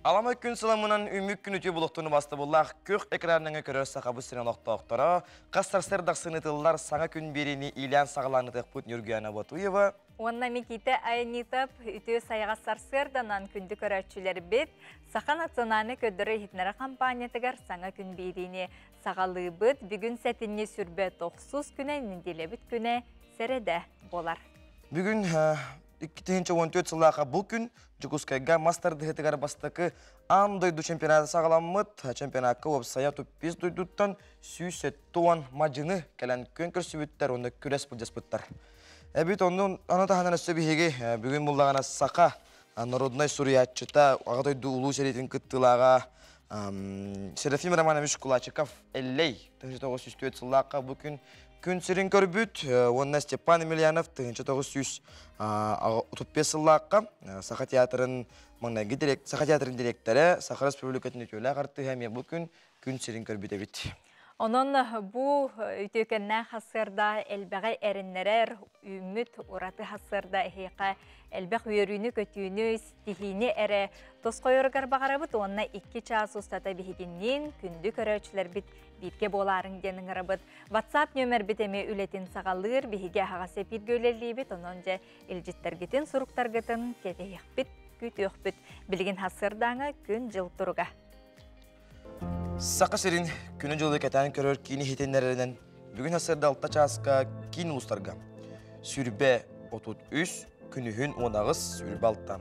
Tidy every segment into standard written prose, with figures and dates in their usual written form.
Аламай күн сыламынан үмүк күн үтүө булуктуну бастыбыллаах күөх экранныҥы көрөр сахабыт сирин олохтоохторо хас сарсыр дахсынытыллар саҥа күн биэриини иилээн саҕалаанытыахпыт Ньургуяна Ботуева Уонна Микита Аянитов үтүө сайаҕас сарсыарданан күндү көрөөччүлэрбит Саха национальнай көрдөрөр иһитиннэрэр хампаанньатыгар саҥа күн биэриини саҕалыыбыт. Бүгүн сэтинньи сүрбэ тохсус күнэ, нэдиэлэбит күнэ сэрэдэ буолар. Бүгүн 2014 сыллааха бу күн Дьокуускайга мас тардыһыытыгар бастакы аан дойду чемпионата саҕаламмыт. Чемпионакка уопсайа туппис дойдуттан 170 мадьыны кэлэн күөн көрсүбүттэр уонна күрэс былдьаспыттар. Эбит оннун аны таһынан өссө биһиги бүгүн буллаҕына саха народнай суруйааччыта аҕа дойду улуу сэриитин кыттыылааҕа Серафим Романович Кулачиков Эллэй 1904 сыллаахха бу күн күн сирин көрбүт уонна Степан Емельянов 1935 сыллаахха Саха театрын маҥнайгы директ Саха театрын дириэктэрэ, Саха Республикатын үтүөлээх артыыһа эмиэ бу күн күн сирин көрбүт эбит. Онон бу үтүөкэннээх хасыарда элбэҕи эрэннэрэр, үүммүт ураты хасыарда эһиэхэ элбэх үөрүүнү-көтүүнү, ситиһиини эрэ тосхойоругар баҕарабыт уонна икки чаас устата биһигинниин күндү көрөөччүлэрбит бииргэ буолаарыҥ диэн ыҥырабыт. WhatsApp нүөмэрбит эмиэ үлэтин саҕалыыр, биһиги аһаҕас эпииргэ үлэлиибит, онон дьэ илдьиттэргитин, суруктаргытын кэтэһиэхпит, күүтүөхпүт. Билигин хасыардааҥы күн-дьыл туруга. Саха сирин күнү-дьылы кэтээн көрөр киин иһитиннэрэринэн бүгүн сарсыарда алта чааска киин улуустарга сүрбэ 33, күнүһүн 18, сүрбэ алта.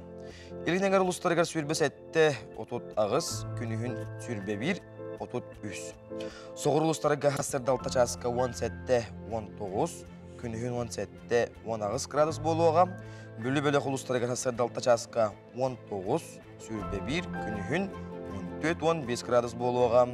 Илин эҥэр улуустарыгар сүрбэ сэттэ, 38, күнүһүн сүрбэ 1, 33. Соҕуруу улуустарга сарсыарда алта чааска 17, 19, күнүһүн 17, 18 градус буолуоҕа. Бүлүү бөлөх улуустарыгар сарсыарда алта чааска 19, сүүрбэ биир, күнүһүн 14-15 градус буолуоҕа.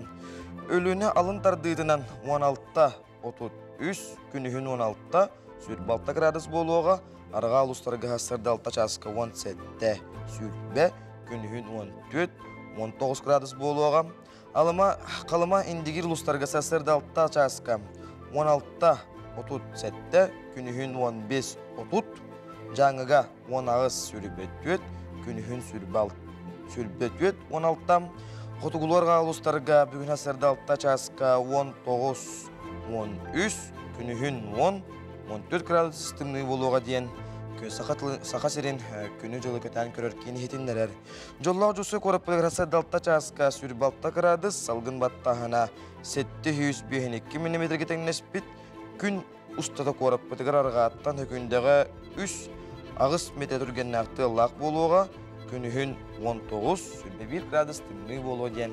Өлүөнэ алын тардыытынан 16, 33, күнүһүн 16, сүүрбэ алта градус буолуоҕа. Арҕаа улуустарга сарсыарда алта чааска 17, сүүрбэ, күнүһүн 14, 19 градус буолуоҕа. Алыма, Халыма Индигир улуустарга сарсыарда алта чааска 16, 37, күнүһүн 15, 30, Дьааҥыга 18, сүүрбэ түөрт, күнүһүн сүүрбэ түөрт, 16, Хотугулуу-Арҕаа улуустарга бүгүн сарсыарда алта чааска 19, 13, күнүһүн 10, 14 градус тымныы буолуоҕа диэн Саха сирин күнү-дьылы кэтээн көрөр киин иһитиннэрэр. Дьоллоох Дьусу куораппытыгар сарсыарда алта чааска сүүрбэ алта градус, салгын баттааһына 752 миллиметргэ тэҥнэспит. Күн устата куораппытыгар арҕааттан Хөкүндэҕэ үс аҕыс метр түргэннээх тыаллаах буолуоҕа, күнүһүн 19, сүүрбэ биир градус тымныы буолуо диэн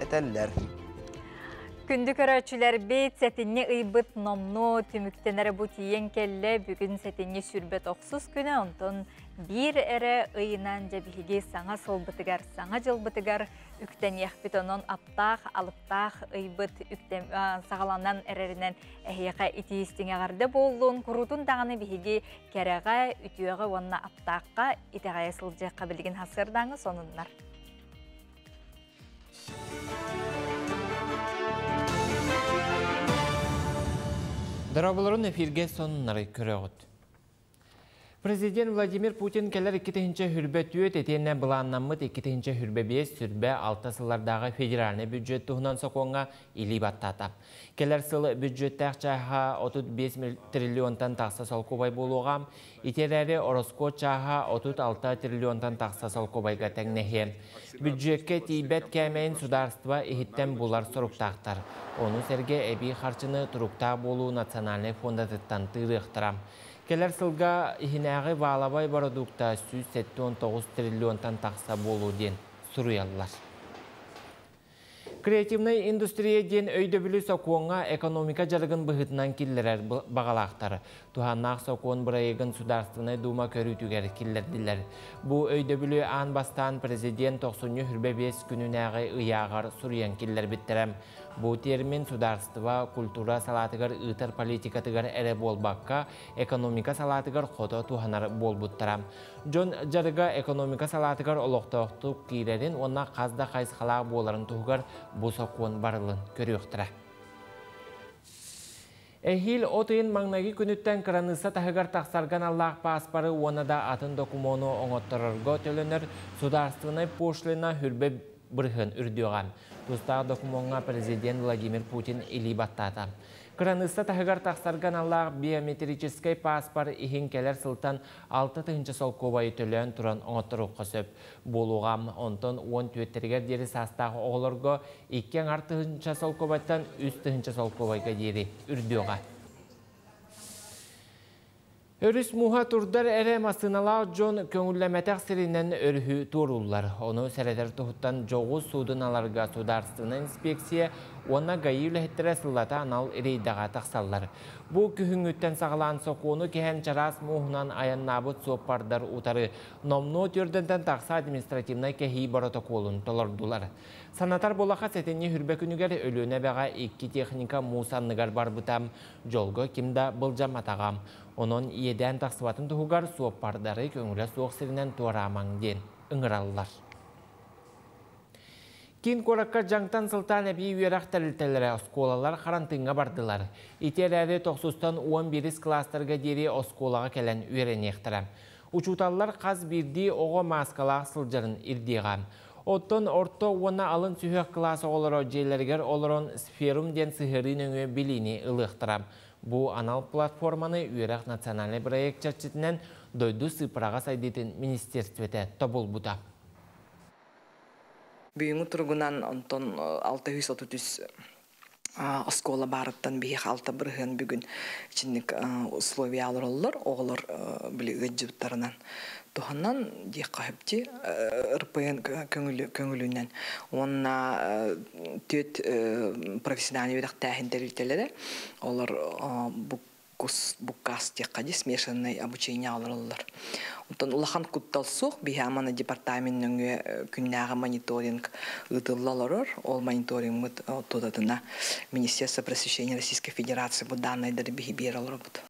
этэллэр. Күндү көрөөччүлэрбит, сэтинньи ыйбыт номнуо түмүктэнэрэ бу тиийэн кэллэ. Бүгүн сэтинньи сүүрбэ тохсус күнэ, онтон биир эрэ ыйынан дьэ биһиги саҥа сылбытыгар, саҥа дьылбытыгар үктэниэхпит. Онон аптаах, алыптаах ыйбыт үктэм, саҕаланан эрэринэн эһиэхэ итии истиҥ эҕэрдэ буоллун. Куруутун даҕаны биһиги кэрэҕэ, үтүөҕэ уонна аптаахха итэҕэйэ сылдьыахха билигин хасыардааҥы сонуннар. Дорооболорун эфиргэ сонуннары көрөҕүт. Президент Владимир Путин кэлэр 2 хүрбэ түөт этиэннэ былааннаммыт 2 хүрбэ 5 сүрбэ 6 сыллардааҕы федеральный бюджет туһунан сокуоҥҥа илии баттаата. Кэлэр сыл бюджеттээх чааһа 35 триллионтан тахса солкуобай буолуоҕа. Ити эрээри ороскуот чааһа 36 триллионтан тахса солкуобайга тэҥнэһиэ. Бюджеккэ тиийбэт кээмэйин судаарыстыба иһиттэн булар соруктаахтар. Ону сэргэ эбии харчыны туруктаах буолуу национальнай фондатыттан тыырыахтара. Кэлэр сылга иһинээҕи валовай бородуукта 179 триллионтан тахса буолуо диэн суруйаллар. Креативнай индустрия диэн өйдөбүлү сокуоҥҥа экономика дьарыгын быһыытынан киллэрэр баҕалаахтар. Туһааннаах сокуон бырайыагын Судаарыстыбаннай Дума көрүүтүгэр киллэрдилэр. Бу өйдөбүлү аан бастаан президент тохсунньу хүрбэ биэс күнүнээҕи ыйааҕар суруйан киллэрбиттэрэ. Бу термин судаарыстыба культура салаатыгар ыытар политикатыгар эрэ буолбакка, экономика салаатыгар хото туһанар буолбуттара. Дьон дьарыга экономика салаатыгар олохтоохтук киирэрин уонна хас да хайысхалаах буоларын туһугар бу сокуон барылын көрүөхтэрэ. Эһиил от ыйын маҥнайгы күнүттэн кыраныысса таһыгар тахсарга аналлаах пааспары уонна да атын докумуону оҥотторорго төлөнөр судаарыстыбаннай пошлина хүрбэ бырыһыан үрдүөҕэ. Тустаах докумуоҥҥа президент Владимир Путин илии баттаата. Кыраныысса таһыгар тахсарга аналлаах биометрическэй пааспар иһин кэлэр сылтан 6 тыһыынча солкуобайы төлөөн туран оҥотторуохха сөп буолуоҕа. Онтон 14-тэригэр диэри саастаах оҕолорго 2,5 тыһыынча солкуобайтан 3 тыһыынча солкуобайга диэри үрдүөҕэ. Өрүс мууһа турдар эрэ массыыналаах дьон көҥүллэммэтэх сиринэн өрүһү туорууллар. Ону сэрэтэр туһуттан дьоҕус суудуналарга судаарыстыбаннай инспекция уонна ГАИ үлэһиттэрэ сыллата анал рейдэҕэ тахсаллар. Бу күһүҥҥүттэн саҕалаан сокуону кэһэн чараас мууһунан айаннаабыт суоппардар утары номнуо 400-тэн тахса административнай кэһии боротокуолун толордулар. Санатар буоллахха, сэтинньи 20 күнүгэр Өлүөнэ эбэҕэ икки техника муус анныгар барбыта. Дьолго, ким да былдьамматаҕа. Онон иэдээн тахсыбатын туһугар суоппардары көҥүлэ суох сиринэн туораамаҥ диэн ыҥыраллар. Киин куоракка дьаҥтан сылтаан эбии үөрэх тэрилтэлэрэ, оскуолалар харантыыҥҥа бардылар. Ити эрээри тохсустан 11-ис кылаастарга диэри оскуолаҕа кэлэн үөрэниэхтэрэ. Учууталлар хас биирдии оҕо мааскалаах сылдьарын ирдиэҕэ. Оттон орто уонна алын сүһүөх кылаас оҕолоро дьиэлэригэр олорон Сферум диэн сыһыарыы нөҥүө билиини ылыахтара. Бу анал платформаны үөрэх национальнай проект чэрчитинэн дойду сыыппараҕа сайдыытын министиэристибэтэ тобулбута. Бүгүҥҥү туругунан онтон 633 оскуола баарыттан биһиэхэ 6% бүгүн итинник условия олороллор, оҕолор били ыалдьыбыттарынан туһанан диэххэ сөп дии, РПН көҥүлүнэн уонна түөрт профессиональнай үөрэхтээһин тэрилтэлэрэ олор буккаас диэххэ дии, смешанный обучение олороллор. Оттон улахан куттал суох, биһи амана департамент нөҥүө күннээҕи мониторинг ыытылла олорор. Ол мониторингмыт тутатына Министерство просвещения Российской Федерации бу данныйдары биһи биэрэ олоробут.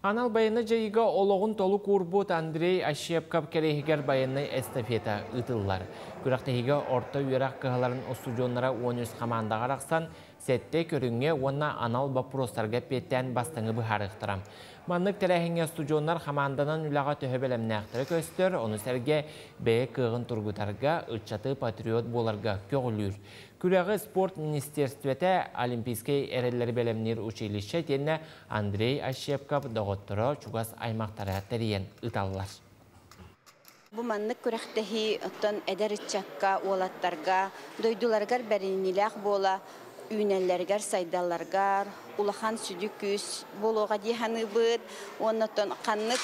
Анал байыаннай дьайыыга олоҕун толук уурбут Андрей Ощепков кэриэһигэр байыаннай эстафета ыытыллар. Күрэхтэһиигэ орто үөрэх кыһаларын устудьуоннара 13 хамаандаҕа арахсан, сэттэ көрүҥҥэ уонна анал боппуруостарга эппиэттээн бастыҥы быһаарыахтара. Маннык тэрээһиҥҥэ устудьуоннар хамаанданан үлэҕэ төһө бэлэмнээхтэрэ көстөр, ону сэргэ бэйэ кыаҕын тургутарга, ыччаты патриот буоларга көҕүлүүр. Күрэҕи спорт министерствота, Олимпийскай эрэллэри бэлэмниир училище итиэннэ Андрей Ощепков доҕотторо, чугас аймахтара тэрийэн ыыталлар. Бу маннык күрэхтэһии оттон эдэр ыччакка, уолаттарга, дойдуларыгар бэриниилээх буола үүнэллэригэр, сайдалларыгар улахан сүдү күүс буолуоҕа дии саныыбыт. Уонна оттон ханнык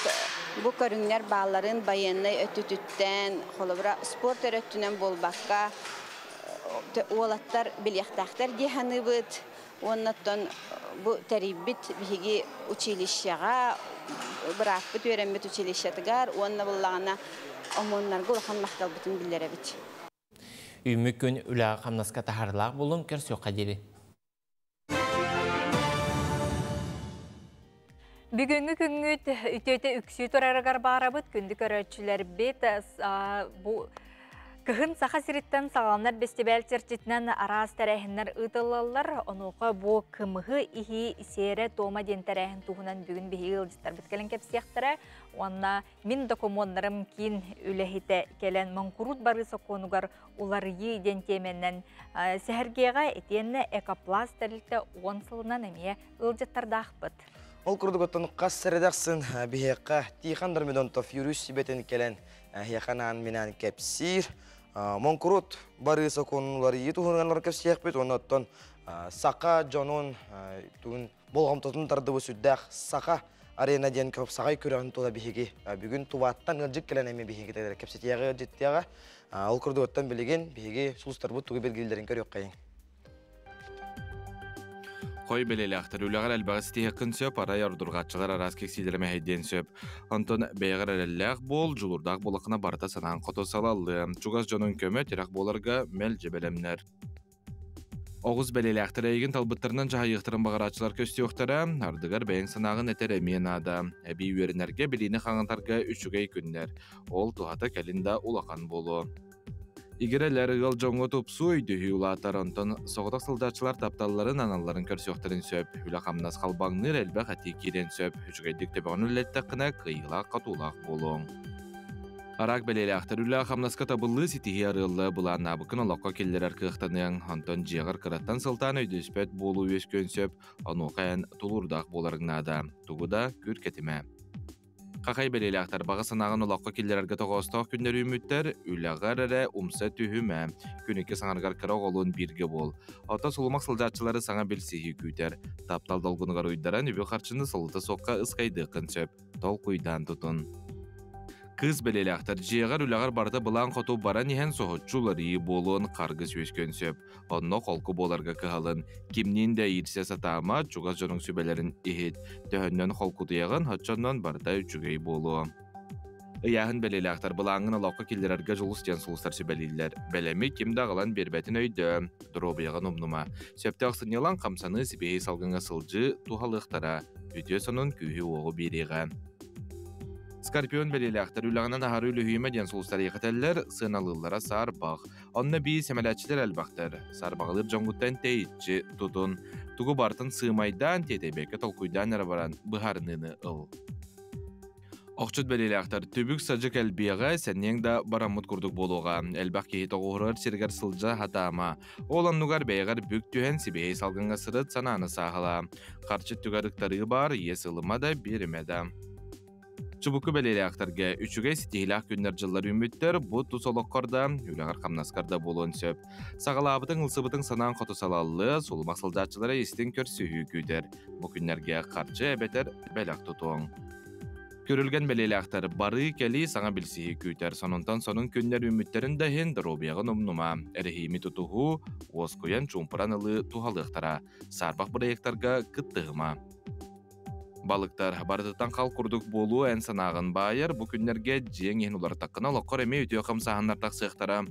бу көрүҥнэр баалларын байыаннай өттүтүттэн, холобура, спорт эрэ өттүнэн буолбакка, уолаттар билиэхтээхтэр дии саныыбыт. Уонна оттон бу тэрийбит биһиги училищеҕа, бырааппыт үөрэммит училищетыгар уонна буллаҕына ОМОНнарга улахан махталбытын биллэрэбит. Үүммүт күн үлэҕэ хамнаска таһаарыылаах буоллун, көрсүөххэ диэри. Бүгүҥҥү күҥҥүт үтүөтэ үксүү турарыгар баарабыт күндү көрөөччүлэрбит. Бу кыһын Саха сириттэн саҕаланар бэстибээл чэрчитинэн араас тэрээһиннэр ыытыллаллар. Онуоха бу кымыһы иһии сиэрэ-туома диэн тэрээһин туһунан бүгүн биһиги ыалдьыттарбыт кэлэн кэпсиэхтэрэ. Уонна мин докумуоннарым киин үлэһитэ кэлэн моҥкуруут барыы сокуонугар уларыйыы диэн тиэмэнэн сэһэргиэҕэ, итиэннэ Экопласт тэрилтэ 10 сылынан эмиэ ыалдьыттардаахпыт. Ол курдук оттон хас сэрэдэ ахсын биһиэхэ Тихон Дормидонтов юрист сүбэтин кэлэн эһиэхэ анаан-минээн кэпсиир. Моҥкуруут барыы сокуонун уларыйыы туһунан кэпсиэхпит, уонна оттон саха дьонун тугун болҕомтотун тардыбыт сүрдээх Саха арена диэн саҕай күрэҕин тула биһиги бүгүн Туваттан ыалдьыт кэлэн эмиэ биһиги кэпсэтиэҕэ, ыалдьыттыаҕа. Ол курдук оттон билигин биһиги сулустарбыт тугу билгэлииллэрин көрүөххэйиҥ. Хой бэлиэлээхтэр, үлэҕэр элбэҕи ситиһиэххин сөп, арай ордурҕааччылар араас киксиилэрэ мэһэйдиэн сөп. Онтон бэйэҕэр эрэллээх буол, дьулуурдаах буоллаххына барыта санаан хоту салаллыа. Чугас дьонуҥ көмө, тирэх буоларга мэлдьи бэлэмнэр. Оҕус бэлиэлээхтэр, эйигин талбыттарынан дьаһайыахтарын баҕарааччылар көстүөхтэрэ, ардыгар бэйэҥ санааҕын этэр эмиэ наада. Эбии үөрэнэргэ, билиини хаҥатарга үчүгэй күннэр. Ол туһата кэлин да улахан буолуо. Игирэлэр ыал дьоҥҥо тупсуу өйдөһүү улаатар, онтон соҕотох сылдьааччылар тапталларын аналларын көрсүөхтэрин сөп. Үлэ-хамнас халбаҥныыр элбэх этии киириэн сөп. Үчүгэйдик төбөҕүн үллэттэххинэ, кыайыылаах-хотуулаах буолуоҥ. Араак бэлиэлээхтэр үлэ-хамнаска табыллыы ситиһии арыалла былааннаабыккын олоххо киллэрэр кыахтаныаҥ. Онтон дьиэҕэр кыраттан сылтаан өйдөспөт буолуу үөскүөн сөп. Онуоха эн тулуурдаах буоларыҥ наада. Тугу да күүркэтимэ. Хахай бэлиэлээхтэр баҕа санааҕын олоххо киллэрэргэ тоҕоостоох күннэр үүммүттэр, үлэҕэр эрэ умса түһүмэ, күн икки саҥарыгар кыра оҕолуун бииргэ буол. Оттон сулумах сылдьааччылары саҥа билсиһии күүтэр. Таптал долгунугар уйдаран үбү-харчыны солута суохха ыскайдыаххын сөп. Толкуйдаан тутун. Кыыс бэлиэлээхтэр дьиэҕэр үлэҕэр барыта былаан хоту баран иһэн соһуччу уларыйыы буолуон харгыс үөскүөн сөп. Онно холку буоларга кыһалын, кимниин да иирсэ сатаама, чугас дьонуҥ сүбэлэрин иһит. Төһөннөн холкутуйаҕын, оччоннон барыта үчүгэй буолуо. Ыйааһын бэлиэлээхтэр былааҥҥын олоххо киллэрэргэ дьулус диэн сулустар сүбэлииллэр. Бэлэми ким да аҕалан биэрбэтин өйдөө, доруобуйаҕын умнума. Сөптөөх сынньалаҥ, хамсаныы, сибиэһэй салгыҥҥа сылдьыы туһалыахтара. Үтүө сонун күүһү-уоҕу биэриэҕэ. Скорпион бэлиэлээхтэр үлэҕинэн аһары үлүһүйүмэ диэн сулустар иэхэтэллэр, сыаналыыллара саарбах. Онно бии сэмэлээччилэр элбэхтэр. Сарбаҕалыыр дьоҥҥуттан тэйиччи тутун. Тугу барытын сыымайдаан, тиэтэйбэккэ толкуйдаан эрэ баран быһаарыныыны ыл. Охчут бэлиэлээхтэр түбүк-садьык элбиэҕэ, сэниэҥ да бараммыт курдук буолуоҕа. Элбэх киһи тоҕуһурар сиригэр сылдьа сатаама. Ол оннугар бэйэҕэр бүк түһэн сибиэһэй салгыҥҥа сырыт, санааны сааһылаа. Харчы өттүгэр ыктарыы баар, иэс ылыма да, биэримэ да. Чубуку бэлиэлээхтэргэ үчүгэй ситиһиилээх күннэр-дьыллар үүммүттэр, бу тус олоххор да, үлэҕэр-хамнаскар да буолуон сөп. Саҕалаабытыҥ, ылсыбытыҥ санаан хоту салаллыа, сулумах сылдьааччылара истиҥ көрсүһүү күүтэр. Бу күннэргэ харчы эбэтэр бэлэх тутуоҥ. Күрүлгэн бэлиэлээхтэр барыы-кэлии саҥа билсиһии күүтэр. Сонунтан сонун күннэр үүммүттэрин да иһин доруобуйаҕын умнума. Эрэһиими тутуһуу, уоскуйан чуумпуран ылыы туһалыахтара. Саарбах бырайыактарга кыттыһыма. Балыктар барытыттан хал курдук буолуо эн санааҕын баайар, бу күннэргэ дьиэҥ иһин уларытаххына олоххор эмиэ үтүө хамсааһыннар тахсыахтара.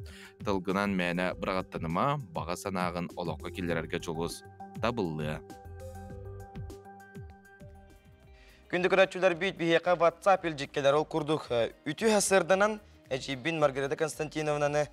Тылгынан мээнэ быраҕаттаныма, баҕа санааҕын олоххо киллэрэргэ дьулус. Табыллыа. Күндү көрөөччүлэрбит биһиэхэ WhatsApp илдьиккэлэр ол курдук үтүө сырданан эдьиийбин Маргарита Константиновнаны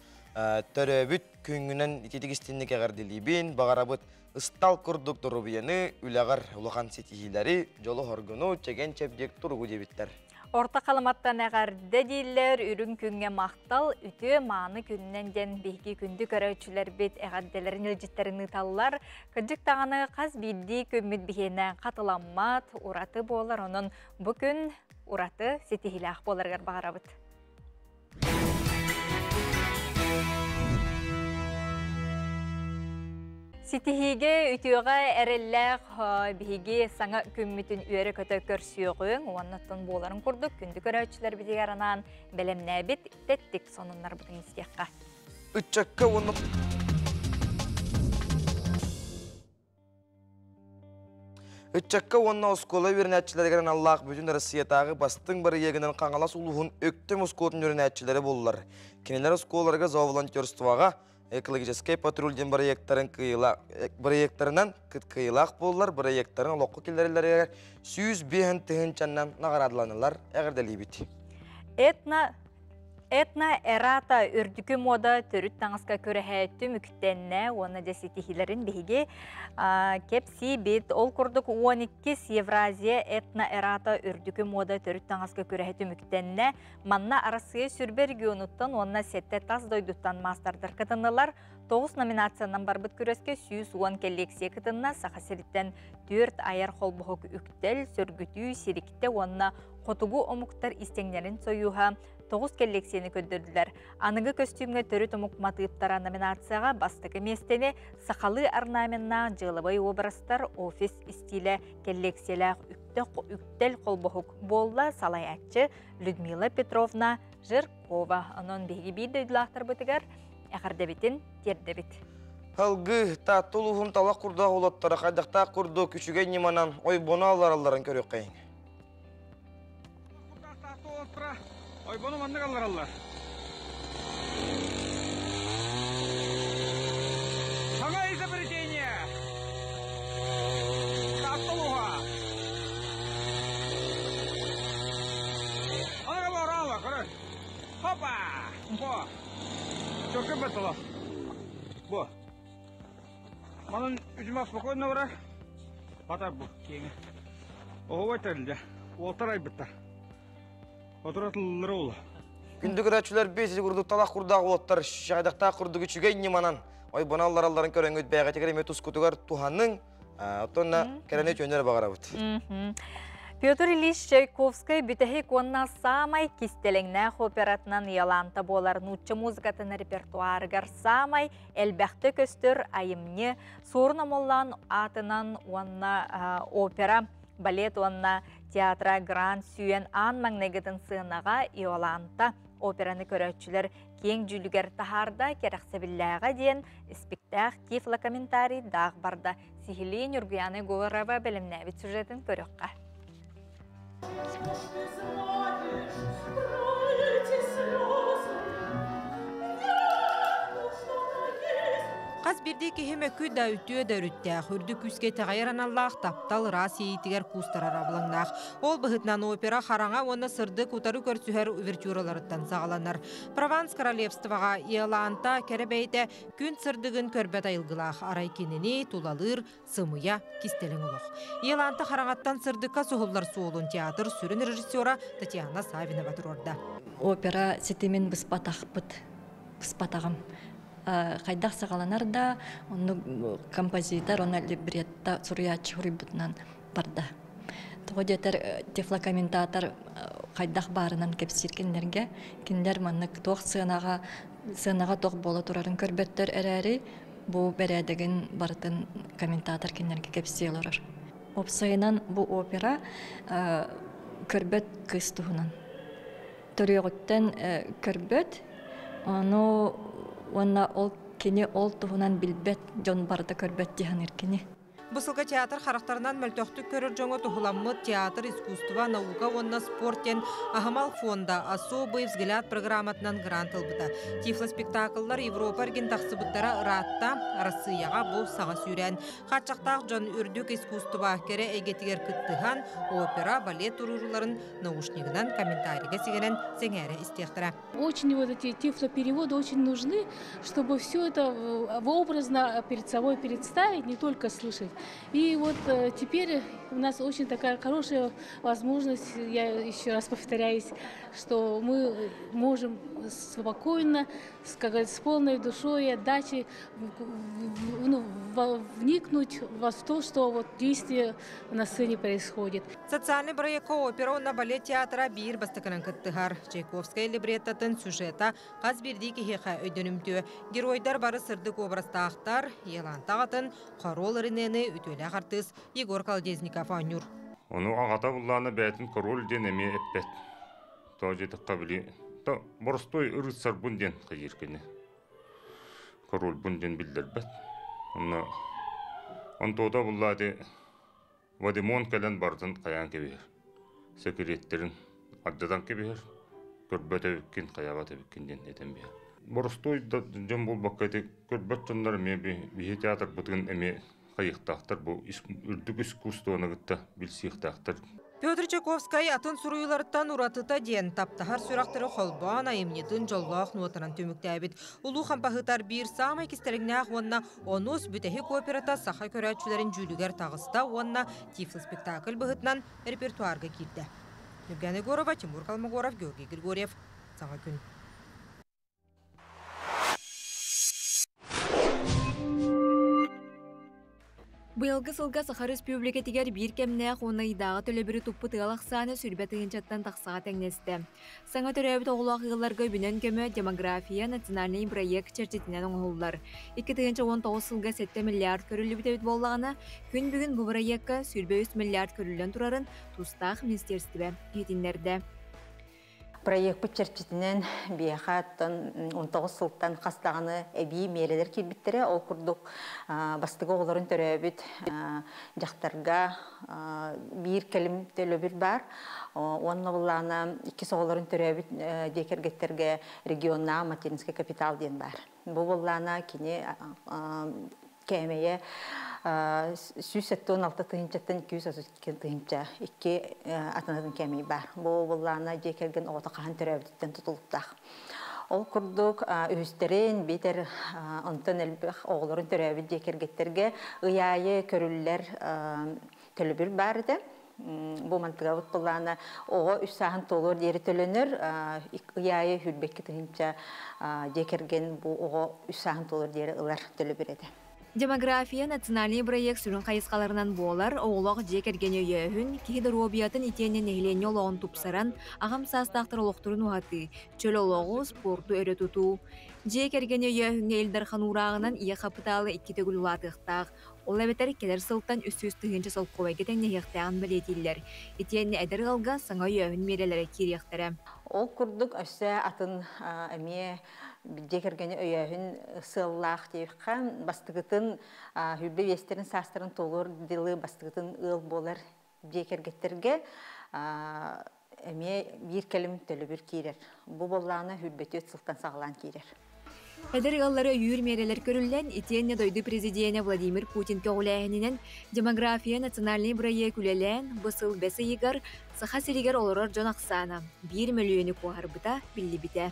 төрөөбүт күҥҥүнэн ититик истинник эҕэрдэлиибин, баҕарабыт Ыстал курдук доруобуйаны, үлэҕэр улахан ситиһиилэри, дьолу-соргуну, чэгиэн-чэбдик туругу диэбиттэр. Орто Халыматтан эҕэрдэ дииллэр, үрүҥ күҥҥэ махтал, үтүө мааны күнүнэн диэн биһиги күндү көрөөччүлэрбит эҕэрдэлэрин илдьиттэрин ыыталлар. Кырдьык даҕаны хас биирдии күммүт биһиэнэ хатыламмат, ураты буолар, онон бу күн ураты ситиһиилээх буоларыгар баҕарабыт. Ситиһиигэ, үтүөҕэ эрэллээх биһиги саҥа күммүтүн үөрэ-көтө көрсүөҕүҥ уонна оттон буоларын курдук күндү көрөөччүлэрбитигэр анаан бэлэмнээбит тэттик сонуннарбытын истиэххэ. Ыччакка уонна Ыччакка уонна оскуола үөрэнээччилэригэр аналлаах Бүтүн Россиятааҕы бастыҥ бырайыагынан Хаҥалас улууһун Өктөм оскуолатын үөрэнээччилэрэ буоллулар. Кинилэр оскуолаларга зооволонтерствоҕа экологическай патруль диэн бырайыактарын бырайыактарынан кыайыылаах буоллар, бырайыактарын олоххо киллэрэллэригэр 105 тыһыынчаннан наҕараадаланаллар эҕэрдэлиибит. Этно Этно эрата үрдүкү муода төрүт таҥаска күрэһэ түмүктэннэ уонна дьэ ситиһиилэрин биһиги кэпсиибит. Ол курдук 12 Евразия этно эрата үрдүкү муода төрүт таҥаска күрэһэ түмүктэннэ. Манна Арассыыйа сүрбэ регионуттан уонна сэттэ тас дойдуттан маастардар кытыннылар. 9 номинациянан барбыт күрэскэ 110 коллекция кытынна. Саха сириттэн 4 айар холбоһук үктэл, сөргүтүү, сириктэ уонна хотугу омуктар истэҥнэрин сойууһа тоҕус кэллиэксийэни көрдөрдүлэр. Аныгы көстүүмҥэ төрүт омук матыыптара номинацияҕа бастакы миэстэни сахалыы орнаменнаах дьыалабай уобарастар офис истиилэ кэллиэксийэлээх үктэл холбоһук буолла салайааччы Людмила Петровна Жиркова. Онон биһиги биир дойдулаахтарбытыгар эҕэрдэбитин тиэрдэбит. Һылгы, Таатта улууһун талах курдаах уолаттара хайдахтаах курдук үчүгэй ньыманан ойбону алларалларын көрүөххэйиҥ. Ойбону маннык аллараллар. Саҥа изобретение! Таатта улууһа! Аны бораала, көрөр. Хопа! Бо! Чөкө бата. Манан үжүмэ спокойно барар. Батар бу киэҥэ. Оһуобай тэрилдэ. Уолтар айбыттар. Отуратыллары ол. Күндү көрөөччүлэр бис курдук талах курдаах уоттар шайдахтаах курдук үчүгэй ньыманан ойбоналларалларын көрөҥүт бэйэҕитигэр эмиэ тускутугар туһаныҥ, оттонна кэрэни үтүөннэр баҕарабыт. Петр Ильич Чайковскай бүтэһик уонна саамай кистэлэҥнээх оператынан Иоланта буолар. Нуучча музыкатын репертуарыгар саамай элбэхтэ көстөр айымньы Суорун Омоллоон аатынан уонна опера, балет уонна театра Гранд сүүйэн аан маҥнайгытын сыанаҕа Иоланта операны көрөөччүлэр киэҥ дьүүлүгэр таһаарда. Кэрэхсэбиллээҕэ диэн испиктээх тифлокомментарий даах барда. Сиһилии Нюргуяна Егорова бэлэмнээбит сюжетын көрүөххэ. Хас биирдии киһи мөкү да, үтүө да өрүттээх, үрдүк күүскэ итэҕэйэр аналлаах, таптал ыраас иэйиитигэр куустарар абылаҥнаах. Ол быһыытынан опера хараҥа уонна сырдык утары көрсүһэр увертюраларыттан саҕаланар. Прованс королевствоҕа Иоланта кэрэ бэйэтэ күн сырдыгын көрбөт айылгылаах, арай кинини тулалыыр сымыйа кистэлэҥ олох. Иоланта хараҥаттан сырдыкка суһуллар суолун театр сүрүн режиссера Татьяна Савинова туруорда. Опера ситимин быспатахпыт, быспатаҕым. Хайдах саҕаланар да, оннук композитор, онно либретто суруйааччы суруйбутунан барда. Тоҕо диэтэр тифлокомментатор хайдах баарынан кэпсиир кинилэргэ. Кинилэр маннык туох сыанаҕа сыанаҕа туох буола турарын көрбөттөр эрээри, бу бэрээдэгин барытын комментатор кинилэргэ кэпсии олорор. Уопсайынан бу опера көрбөт кыыс туһунан. Төрүөҕүттэн көрбөт, ону уонна ол кини ол туһунан билбэт дьон барыта көрбөт дии саныыр кини. Бу сылга театр харахтарынан мөлтөхтүк көрөр дьоҥҥо туһуламмыт театр, искусство, наука уонна спорт диэн аһымал фонда «Особый взгляд» программатынан грант ылбыта. Тифло-спектакллар Европа эргин тахсыбыттара ыраатта, Арассыыйаҕа бу саҥа сүүрээн. Хааччахтаах дьон үрдүк искусство кэрэ эйгэтигэр кыттыһан, опера, балет туруорууларын наушнигынан комментарийга сигэнэн сэҥээрэ истиэхтэрэ. Очень вот эти тифлопереводы очень нужны, чтобы все это образно перед собой представить, не только слышать. И вот теперь у нас очень такая хорошая возможность, я еще раз повторяюсь, что мы можем спокойно, с, как говорится, с полной душой и отдачей, ну, вникнуть во то, что вот действие на сцене происходит. Социальный проектка опера уонна балет театра биир бастакынан кыттыһар. Чайковскай либреттатын сюжета хас биирдии киһиэхэ өйдөнүмтүө. Геройдар бары сырдык образтаахтар, Иоланта аҕатын Король Ренени үтүөлээх артыыс Егор Колодезников оонньуур. Ону аҕата буллаана бэйэтин король диэн эмиэ эппэт. Тоҕо диэтэххэ били то боростуой рыцарбын диэн хайыыр кини. Корольбун диэн биллэрбэт. Онно онтуота буллаати Вадимон кэлэн барытын хайаан кэбиһэр. Сэкириэттерин ардатан кэбиһэр. Көрбөт эбиккин, хайаабат эбиккин диэн этэн биһэр. Боростуой да дьон буолбакка ити көрбөт дьоннор эмиэ биһи театрбытын эмиэ хайыахтаахтар бу үрдүк искусствоны кытта билсиэхтээхтэр. Петр Чайковскай атын суруйууларыттан уратыта диэн таптаһар сүрэхтэри холбоон айымньытын дьоллоох нуотанан түмүктээбит. Улуу хампаһыытар биир саамай кистэлэҥнээх уонна онус бүтэһик операта саха көрөөччүлэрин дьүүлүгэр таҕыста уонна тифло-спектакль быһыытынан репертуарга киирдэ. Евгения Егорова, Тимур Калмогоров, Георгий Григорьев. Саҥа күн. Быйылгы сылга Саха Өрөспүүбүлүкэтигэр биир кэмнээх уонна ыйдааҕы төлөбүрү туппут ыал ахсаана 20 тыһыынчаттан тахсаҕа тэҥнэстэ. Саҥа төрөөбүт оҕолоох ыалларга үбүнэн көмө «Демография» национальнай бырайыак чэрчитинэн оҥоһуллар. 2019 сылга 7 миллиард көрүллүбүт эбит буоллаҕына, күн бүгүн бу бырайыакка 23 миллиард көрүллэн турарын тустаах министиэристибэ иһитиннэрдэ. Проекпыт чэрчитинэн биһиэхэ 19 сылтан хас даҕаны эбии миэрэлэр киирбиттэрэ. Ол курдук бастакы оҕолорун төрөөбүт дьахтарга биир кэлим төлөбүр баар. Уонна буллаана иккис оҕолорун төрөөбүт дьиэ кэргэттэргэ регионнааҕы материнский капитал диэн баар. Бу буллаана кини кээмэйэ 176 тыһыынчаттан 232 тыһыынча икки атынатын кээмэй бар. Бу буллаана дьиэ кэргэн оҕото хаһан төрөөбүтүттэн тутулуктаах. Ол курдук үһүстэрин биитэр онтон элбэх оҕолорун төрөөбүт дьиэ кэргэттэргэ ый аайы көрүллэр төлөбүр баар этэ. Бу мантыгабыт былаана оҕо үс сааһын туолуор диэри төлөнөр, ый аайы хүрбэкки тыһыынча дьиэ кэргэн бу оҕо үс сааһын туолуор диэри ылар төлөбүр этэ. Демография национальный бырайыак сүрүн хайысхаларынан буолар оҕолоох дьиэ кэргэни өйөөһүн, киһи доруобуйатын итиэннэ нэһилиэнньэ олоҕун тупсаран, аҕам саастаахтар олохторун уһатыы, чөл олоҕу, спорту өрө тутуу. Дьиэ кэргэни өйөөһүҥҥэ Ил Дархан уурааҕынан ийэ хапытаала икки төгүл улаатыахтаах. Ол эбэтэр кэлэр сылтан 300 тыһыынча солкуобайга тэҥнэһиэхтээҕин бэлиэтииллэр. Итиэннэ эдэр ыалга саҥа өйөөһүн миэрэлэрэ киириэхтэрэ. Ол курдук өссө атын эмиэ дьиэ кэргэни өйөөһүн сыаллаах диэххэ, бастыгытын хүрбэ биэстэрин саастарын туолуор дылы бастыгытын ыал буолар дьиэ кэргэттэргэ эмиэ биир кэлим төлөбүр киирэр. Бу буоллаҕына хүрбэтүөт сылтан саҕалаан киирэр. Эдэр ыаллары өйүүр миэрэлэр көрүллэн, итиэннэ дойду президенэ Владимир Путин көҕүлээһининэн Демография национальнай бырайыак үлэлээн, бу сыл бэс ыйыгар Саха сиригэр олорор дьон ахсаана 1 мөлүйүөнү куоһарбыта биллибитэ.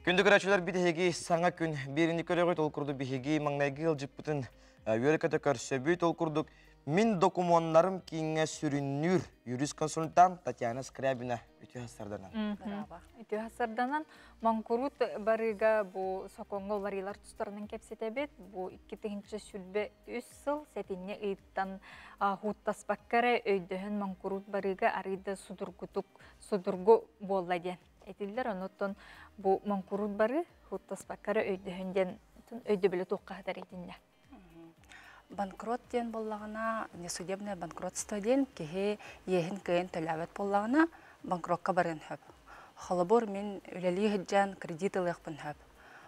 Күндү көрөөччүлэр, биһиги саҥа күн биэриини көрөҕүт, ол курдук биһиги маҥнайгы ыалдьыппытын үөрэ-көтө көрсөбүт, ол курдук Мин докумуоннарым кииҥҥэ сүрүннүүр юрист-консультант Татьяна Скрябина. Үтүө сарсыарданан. Үтүө сарсыарданан. Моҥкуруут барыыга бу сокуоҥҥа уларыйыылар тустарынан кэпсэтэбит. Бу 2023 сыл сэтинньи ыйыттан хууттаспакка эрэ өйдөһөн моҥкуруут барыыга арыйда судургутук судургу буолла диэн этиллэр. Онуттан бу моҥкуруут барыы хууттаспакка эрэ өйдөһөн диэн өйдөбүлү туохха сытар итиннэ? Банкрот диэн буоллаҕына, несудебное банкротство диэн киһи иэһин кыайан төлөөбөт буоллаҕына, банкрокка барыан сөп. Холобур, мин үлэлии сылдьан кредит ылыахпын сөп.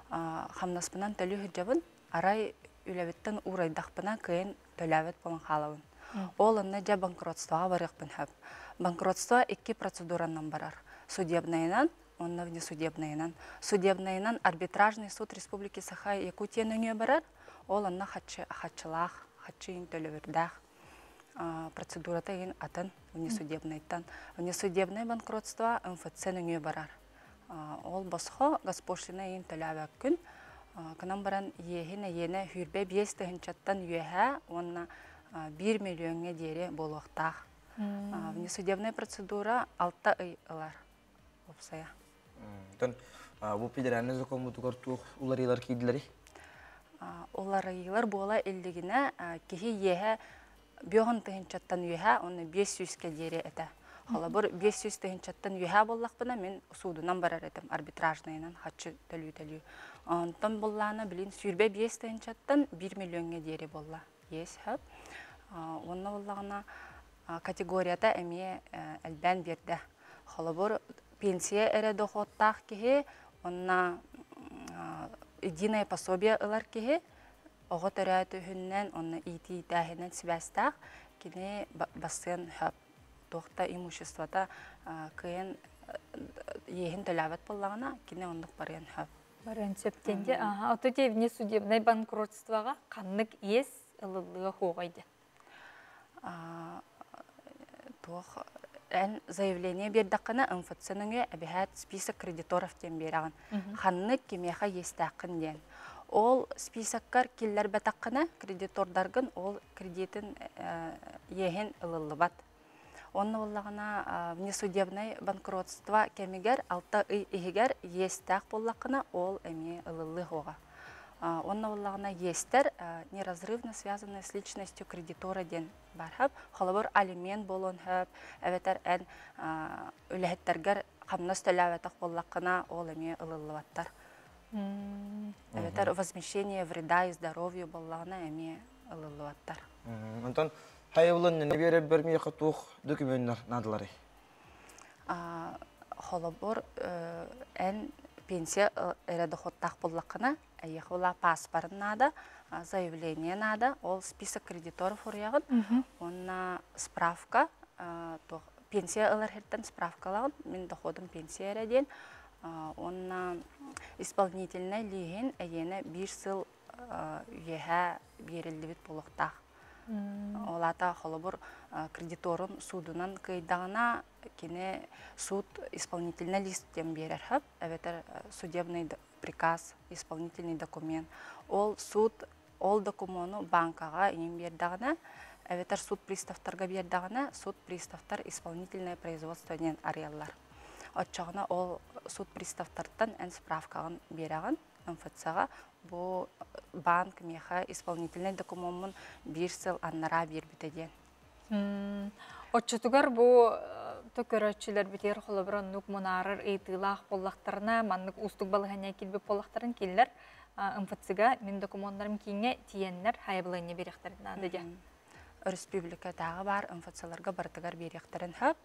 Хамнаспынан төлүү сылдьабын, арай үлэбиттэн уурайдахпына кыайан төлөөбөт буолан хаалабын. Ол онно дьэ банкротствоҕа барыахпын сөп. Банкротство икки процедуранан барар. Судебнайынан уонна внесудебнайынан. Судебнайынан арбитражный суд Республики Саха Якутия нөҥүө барар, ол онно хаччы хаччылаах, хаччы иин төлөбүрдээх, процедурата иин атын внесудебнайтан. Внесудебное банкротство МФЦ нөҥүө барар. Ол босхо, госпошлина иин төлөөбөккүн, кынан баран иэһин эйиэнэ 25 тыһыынчаттан үөһээ уонна 1 миллиоҥҥа диэри буолуохтаах. Внесудебная процедура 6 ый ылар уопсайа. Тон бу федеральный закон туох уларыйыылар киирдилэрий? Уларыйыылар буола иллигинэ киһи иэһэ 50 тыһыынчаттан үөһээ уонна 500-кэ диэри этэ. Холобур, 500 тыһыынчаттан үөһээ буоллахпына, мин суудунан барар этим, арбитражныйынан хаччы төлүү-төлүү. Онтон буллаана билин 25 тыһыынчаттан 1 миллиоҥҥа диэри буолла. Иэс хөп. Онно буллаҕына категорията эмиэ элбээн биэрдэ. Холобур, пенсия эрэ доходтаах киһи, онна единое пособие ылар киһи, оҕо төрөөтүһүнэн, онно иитиитээһинэн сибээстээх, кини бассыан хөп туохта имуществота кыайан иэһин төлөөбөт буоллаҕына, кини оннук барыан хөп. Барыан сөп диэн. Аха, ото те внесудебное банкротствоҕа ханнык иэс ылыллыа хуоҕай диэн? Туох эн заявление биэрдэххинэ МФЦ нөҥүө эбэһээт список кредиторов диэн биэрэҕин. Ханнык кимиэхэ иэстээххин диэн. Ол списоккар киллэрбэтэххинэ кредитордаргын, ол кредитин иэһин ылыллыбат. Онно буоллаҕына внесудебное банкротство кэмигэр 6 ый иһигэр иэстээх буоллаххына, ол эмиэ ылыллыы хуоҕа. Онно буоллаҕына иэстэр неразрывно связаны с личностью кредитора диэн бар хөп. Холобур, алимент буолуон хөп, эбэтэр эн үлэһиттэргэр хамнас төлөөбөтөх буоллаххына, ол эмиэ ылыллыбаттар. Эбэтэр возмещение вреда и здоровью буоллаҕына эмиэ ылыллыбаттар. Онтон хайыбылын нene биэрэр миэхэ туох документтар наадаларый? Холобур, эн пенсия эрэ доходтаах буоллаххына, эйиэхэ була паспорт наада, заявление наада, ол список кредиторов уруйаҕын, уонна справка, пенсия ылар хертен справкалаҕын, мин доходум пенсия эрэ диэн, уонна исполнительный лииһин эйиэнэ 1 сыл үөһээ биэриллибит буолуохтаах. Олата холобур кредиторун судунан кыйдаҕына кини суд исполнительный лист диэн биэрэр хөп, эбэтэр судебный приказ, исполнительный документ. Ол суд ол докумуону банкаҕа иҥин биэрдэҕинэ, эбэтэр суд приставтарга биэрдэҕинэ, суд приставтар исполнительное производство диэн арыйаллар. Оччоҕуна ол суд приставтартан эн справкаҕын биэрэҕин МФЦ-ҕа бу банк миэхэ исполнительный докумуоммун биир сыл аннараа биэрбитэ диэн. Оччотугар бу көрөөччүлэрбитигэр холобур оннук мунаарар ыйытыылаах буоллахтарына, маннык уустук балаһыанньа киирбит буоллахтарын кинилэр МФЦ-га мин докумуоннарым кииҥҥэ тиийэннэр хайабылыанньа биэриэхтэрин наада диэн. Өрөспүүбүлүкэтээҕи баар МФЦ-ларга барытыгар биэриэхтэрин сөп.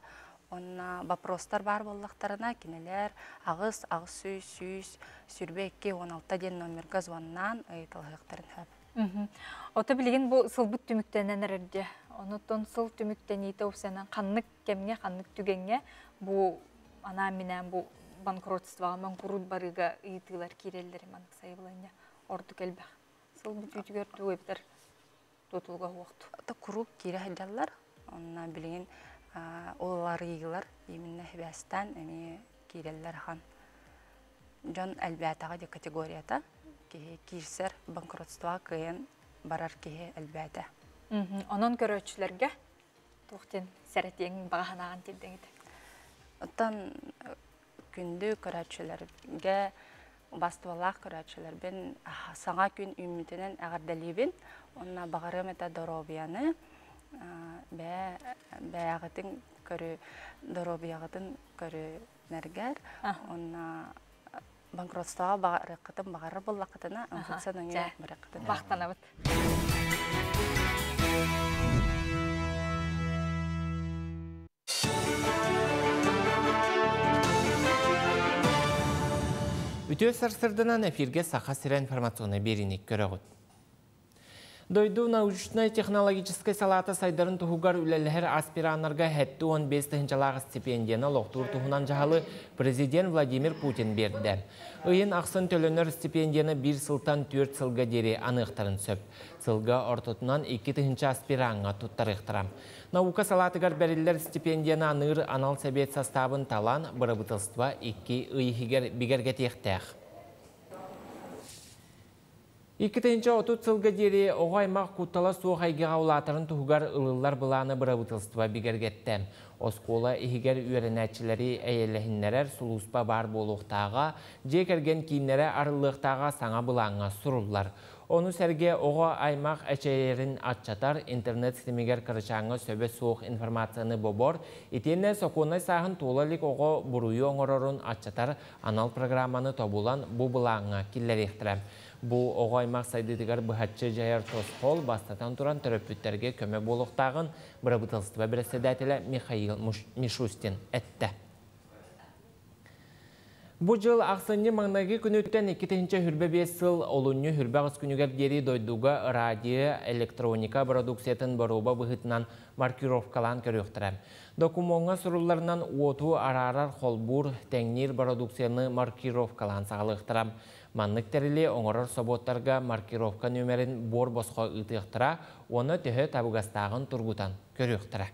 Онно вопростар баар буоллахтарына, кинилэр 8, 800, 100, 22, 16 диэн номерга звоннаан ыйыталаһыахтарын сөп. Ото билигин бу сылбыт түмүктэнэн эрэрдэ. Онуттан сыл түмүктэниитэ упсанан ханнык кэмҥэ, ханнык түгэҥҥэ бу анаан-минээн бу банкротствоҕа, моҥкуруут барыыга ыйытыылар киирэллэр маннык сайабылыанньа ордук элбэх. Сыл бүтүүтүгэр тугу эбэтэр тутулуга суохту. Куруук киирэ сылдьаллар. Онно билигин уларыйыылар именно хибээстээн эмиэ киирэллэр ахан. Дьон элбээтэҕэ де категорията киһи киирсэр банкротствоҕа кыайан барар киһи элбээтэ. Онон көрөөччүлэргэ туох диэн сэрэтиэҥ баҕа санааҕын тиэрдэҥит? Оттон күндү көрөөччүлэргэ убаастыбалаах көрөөччүлэрбин саҥа күн үүммүтүнэн эҕэрдэлиибин. Онно баҕарыам этэ доруобуйаны, бээ бэйэҕитин көрү доруобуйаҕытын көрүнэргэр, онно банкротствоҕа баҕарыаххытын баҕарар буоллаххытына, МФЦ нөҥүө барыаххытын. Махтанабыт. Үтүө сарсырданан эфирге Саха сирэ информационный биэриини көрөҕүт. Дойду научнай-технологическай салаата сайдарын туһугар үлэлэһэр аспираннарга 75 тыһыынчалаах стипендияны олохтуур туһунан дьаһалы президент Владимир Путин биэрдэ. Ыйын ахсын төлөнөр стипендияны биир сылтан 4 сылга диэри аныахтарын сөп. Сылга ортотунан 2 тыһыынча аспираҥҥа туттарыахтара. Наука салаатыгар бэриллэр стипендияны аныыр анал сэбиэт састаабын талан, бырабыыталыстыба 2 ый иһигэр бигэргэтиэхтээх. 2030 сылга диэри оҕо аймах куттала суох эйгэҕэ улаатарын туһугар ылыллар былааны бырабыыталыстыба бигэргэттэ. Оскуола иһигэр үөрэнээччилэри эйэлэһиннэрэр сулууспа баар буолуохтааҕа, дьиэ кэргэн кииннэрэ арыллыахтааҕа саҥа былааҥҥа суруллар. Ону сэргэ оҕо аймах эчэйэрин аччатар, интернет ситимигэр кырачааҥҥа сөбө суох информацияны бобор, итиэннэ сокуоннай сааһын туола илик оҕо буруйу оҥорорун аччатар анал программаны тобулан бу былааҥҥа киллэриэхтэрэ. Бу оҕо аймах сайдыытыгар быһаччы дьайар тосхол бастатан туран төрөппүттэргэ көмө буолуохтааҕын бырабыыталыстыба бэрэссэдээтэлэ Михаил Мишустин эттэ. Бу дьыл ахсынньы маҥнайгы күнүттэн 2025 сыл олунньу 28 күнүгэр диэри дойдуга радио, электроника бородууксуйатын боруоба быһыытынан маркировкалаан көрүөхтэрэ. Докумуоҥҥа сурулларынан уоту араарар, холбуур, тэҥниир бородууксуйаны маркировкалаан саҕалыахтара. Маннык тэрили оҥорор собуоттарга маркировка нүөмэрин буор босхо ыытыахтара уонна төһө табыгастааҕын тургутан көрүөхтэрэ.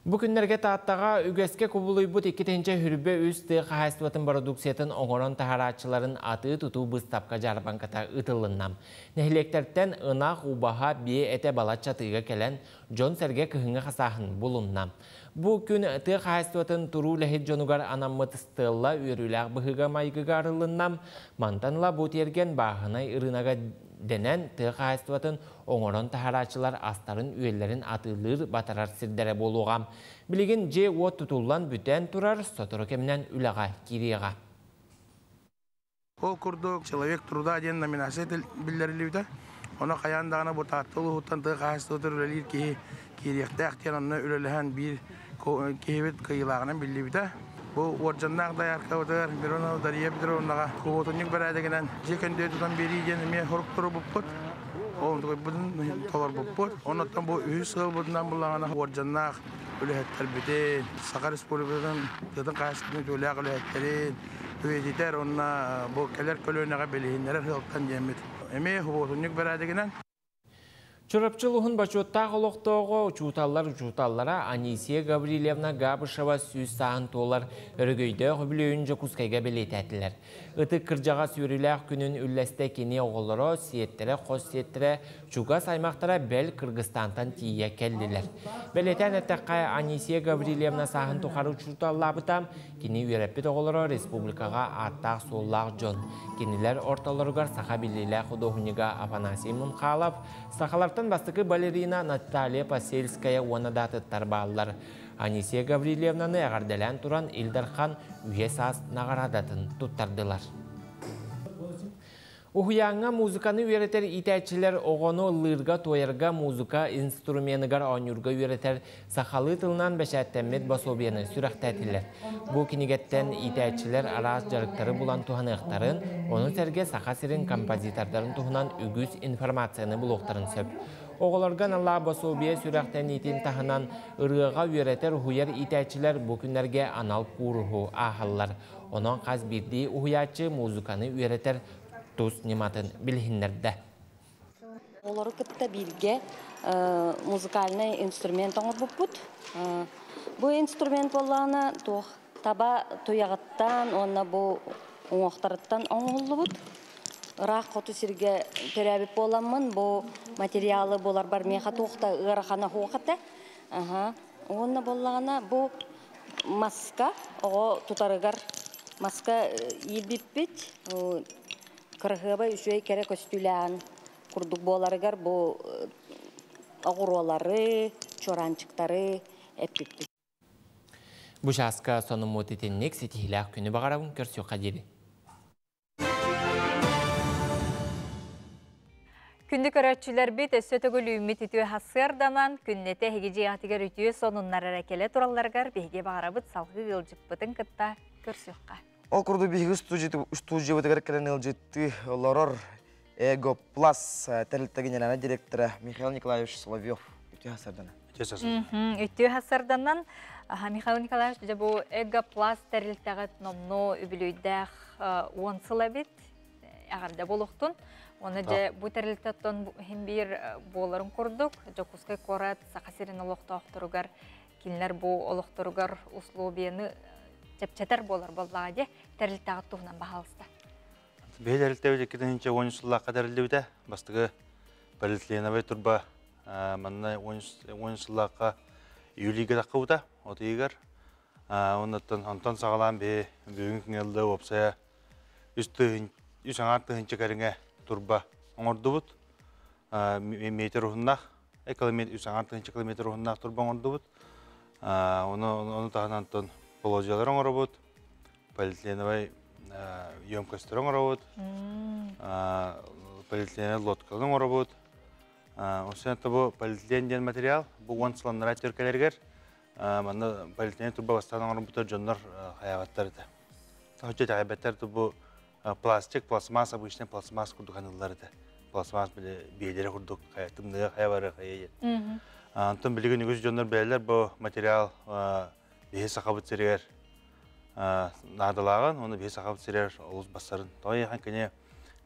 Бу күннэргэ Тааттаҕа үгэскэ кубулуйбут 2023 тыа хаһаайыстыбатын бородууксуйатын оҥорон таһарааччыларын атыы-тутуу быыстапка-дьаарбаҥката ыытыллынна. Нэһилиэктэртэн ынах, убаһа, биэ этэ балачча атыыга кэлэн, дьон-сэргэ кыһыҥҥы хасааһын булунна. Бу күн тыа хаһаайыстыбатын туруу үлэһит дьонугар анаммыт стелла үөрүүлээх быһыыга-майгыга арыллынна. Мантан ыла бу тиэргэн бааһынай ырыынага дэнэн, тыа хаһаайыстыбатын оҥорон таһарааччылар астарын-үөллэрин атыылыыр, батарар сирдэрэ буолуоҕа. Билигин дьиэ-уот тутуллан бүтэн турар, сотору кэминэн үлэҕэ киириэҕэ. Ол курдук «Человек труда» диэн номинация биллэриллибитэ. Ону хайаан даҕаны бу Таатта улууһуттан тыа хаһаайыстыбатыгар үлэлиир киһи киириэхтээх диэн онно үлэлэһэн биир киһибит кыайыылааҕынан биллибитэ. Бу уордьаннаах дояркабытыгар Миронова Дария Петровнаҕа кубуотунньук бэрээдэгинэн дьиэ көндүө тутан биэрии диэн эмиэ сорук турбуппут. Ол толорбуппут. Оннуттан бу үһүс сыалбытынан буллаҕына уордьаннаах үлэһиттэрбитин, Саха Республикатын тыатын хаһаайыстыбатын үтүөлээх үлэһиттэрин үйэтитэр уонна бу кэлэр көлүөнэҕэ билиһиннэрэр сыалтан диэммит. Эмиэ хубуотунньук бэрээдэгинэн. Чурапчы улууһун бочуоттаах олохтооҕо, учууталлар учууталлара Анисия Гаврильевна Габышева 100 сааһын туолар өрөгөйдөөх үбүлүөйүн Дьокуускайга бэлиэтээтилэр. Ытык кырдьаҕас үөрүүлээх күнүн үллэстэ кини оҕолоро, сиэттэрэ, хос сиэттэрэ, чугас аймахтара бэл Кыргызстантан тиийэ кэллилэр. Бэлиэтээн эттэххэ, Анисия Гаврильевна сааһын тухары учууталлаабыта, кини үөрэппит оҕолоро республикаҕа ааттаах-суоллаах дьон. Кинилэр ортолоругар саха биллиилээх худуоһунньуга Афанасий Мунхалов, сахалартан бастакы балерина Наталья Посельская уонна да атыттар бааллар. Анисия Гаврильевнаны эҕэрдэлээн туран Ил Дархан үйэ саас наҕараадатын туттардылар. Уһуйааҥҥа музыканы үөрэтэр иитээччилэр оҕону ыллыырга-туойарга музыка инструменыгар оонньуурга үөрэтэр сахалыы тылынан бэчээттэммит босуобуйаны сүрэхтээтилэр. Бу кинигэттэн иитээччилэр араас дьарыктары булан туһаныахтарын, ону сэргэ Саха сирин композитордарын туһунан үгүс информацияны булуохтарын сөп. Оҕолорго аналлаах босуобуйа сүрэхтэниитин таһынан ырыаҕа үөрэтэр-уһуйар иитээччилэр бу күннэргэ анал кууруһу ааһаллар. Онон хас биирдии уһуйааччы музыканы үөрэтэр тус ньыматын билиһиннэрдэ. Олору кытта бииргэ музыкальнай инструмент оҥорбуппут. Бу инструмент буоллаҕына туох таба туйаҕыттан уонна бу уҥуохтарыттан оҥоһуллубут. Ыраах хоту сиргэ төрөөбүт буоламмын бу материалы буларбар миэхэ туох да ыарахана суох этэ. Уонна буоллаҕына бу маска оҕо тутарыгар маска иирбиппит. Кыраһыабай үчүгэй кэрэ көстүүлээҕин курдук буоларыгар бу оҕуруолары, чуораанчыктары эппиппит. Бу чааска сонуммут итинник ситиһиилээх күнү баҕарабын көрсүөххэ диэри. Күндү көрөөччүлэрбит өссө төгүл үүммүт үтүө сарсыарданан күннэтэ эһиги дьиэҕитигэр үтүө сонуннар эрэ кэлэ туралларыгар биһиги баҕарабыт салгыы ыалдьыппытын кытта көрсүөххэ. Ол курдук биһиги студиябытыгар кэлэн ыалдьыттыы олорор Эго Плас тэрилтэ генеральнай директора Михаил Николаевич Соловьев үтүө сарданан. Үтүө сарданан Михаил Николаевич дьэ бу Эго Плас тэрилтэҕит номнуо үбүлүөйдээх 10 сыл эбит эҕэрдэ буолуохтун. Оны дьэ бу тэрилтэттэн иһин биир буоларын курдук Дьокуускай куорат Саха сирин олохтоохторугар кинилэр бу олохторугар условияны чэпчэтэр буолар буоллаҕа дии тэрилтэҕит туһунан баһаалыста. Биһи тэрилтэбит 2010 сыллаахха тэриллибитэ. Бастакы полиэтиленовай турба манна 10 сыллаахха июльга таххыбыта от ыйыгар. Оннуттан онтон саҕалаан биһи бүгүн күҥҥэ уопсайа үс аҥаар тыһыынча кэриҥэ турба оҥордубут. Метр уһуннаах, үс аҥаар тыһыынча километр уһуннаах турба оҥордубут. Ону таһынан онтон полозьялар оҥоробут, полиэтиленовай емкостьтары оҥоробут, полиэтиленовай лодкалары оҥоробут. Осен бу полиэтилен диэн материал бу уон сыланнара түркэлэригэр манна полиэтилен турба бастаан оҥорбуттар дьоннор хайаабаттар этэ. Хочо итэҕэйбэттэр бу пластик, пластмасс, обычный пластмасс курдук аныллар этэ. Пластмасс биэлэрэ курдук тымныга хайа бары хайа диэн. Онтон билигин үгүс дьоннор бэлэлэр бу материал биһи сахабыт сиригэр наадалааҕын, уонна биһи сахабыт сиригэр олус бассарын. Тоҕо диэххэ кини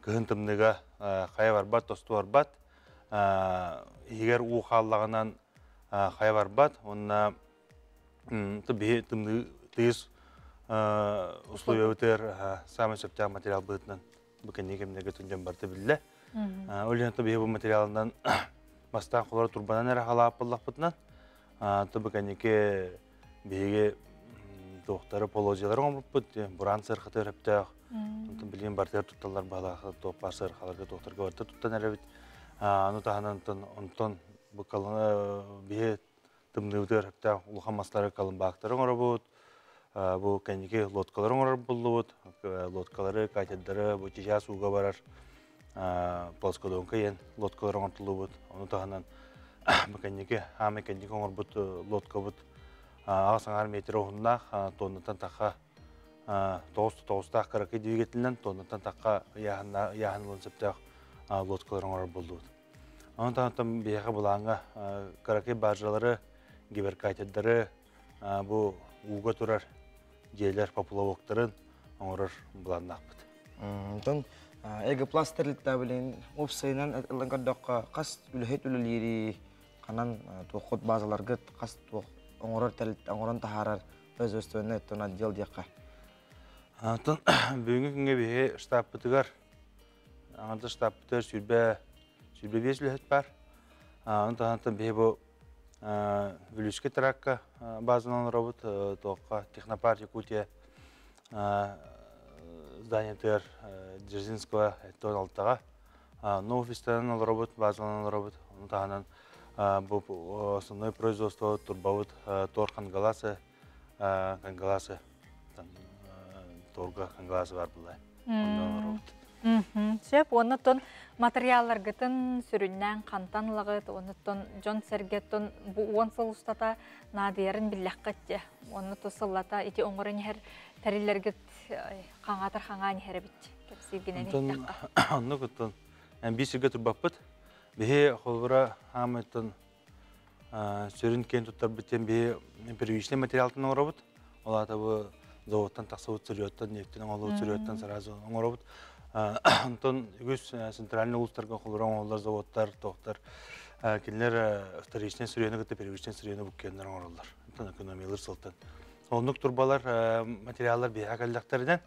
кыһын тымныга хайа барбат, тосту барбат, иһигэр уу хааллаҕынан хайа барбат, уонна биһи тымныы тыйыс условиябытыгар саамай сөптөөх материал быһыытынан бу кэнники кэмнэргэ дьон барыта биллэ. Ол иһин биһи бу материалынан бастаан холоро турбанан эрэ халааппыллахпытынан, бу кэнники биһиги туохтары полозьялары оҥорбуппут, бураан сыархатыгар сөптөөх, онтон билигин барытыгар тутталлар баһылаах туох баар сыархаларга туохтарга барыта туттан эрэбит. Аны таһынан онтон бу биһи тымныыбытыгар сөптөөх улахан мастары калымбаактары оҥоробут, бу кэнники лодкалары оҥорор буллубут, лодкалары, катердары, бу чычаас ууга барар плоскодонка диэн лодкалары оҥортуллубут. Ону таһынан бу кэнники хаамай кэнники оҥорбут лодкабыт аҕыс аҥаар метр уһуннаах, тоннаттан тахха тоҕус тоҕустаах кыракый двигателинэн тоннаттан тахха ыйааһын ылын сөптөөх лодкалары оҥорор буллубут. Ону таһынан биһиэхэ былааҥҥа кыракый баржалары, гиперкатердары, бу ууга турар дьиэлэр поплавоктарын оҥорор былааннаахпыт. Онтон Эго-пласт тэрилтэ билин уопсайынан ылан көрдөххө хас үлэһит үлэлиири ханан туоххут базаларгыт хас туох оҥорор тэрилтэ оҥорон таһаарар производственный оттон отдел диэххэ. Антон бүгүҥҥү күҥҥэ биһи штабпытыгар аҥардас штабпытыгар 25 үлэһит бар. Онтон таһынан биһи бу Вилюйский тракка базанан олоробут туохха Технопарк Якутия зданиетыгар Дзержинского 76-га ну офистан олоробут, базаланан олоробут. Ону таһынан бу основной производство турбабыт Тор Кангаласы, Кангаласы торга Кангаласы бар булай. Онно олоробут. Сөп, оннуттан материалларгытын сүрүннээн хантан ылаҕыт, оннуттан дьон сэргэттэн бу 10 сыл устата наадыйарын биллэххит дьэ. Оннуттан сыллата ити оҥорон иһэр тэриллэргит хаҥаатар хаҥаан иһэр эбит кэпсииргинэн иһиттэххэ. Оннук оттон биир сиргэ турбаппыт. Биһи холбура хаамыттан сүрүн киэн туттарбыт диэн биһи первичный материалтан оҥоробут. Ол аата бу заводтан тахсыбыт сырьеттан, нефтен оҥоһуллубут сырьеттан сразу оҥоробут. Онтон үгүс центральный улуустарга холбура оҥоһуллар заводтар, туохтар кинилэр вторичный сырьену кытта первичный сырьену буккиэннэр оҥороллор. Онтон экономиялыыр сылтан. Оннук турбалар материаллар биһиэхэ кэллэхтэринэн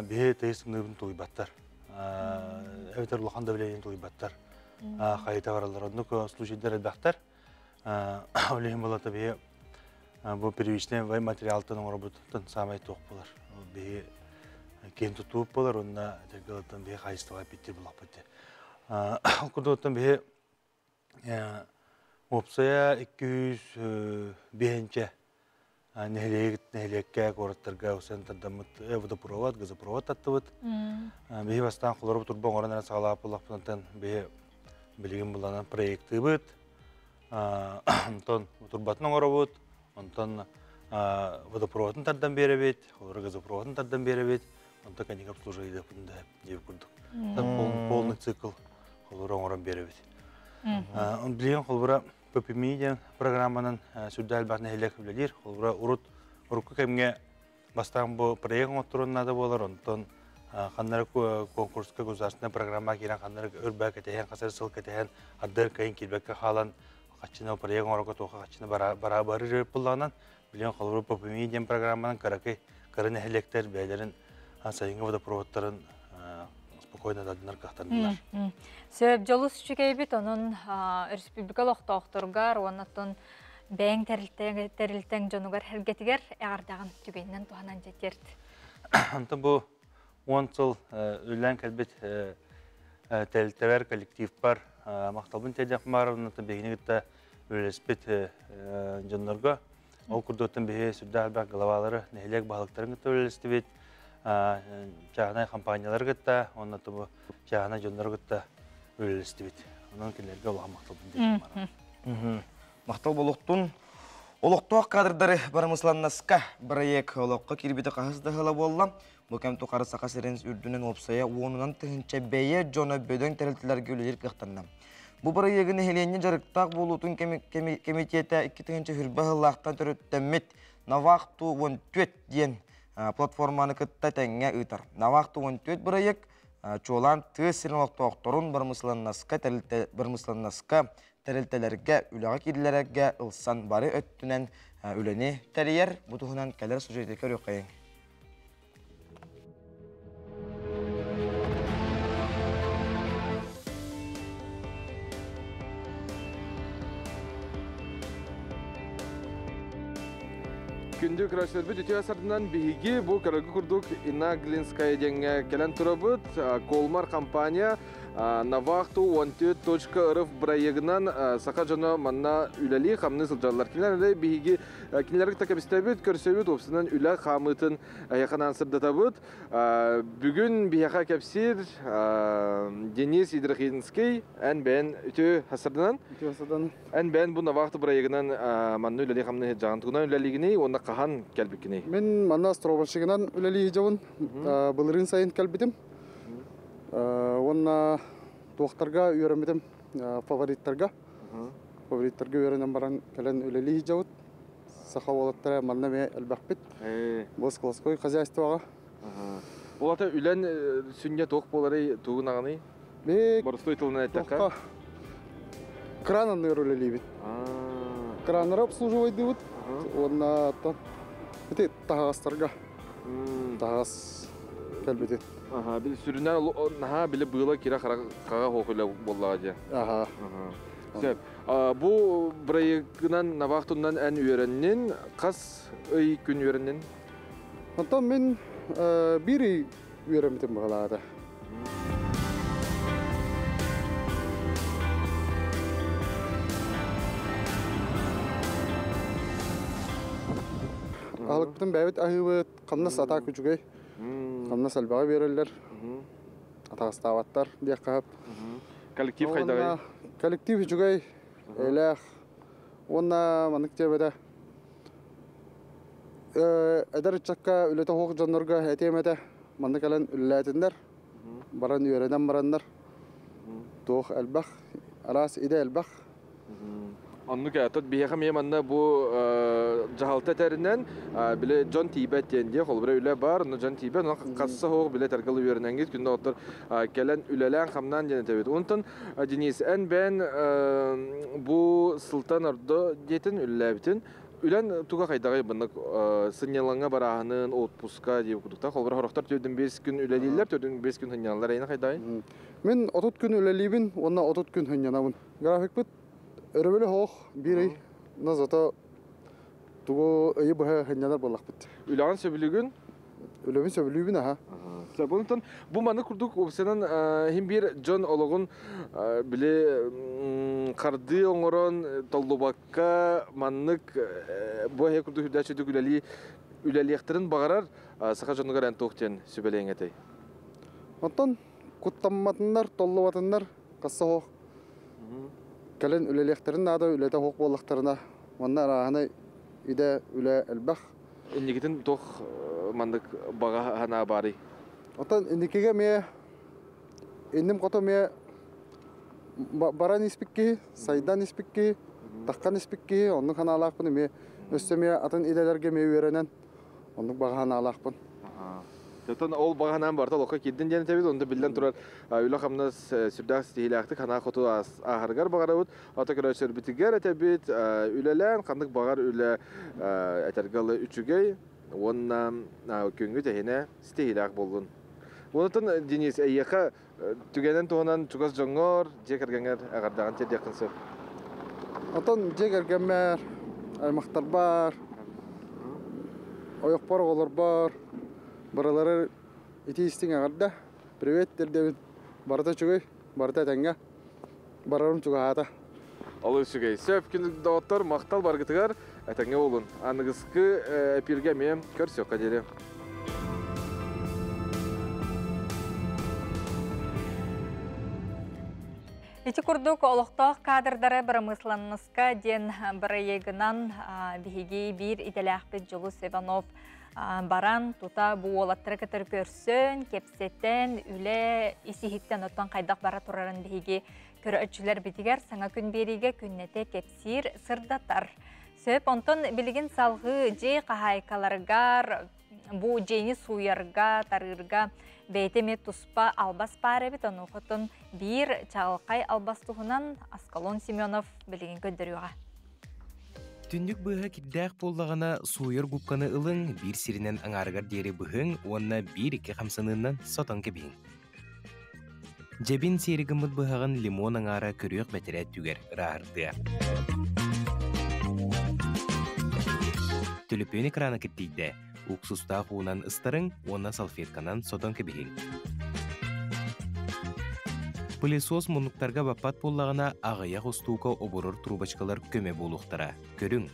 биһи тыйыс тымныыбын тулуйбаттар. Эбэтэр улахан давлениени тулуйбаттар. Хайыта бараллар. Оннук случайдар элбэхтэр. Ол иһин буолата биһи бу первичный материалтан оҥоробут саамай туох буолар. Биһи киэн тутууп буолар, онно этэргэ биһи хаачыстыбаҕа эппиттиир булахпыт. Ол курдук биһи уопсайа 205 нэһилиэккэ, куораттарга центрдаммыт водопровод, газопровод таттыбыт. Биһи бастаан холоробут турба оҥорон эрэ саҕалааппыллахпытынан биһи билигин буланан проектыыбыт. Онтон турбатын оҥоробут, онтон водопроводун тардан биэрэбит, холоро газопроводун тардан биэрэбит, онтон кэнники обслуживание диэбит курдук. Полный цикл холоро оҥорон биэрэбит. Билигин холбура ППМИ диэн программанан сүрдээх элбэх нэһилиэк үлэлиир. Холобура, урут урукку кэмҥэ бастаан бу проект оҥотторун наада буолар, онтон ханнары конкурска государственная программа киирэн ханнары өрбө кэтэһэн, хасар сыл кэтэһэн, ардыгар кайын киирбэккэ хаалан, хаччына проект оҥорорго туоха хаччына бара барыр буллаҕынан, билигин холобура ППМИ диэн программанан кыракый кыра нэһилиэктэр бэйэлэрин сайыҥҥы водопроводтарын спокойно дадынар кыахтаннылар. Сөп дьолус үчүгэйбит, онон республика олохтоохторугар уонна бэйэҥ тэрилтэҥ дьонугар эргэтигэр эҕэрдэҕин түгэнинэн туһанан дьэтиэрт. Онтон бу 10 сыл үлэлээн кэлбит тэрилтэбэр, коллективпар махталбын тиэрдиэхпин баҕарабын, биһигини кытта үлэлэспит дьоннорго. Ол курдуктан биһи сүрдээх элбэх главалары, нэһилиэк баһылыктарын кытта үлэлэстибит, чааһынай компаниялары кытта, уонна бу чааһынай дьоннору кытта үлэлэстибит. Онон кинилэргэ улахан махталбын диэхпин Махтал болуохтун. Олохтоох кадрдары бырамыысыланнаска бырайыак олоххо киирбитэ хаһыс да сыла буолла. Бу кэм тухары Саха сирин үрдүнэн уопсайа уонунан тыһыынча бэйэ дьоно бөдөҥ тэрилтэлэргэ үлэлиир кыахтанна. Бу бырайыагы нэһилиэнньэ дьарыктаах буолуутун кэмитиэтэ 2020 сыллаахтан төрүттэммит Навахту 14 диэн платформаны кытта тэҥҥэ ыытар. Навахту 14 бырайыак чуолаан тыа сирин олохтоохторун бырамыысыланнаска тэрилтэлэргэ үлэҕэ киирилэргэ ылсан бары өттүнэн үлэни тэрийэр. Бу туһунан кэлэр сюжеты көрүөххэйиҥ. Күндү көрөөччүлэрбит үтүө сардынан биһиги бу көрөргө курдук Инна Глинская диэҥҥэ кэлэн турабыт. Колмар компания Навахту 14.рф бырайыагынан саха дьоно манна үлэлии хамныы сылдьаллар. Кинилэр биһиги кинилэргэ кытта кэбистэбит, көрсөбүт, уопсайынан үлэ хаамыытын эһиэхэ сырдатабыт. Бүгүн биһиэхэ кэпсиир Денис Идрахинский эн бэйэн үтүө хасырданан. Үтүө хасырданан. Эн бэйэн бу Навахту бырайыагынан манна үлэлии хамныы сылдьаҕын. Тугунан үлэлиигиний уонна хаһан кэлбиккиний? Мин манна стробальщигынан үлэлии сылдьабын. Былырыын сайын кэлбитим. Уонна туохтарга үөрэммитим фавориттарга. Фавориттарга үөрэнэн баран кэлэн үлэлии сылдьабыт. Саха уолаттара манна эмиэ элбэхпит. Бу складской хозяйствоҕа. Олата үлэн сүнньэ туох буоларый, тугун аҕаный? Боростуой тылынан эттэххэ. Кран анныгар үлэлиибит. Краннары обслуживайдыыбыт. Уонна ити таһаҕастарга таһаҕас кэлбитин. Аха, били сүрүннээн наһаа били быыла кира хараҕа хоох үлэ буоллаҕа дии. Аха. Сөп. Бу бырайыгынан Навахтуннан эн үөрэннин, хас ый күн үөрэннин? Онтон мин биир ый үөрэммитим быһалаата. Аһылыкпытын бэйэбит аһыыбыт, хамнас атаак үчүгэй. Хамнас элбэҕи биэрэллэр. Атаҕастаабаттар диэххэ сөп. Коллектив хайдаҕый? Коллектив үчүгэй, эйэлээх. Уонна маннык диэбэтэ. Эдэр ыччакка үлэтэ суох дьоннорго этиэм этэ, манна кэлэн үлэлээтиннэр, баран үөрэнэн бараннар, туох элбэх, араас идэ элбэх. Оннук тот биһиэхэ эмиэ манна бу дьаһалта этэринэн били дьон тиийбэт диэн диэ холобура үлэ бар, но дьон тиийбэт, онон хасса суох билэ таргал үөрэнэҥҥит күндэ оттор кэлэн үлэлээн-хамнаан диэн этэбит. Онтон Денис, эн бэйэн бу сылтан ордо диэтин үлэлээбитин Үлэн туга хайдаҕый маннык сынньалаҥҥа барааһынын, отпуска диэбит курдуктар. Холобура, сорохтор 4-5 күн үлэлииллэр, 4-5 күн сынньаналлар. Эйиэнэ хайдаҕый? Мин 30 күн үлэлиибин уонна 30 күн сынньанабын. Графикпыт өрөбүлү суох биир ый. Но зато тугу ыйы быһа сынньанар буоллахпыт. Үлэҕин сөбүлүүгүн? Үлэбин сөбүлүүбүн аха. Онтон бу маннык курдук уопсайынан иһин биир дьон олоҕун били хардыы оҥорон толлубакка маннык бу эһэ курдук үрдээччи үлэлии үлэлиэхтэрин баҕарар саха дьонугар эн туох диэн сүбэлиэҥ этэй? Оттон куттамматыннар, толлубатыннар хасса суох кэлэн үлэлиэхтэрин наада, үлэтэ суох буоллахтарына манна арааһынай идэ үлэ элбэх. Инникитин туох маннык баҕа санаа баарый? Оттон инникигэ эмиэ инним хоту эмиэ баран испит киһи, сайдан испит киһи, таххан испит киһи, оннук санаалаахпын эмиэ өссө эмиэ атын идэлэргэ эмиэ үөрэнэн оннук баҕа санаалаахпын. Оттон ол баҕа санаам барыта олоххо киирдин диэн этэбит, онто биллэн турар үлэ-хамнас сүрдээх ситиһиилээхтик санаа хоту ааһарыгар баҕарабыт. Ата көрөөччүлэрбитигэр этэбит, үлэлээн ханнык баҕар үлэ этэргэ дылы үчүгэй уонна күҥҥүт эһинэ ситиһиилээх буоллун. Онтон Денис, эйиэхэ түгэнэн туһунан чугас дьоҥҥор, дьиэ кэргэҥҥэр эҕэрдэҕин тиэрдиэххин сөп. Оттон дьиэ кэргэммэр, аймахтарбар, ойохпор, оҕолорбор барылары итии истиҥ эҕэрдэ. Привет тиэрдэбин. Барыта үчүгэй, барыта этэҥҥэ. Барарым чугаһаата. Олус үчүгэй. Сөп күн доҕоттор, махтал баргытыгар этэҥҥэ буолун. Аныгыскы эпиргэ эмиэ көрсүөххэ диэри. Ити курдук олохтоох кадрдары бырамыысыланнаска диэн бырайыагынан биһиги биир идэлээхпит Дьулус Иванов баран тута бу уолаттары кытары көрсөн, кэпсэтэн, үлэ ис-иһиттэн оттон хайдах бара турарын биһиги көрөөччүлэрбитигэр саҥа күн биэриигэ күннэтэ кэпсиир, сырдатар. Сөп, онтон билигин салҕыы дьиэ хаһаайкаларыгар бу дьиэни сууйарга, тарыырга бэйэтэ эмиэ туспа албас баар эбит. Онуохутун биир чаҕылхай албас туһунан Аскалон Семенов билигин көрдөрүөҕэ. Түннүк быыһа кирдээх буоллаҕына, сууйар губканы ылыҥ, биир сиринэн аҥаарыгар диэри быһыҥ уонна биир-икки хамсаныынан сотон кэбиһиҥ. Дьэбин сиэри гыммыт быһаҕын лимон аҥаара көрүөх бэтэрээ өттүгэр ырааһырдыа. Төлөпүөн экрана киртийдэ, уксустаах уунан ыстарыҥ уонна салфетканан сотон кэбиһиҥ. Пылесос муннуктарга баппат буоллаҕына, аҕыйах устуука оборор трубочкалар көмө буолуохтара. Көрүҥ.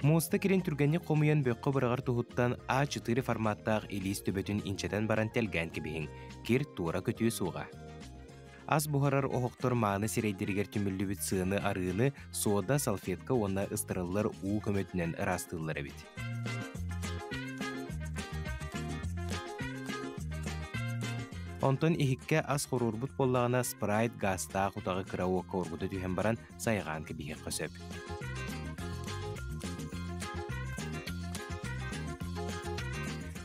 Муоста кирин түргэнник хомуйан бөххө быраҕар туһуттан А4 форматтаах илиис төбөтүн инчэтэн баран тэлгээн кэбиһиҥ. Кир туора көтүө суоҕа. Ас буһарар оһохтор мааны сирэйдэригэр түмүллүбүт сыаны-арыыны сода, салфетка уонна ыстарыллар уу көмөтүнэн ыраастыыллар эбит. Онтон иһиккэ ас хоруорбут буоллаҕына спрайт гаастаах утаҕы кыра уокка оргута түһэн баран сайҕаан кэбиһиэххэ сөп.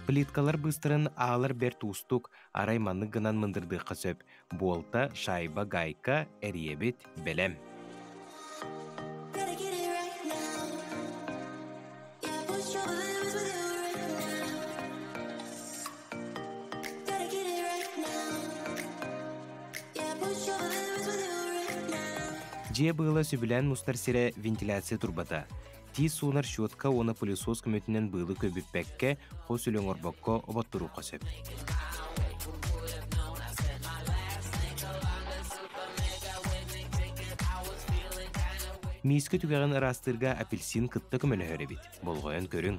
Плиткалар быыстарын аалар бэрт уустук, арай маннык гынан мындырдыахха сөп. Буолта, шайба, гайка, эрийэбит, бэлэм. Дьиэ быыла сөбүлээн мустар сирэ вентиляция турбата. Тиис суунар щетка уонна пылесос көмөтүнэн быылы көбүппэккэ, хос үлэ оҥорбокко оботторуохха сөп. Миискэ түгэҕин ыраастыырга апельсин кытта көмөлөһөр эбит. Болҕойон көрүҥ.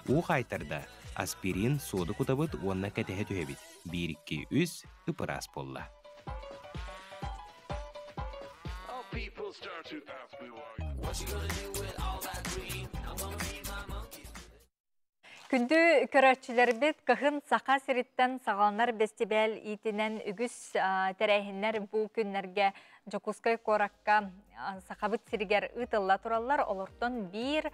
Уу хаайтарда, аспирин, суоду кутабыт уонна кэтэһэ түһэбит. Биир, икки, үс, ып-ыраас буолла. Күндү көрөөччүлэрбит, кыһын Саха сириттэн саҕаланар бэстибээл иитинэн үгүс тэрээһиннэр бу күннэргэ Дьокуускай куоракка Сахабыт сиригэр ыытылла тураллар. Олортон биир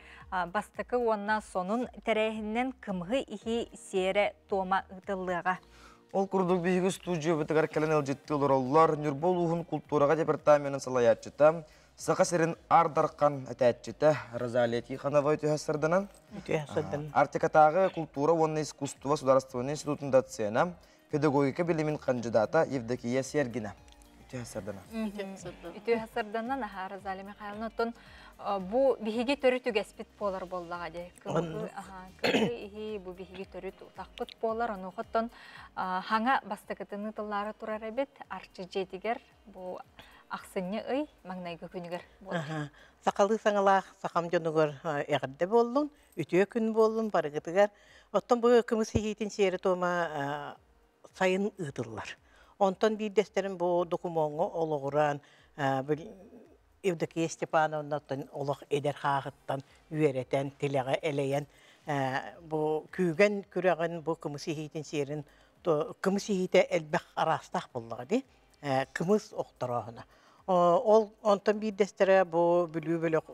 бастакы уонна сонун тэрээһининэн кымыһы иһии сиэрэ-туома ыытыллыаҕа. Ол курдук биһиги студиябытыгар кэлэн ыалдьыттыы олороллор Ньурба улууһун култуураҕа департаменын салайааччыта, Саха сирин Аар Дархан этээччитэ Розалия Тихонова үтүө сырданан, Арктикатааҕы култуура уонна искусство судаарыстыбаннай институтун доцена, педагогика билимин хандьыдаата Евдокия Сергина. Үтүө сырдана. Үтүө сырдана, наһаа Розалия Михайловна. Оттон бу биһиги төрүт үгэспит буолар буоллаҕа дии. Кымыһы иһии бу биһиги төрүт утахпыт буолар. Онуоха хаҥа бастакытын ыытыллаары турар эбит. Арчы дьиэтигэр бу ахсынньы ый маҥнайгы күнүгэр буолар. Сахалыы саҥалаах сахам дьонугар эҕэрдэ буоллун, үтүө күн буоллун барыгытыгар. Оттон бу кымыс иһиитин сиэрэ-туома сайын ыытыллар. Онтон биирдэстэрин бу докумуоҥҥа олоҕуран Евдокия Степановнаттан олох эдэр хааҕыттан үөрэтэн, тилэҕэ элэйэн бу күүгэн күрэҕин, бу кымыс иһиитин сиэрин кымыс иһиитэ элбэх араастаах буоллаҕа дии. Кымыс охторооһуна. Ол онтон биирдэстэрэ бу Бүлүү бөлөх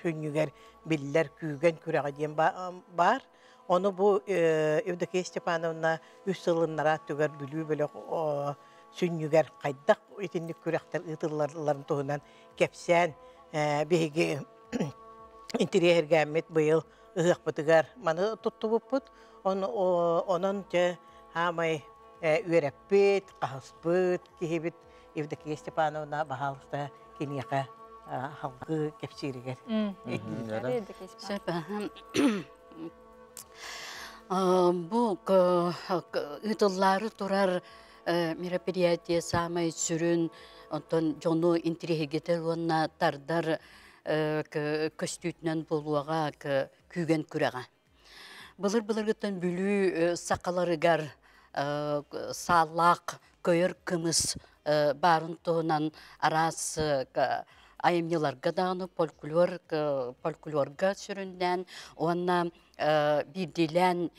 хүннүгэр биллэр күүгэн күрэҕэ диэн баар. Ону бу Евдокия Степановна үс сылыннара түгэр Бүлүү бөлөх сүнньүгэр хайдах итинник күрэхтэр ыытыллалларын туһунан кэпсээн биһиги интириэһиргээммит быйыл ыһыахпытыгар маны туттубуппут. Онон дьэ хаамай үөрэппит, хаһыспыт киһибит Евдокия Степановна баһаалыста киниэхэ халгыы кэпсииригэр. Бу ыытыллаары турар мероприятие саамай сүрүн, онтон дьону интириэһиргэтэр уонна тардар көстүүтүнэн буолуоҕа күүгэн күрэҕэ. Былыр-былыргыттан Бүлүү сахаларыгар сааллаах көйөр кымыс баарын туһунан араас айымньыларга даҕаны фольклор фольклорга сүрүннээн уонна биирдиилээн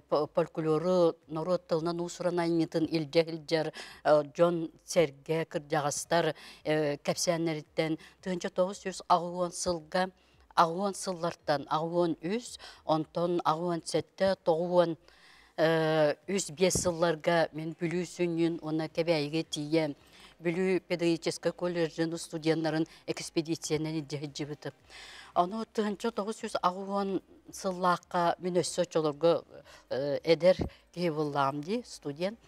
фольклору норуот тылынан уус-уран айымньытын илдьэ сылдьар дьон сэргэ кырдьаҕастар кэпсээннэриттэн 1980 сылга 80 сыллартан 83, онтон 87, 93 5 сылларга мин Бүлүү сүнньүн уонна Кэбээйигэ тиийэн Бүлүү педагогическай колледжын студеннарын экспедициянан илдьэ сылдьыбытым. Ону 1980 сыллаахха мин өссө оччолорго эдэр киһи буоллаҕым дии, студент.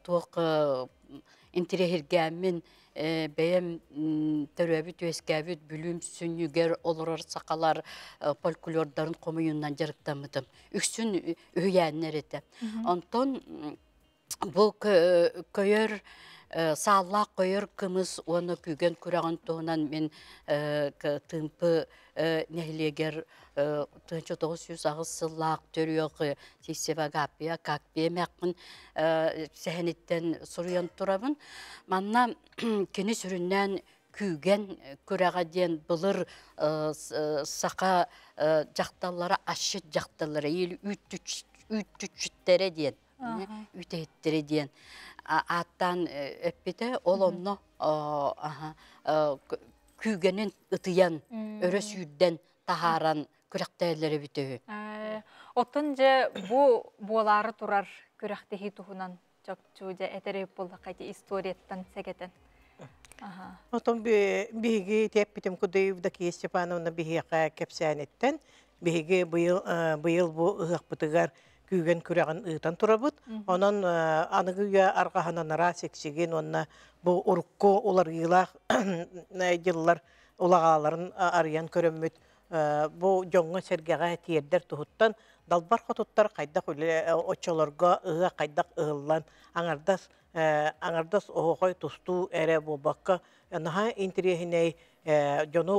Туох интириэһиргээммин бэйэм төрөөбүт-үөскээбит Бүлүүм сүнньүгэр олорор сахалар фольклордарын хомуйуунан дьарыктаммытым. Үксүн үһүйээннэр этэ. Онтон бу көйөр сааллаах көйөр кымыс уонна күүгэн күрэҕин туһунан мин Тыымпы нэһилиэгэр 1908 сыллаах төрүөх Сисева Агапия Какпия эмээххин сэһэниттэн суруйан турабын. Манна кини сүрүннээн күүгэн күрэҕэ диэн былыр саха дьахталлара, асчыт дьахталлара, үүттүчүттэрэ диэн. Үтэһиттэри диэн ааттаан эппитэ. Ол онно күүгэнин ытыйан, өрө сүүрдэн таһааран күрэхтэһэллэр эбит үһү. Оттон дьэ бу буолаары турар күрэхтэһии туһунан чопчу дьэ этэр буоллахха ити историяттан сэгэтэн. Отон биһиги тиэппитим куду Евдокия Степановна биһиэхэ кэпсээниттэн биһиги быйыл быйыл бу ыһыахпытыгар күүгэн күрэҕин ыытан турабыт. Онон аныгы үйэ арҕаһынан араас сиксигин уонна бу урукку уларыйыылаах дьыллар улаҕааларын арыйан көрөммүт бу дьоҥҥо-сэргэҕэ тиэрдэр туһуттан далбар хотуттар хайдах үлэ оччолорго ыһыах хайдах ыһыллан аҥардас аҥардас оһоҕой тустуу эрэ буолбакка наһаа интэриэһинэй дьону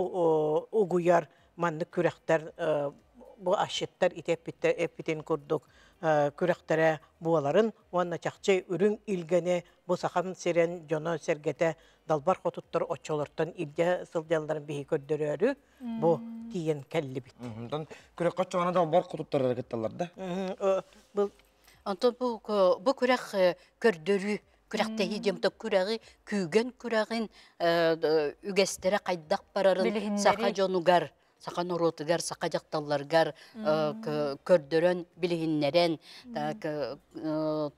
угуйар маннык күрэхтэр бу асчыттар ити эппитин курдук күрэхтэрэ буоларын уонна чахчы үрүҥ илгэни бу Сахам сирин дьоно-сэргэтэ далбар хотуттар оччолортон илдьэ сылдьалларын биһи көрдөрөөрү бу тиийэн кэллибит. Онтон күрэххэ оччоҕуна далбар хотуттар кытталлар да? Онтон бу бу күрэх көрдөрүү күрэхтэһии диэн күрэҕи күүгэн күрэҕин үгэстэрэ хайдах барарын саха дьонугар саха норуотугар, саха дьахталларыгар көрдөрөн, билиһиннэрэн,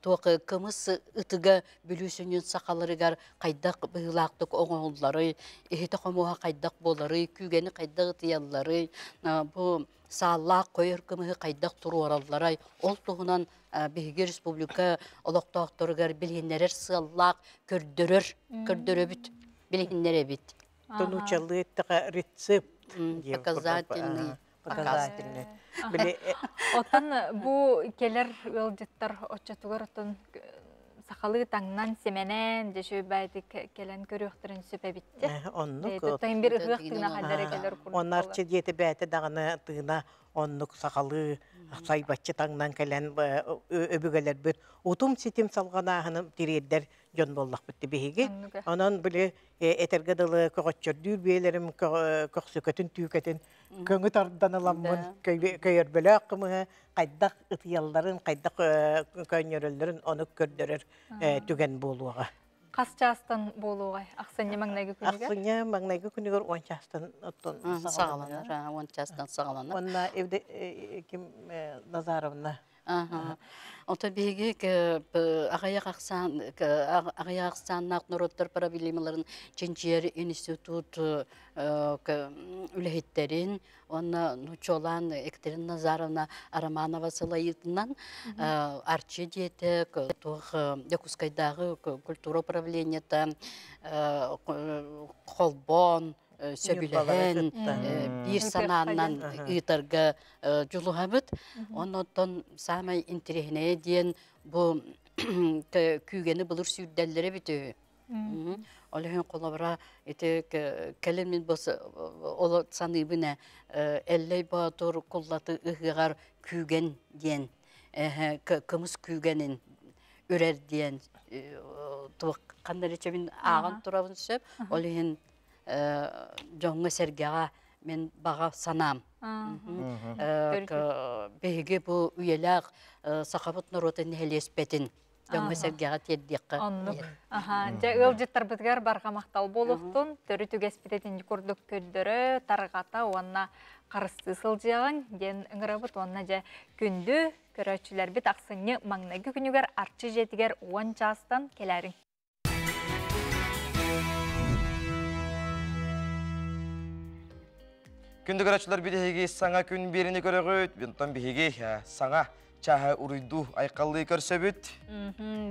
туох кымыс ытыга Бүлүү сүнньүн сахаларыгар хайдах быһыылаахтык оҥоһулларый, иһитэ-хомуоһа хайдах буоларый, күүгэни хайдах ытыйалларый, бу сааллаах хойор кымыһы хайдах туруоралларай, ол туһунан биһиги республика олохтоохторугар билиһиннэрэр сыаллаах көрдөрөр, көрдөрөбүт, билиһиннэрэбит. Нууччалыы эттэхэ рецепт показательный. Показательный. Оттон бу кэлэр ыалдьыттар оччотугар оттон сахалыы таҥнан симэнэн дьэ кэлэн көрүөхтэрин сөп эбит Оннук. Тайын бир ыһыах тыына хадара кэлэр курдук. Оннарчы диэти бэйэтэ даҕаны тыына оннук сахалыы сайбаччы таҥнан кэлэн өбүгэлэрбит утум ситим салҕанааһыны тириэрдэр дьон буоллахпыт биһиги. Онон били этэргэ дылы көҕөччөрдүүр биэлэрим көхсүкөтүн түүкэтин көҥү тардан ыламмын көйөрбөлөөх кымыһы хайдах ытыйалларын, хайдах көөнньөрөллөрүн ону көрдөрөр түгэн буолуоҕа. Хас чаастан буолуоҕай? Ахсынньы маҥнайгы күнүгэр? Ахсынньы маҥнайгы күнүгэр 10 чаастан саҕаланар. 10 чаастан саҕаланар. Онна ким Назаровна Онтон биһиги аҕыйах ахсаан аҕыйах ахсааннаах норуоттар проблемаларын чинчийэр институт үлэһиттэрин уонна нучолаан Екатерина Назаровна Романова салайыытынан Арчы диэтэ туох Дьокуускайдааҕы культура управлениета холбоон сөбүлэһэн биир санаанан ыытарга дьулуһабыт. Оннуттан саамай интэриэһинэйэ диэн бу күүгэни былыр сүүрдэллэрэ эбит үһү. Ол иһин холобура ити кэлин мин бу ол саныыбын ээ Эллэй Боотур Куллаты ыһыаҕар күүгэн диэн кымыс күүгэнин үрэр диэн туох ханна эрэ чэбин ааҕан турабын сөп. Ол иһин дьоҥҥо-сэргэҕэ мин баҕа санаам. Биһиги бу үйэлээх сахабыт норуотун нэһилиэспэтин дьоҥҥо-сэргэҕэ тиэрдиэххэ. Оннук. Дьэ ыалдьыттарбытыгар барҕа махтал буолуохтун, төрүт үгэспит итинник курдук көрдөрө, тарҕата уонна харыстыы сылдьыаҕыҥ диэн ыҥырабыт уонна дьэ күндү көрөөччүлэрбит ахсынньы маҥнайгы күнүгэр Арчы дьиэтигэр 10 чаастан кэлээриҥ. Күндү көрөөччүлэр биһиги саҥа күн биэrini көрөҕүт. Онтон биһиги саҥа чааһы уруйдуу айхаллыы көрсөбүт.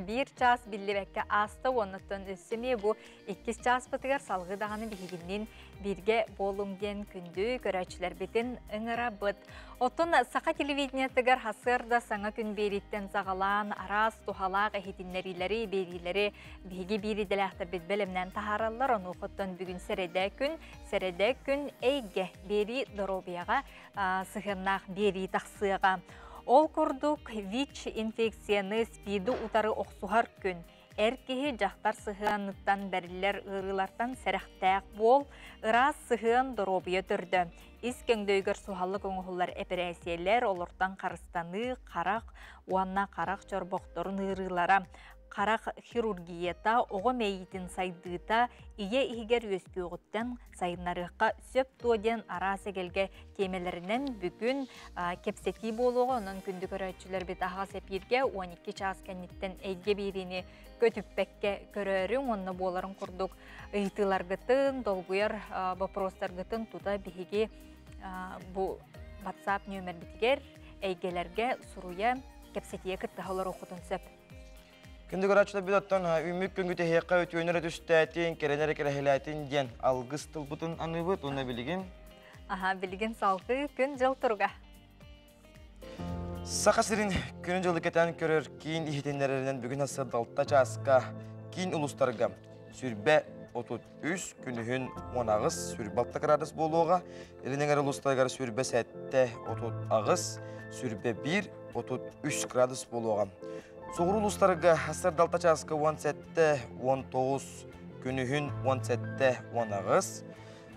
Биир чаас биллибэккэ ааста уоннаттан өссө эмиэ бу иккис чааспытыгар салгыы даҕаны биһигинниин бииргэ буолуҥ диэн күндү көрөөччүлэрбитин ыҥырабыт. Оттон саха телевидениетыгар сарсыарда саҥа күн биэрииттэн саҕалаан араас туһалаах иһитиннэриилэри, биэриилэри биһиги биир идэлээхтэрбит бэлэмнээн таһаараллар. Онуохуттан бүгүн сэрэдэ күн, сэрэдэ күн эйгэ биэрии доруобуйаҕа сыһыаннаах биэрии тахсыаҕа. Ол курдук ВИЧ инфекцияны СПИДу утары охсуһар күн. Эр киһи дьахтар сыһыаныттан бэриллэр ыарыылартан сэрэхтээх буол, ыраас сыһыан доруобуйа төрдө. Ис көҥдөйүгэр суһаллык оҥоһуллар эпэрээссийэлэр, олортон харыстаныы, харах уонна харах чорбохторун ыарыылара, харах хирургията, оҕо мэйиитин сайдыыта ийэ иһигэр үөскүөҕүттэн сайыннарыахха сөп дуо диэн араас эгэлгэ тиэмэлэринэн бүгүн кэпсэтии буолуоҕа. Онон күндү көрөөччүлэрбит аһаҕас эпииргэ 12 чаас кэнниттэн эйгэ биэриини көтүппэккэ көрөөрүҥ уонна буоларын курдук ыйытыыларгытын, долгуйар боппуруостаргытын тута биһиги бу WhatsApp нүөмэрбитигэр эйгэлэргэ суруйа, кэпсэтиэ кыттыһа олоруоххутун сөп. Күндү көрөөччүлэр бүт оттон үүммүт күнгү тэһиэххэ үтүөнү эрэ түстээтин, кэрэнэ эрэ кэрэһилээтин диэн алгыс тылбытын аныыбыт уонна билигин Аха, билигин салгыы күн-дьыл туруга. Саха сирин күнү-дьылы кэтээн көрөр киин иһитиннэрэринэн бүгүн сарсыарда алта чааска киин улуустарга сүрбэ 33 күнүһүн 18 сүрбэ 6 градус буолуоҕа. Илин эҥэр улуустарыгар сүрбэ 7 38 сүрбэ 1 33 градус буолуоҕа. Соҕуруу улуустарга сарсыарда алта чааска 17 19 күнүһүн 17 18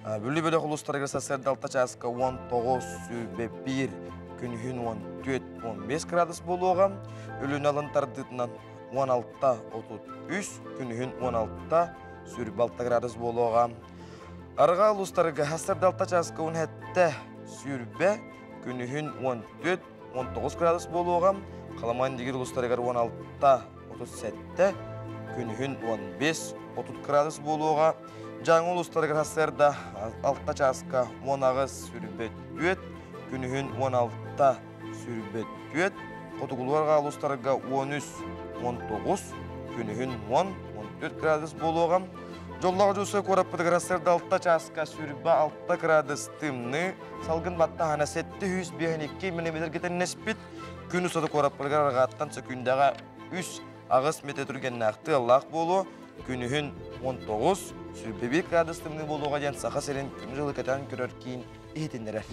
Бүлүү бөлөх улуустарыгар сарсыарда алта чааска 19 сүүрбэ биир, күнүһүн 14 15 градус буолуоҕа. Өлүөнэ алын тардыытынан 16 33, күнүһүн 16 сүүрбэ алта градус буолуоҕа. Арҕаа улуустарга сарсыарда алта чааска 17 сүүрбэ, күнүһүн 14 19 градус буолуоҕа. Халымаан Дигир улуустарыгар 16 37, күнүһүн 15 30 градус буолуоҕа. Дьааҥы улуустарыгар сарсыарда 6 чааска 18 сүүрбэ күнүһүн 16 сүүрбэ хотугулуу арҕаа улуустарга 13 19, күнүһүн 10 14 градус буолуоҕа. Дьоллоох Дьуусай куораппытыгар сарсыарда 6 чааска сүүрбэ 6 градус тымныы, салгын баттаһана 752 мм тэннэспит. Күн устата куораппытыгар арҕааттан сөкүүндэҕэ 3 8 метр түргэннээх тыаллаах буолуо. Күнүһүн 19, 21 градус тымныы буолуоҕа диэн Саха сирин күнү-дьылы кэтээн көрөр киин иһитиннэрэр.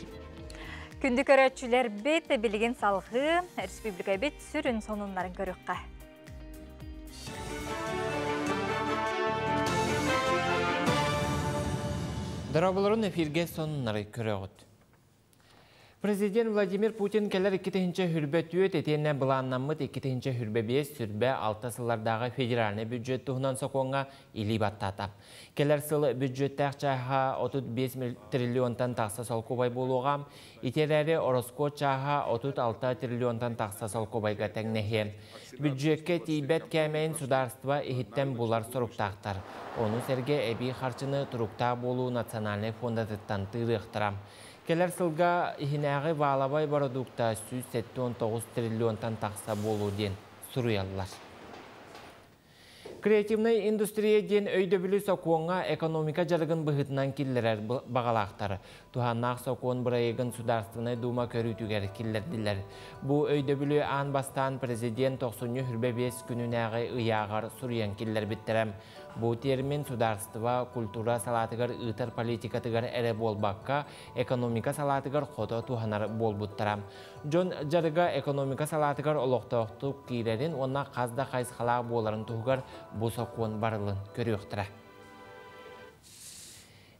Күндү көрөөччүлэрбит, билигин салҕыы республикабит сүрүн сонуннарын көрүөххэ. Дорооболорун эфирге сонуннары көрөҕүт. Президент Владимир Путин кэлэр 2 хүрбэ түөт этиэннэ былааннаммыт 2 хүрбэ 5 сүрбэ 6 сыллардааҕы федеральный бюджет туһунан сокуоҥҥа илии баттаата. Кэлэр сыл бюджеттаах чааһа 35 триллионтан тахса солкуобай буолуоҕа. Ити эрээри ороскуот чааһа 36 триллионтан тахса солкуобайга тэҥнэһиэ. Бюджеккэ тиийбэт кээмэйин судаарыстыба иһиттэн булар соруктаахтар. Ону сэргэ эбии харчыны туруктаах буолуу национальнай фондатыттан тыырыахтара. Кэлэр сылга иһинээҕи валовай бородуукта 179 триллионтан тахса буолуо диэн суруйаллар. Креативнай индустрия диэн өйдөбүлү сокуоҥҥа экономика дьарыгын быһыытынан киллэрэр баҕалаахтар. Туһааннаах сокуон бырайыагын Судаарыстыбаннай Дума көрүүтүгэр киллэрдилэр. Бу өйдөбүлү аан бастаан президент тохсунньу хүрбэ биэс күнүнээҕи ыйааҕар суруйан киллэрбиттэрэ. Бу термин судаарыстыба культура салаатыгар ыытар политикатыгар эрэ буолбакка, экономика салаатыгар хото туһанар буолбуттара. Дьон дьарыга экономика салаатыгар олохтоохтук киирэрин уонна хас да хайысхалаах буоларын туһугар бу сокуон барылын көрүөхтэрэ.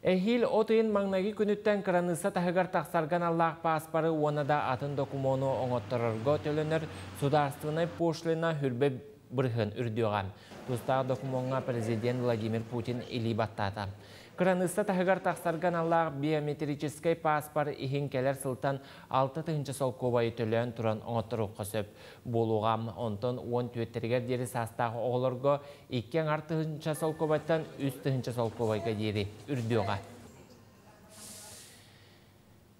Эһиил от ыйын маҥнайгы күнүттэн кыраныысса таһыгар тахсарга аналлаах пааспары уонна да атын докумуону оҥотторорго төлөнөр судаарыстыбаннай пошлина хүрбэ бырыһыан үрдүөҕэ. Тустаах докумуоҥҥа президент Владимир Путин илии баттаата. Кыраныысса таһыгар тахсарга аналлаах биометрическэй пааспар иһин кэлэр сылтан 6 тыһыынча солкуобайы төлөөн туран оҥотторуохха сөп буолуоҕа. Онтон 14-тэригэр диэри саастаах оҕолорго 2,5 тыһыынча солкуобайтан 3 тыһыынча солкуобайга диэри үрдүөҕэ.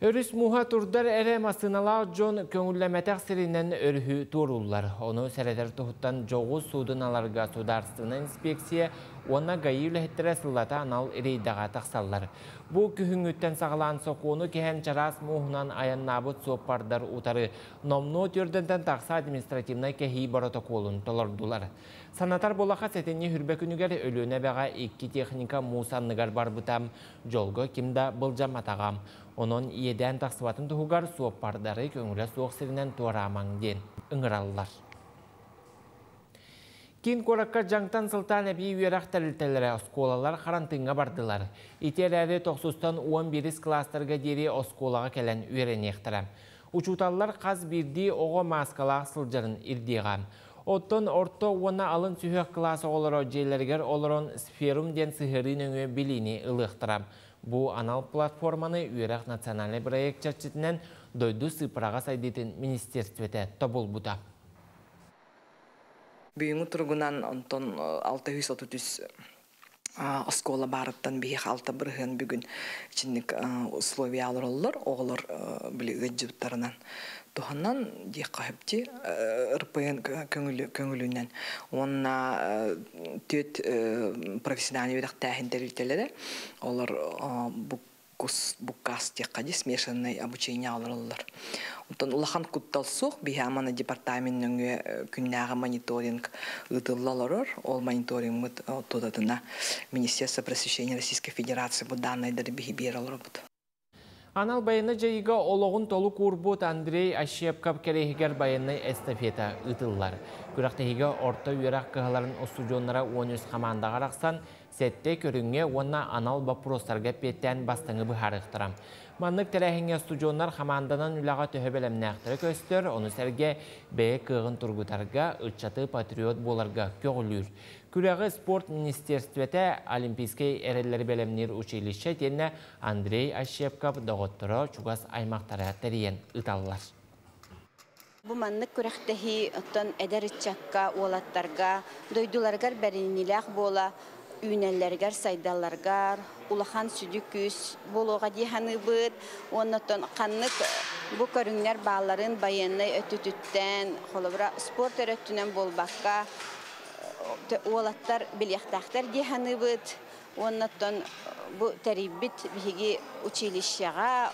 Өрүс мууһа турдар эрэ массыыналаах дьон көҥүллэммэтэх сиринэн өрүһү туорууллар. Ону сэрэтэр туһуттан дьоҕус суудуналарга судаарыстыбаннай инспекция уонна ГАИ үлэһиттэрэ сыллата анал рейдэҕэ тахсаллар. Бу күһүҥҥүттэн саҕалаан сокуону кэһэн чараас мууһунан айаннаабыт суоппардар утары номнуо түөртэн тахса административнай кэһии боротокуолун толордулар. Санатар буоллахха сэтинньи хүрбэ күнүгэр Өлүөнэ эбэҕэ икки техника муус анныгар барбыта. Дьолго ким да былдьамматаҕа. Онон иэдээн тахсыбатын туһугар суоппардары көҥүлэ суох сиринэн туораамаҥ диэн ыҥыраллар. Киин куоракка дьаҥтан сылтаан эбии үөрэх тэрилтэлэрэ, оскуолалар харантыыҥҥа бардылар. Ити эрээри тохсустан 11 кылаастарга диэри оскуолаҕа кэлэн үөрэниэхтэрэ. Учууталлар хас биирдии оҕо мааскалаах сылдьарын ирдиэҕэ. Оттон орто уонна алын сүһүөх кылаас оҕолоро дьиэлэригэр олорон Сферум диэн сыһыарыы нөҥүө билиини ылыахтара. Бу анал платформаны Үөрэх национальнай бырайыак чэрчитинэн дойду сыыппараҕа сайдыытын министиэристибэтэ тобулбута. Бүгүҥҥү туругунан онтон 633 оскуола баарыттан биһиэхэ 6% бүгүн итинник условия олороллор. Оҕолор били ыалдьыбыттарынан туһанан диэххэ сөп РПН көҥүлүнэн уонна түөрт профессиональнай үөрэхтээһин тэрилтэлэрэ олор буккаас диэххэ дии смешанный обучение олороллор. Онтон улахан куттал суох биһи амана департамент нөҥүө күннээҕи мониторинг ыытылла олорор. Ол мониторингмыт тутатына Министерство просвещения Российской Федерации бу данныйдары биһи биэрэ олоробут. Анал байыаннай дьайыыга олоҕун толук уурбут Андрей Ощепков кэриэһигэр байыаннай эстафета ыытыллар. Күрэхтэһиигэ орто үөрэх кыһаларын устудьуоннара 13 хамаандаҕа арахсан, сэттэ көрүҥҥэ уонна анал боппуруостарга эппиэттээн бастыҥы быһаарыахтара. Маннык тэрээһиҥҥэ устудьуоннар хамаанданан үлэҕэ төһө бэлэмнээхтэрэ көстөр, ону сэргэ бэйэ кыаҕын тургутарга, ыччаты патриот буоларга көҕүлүүр. Күрэҕи спорт министиэристибэтэ, Олимпийскай эрэллэри бэлэмниир училище итиэннэ Андрей Ощепков доҕотторо чугас аймахтара тэрийэн ыыталлар. Бу маннык күрэхтэһии оттон эдэр ыччакка, уолаттарга дойдуларыгар бэриниилээх буола үүнэллэригэр, сайдалларыгар улахан сүдү күүс буолуоҕа дии саныыбыт. Уонна оттон ханнык бу көрүҥнэр баалларын байыаннай өттүтүттэн, холобура, спорт эрэ өттүнэн буолбакка, уолаттар билиэхтээхтэр дии саныыбыт. Уонна оттон бу тэрийбит биһиги училищеҕа,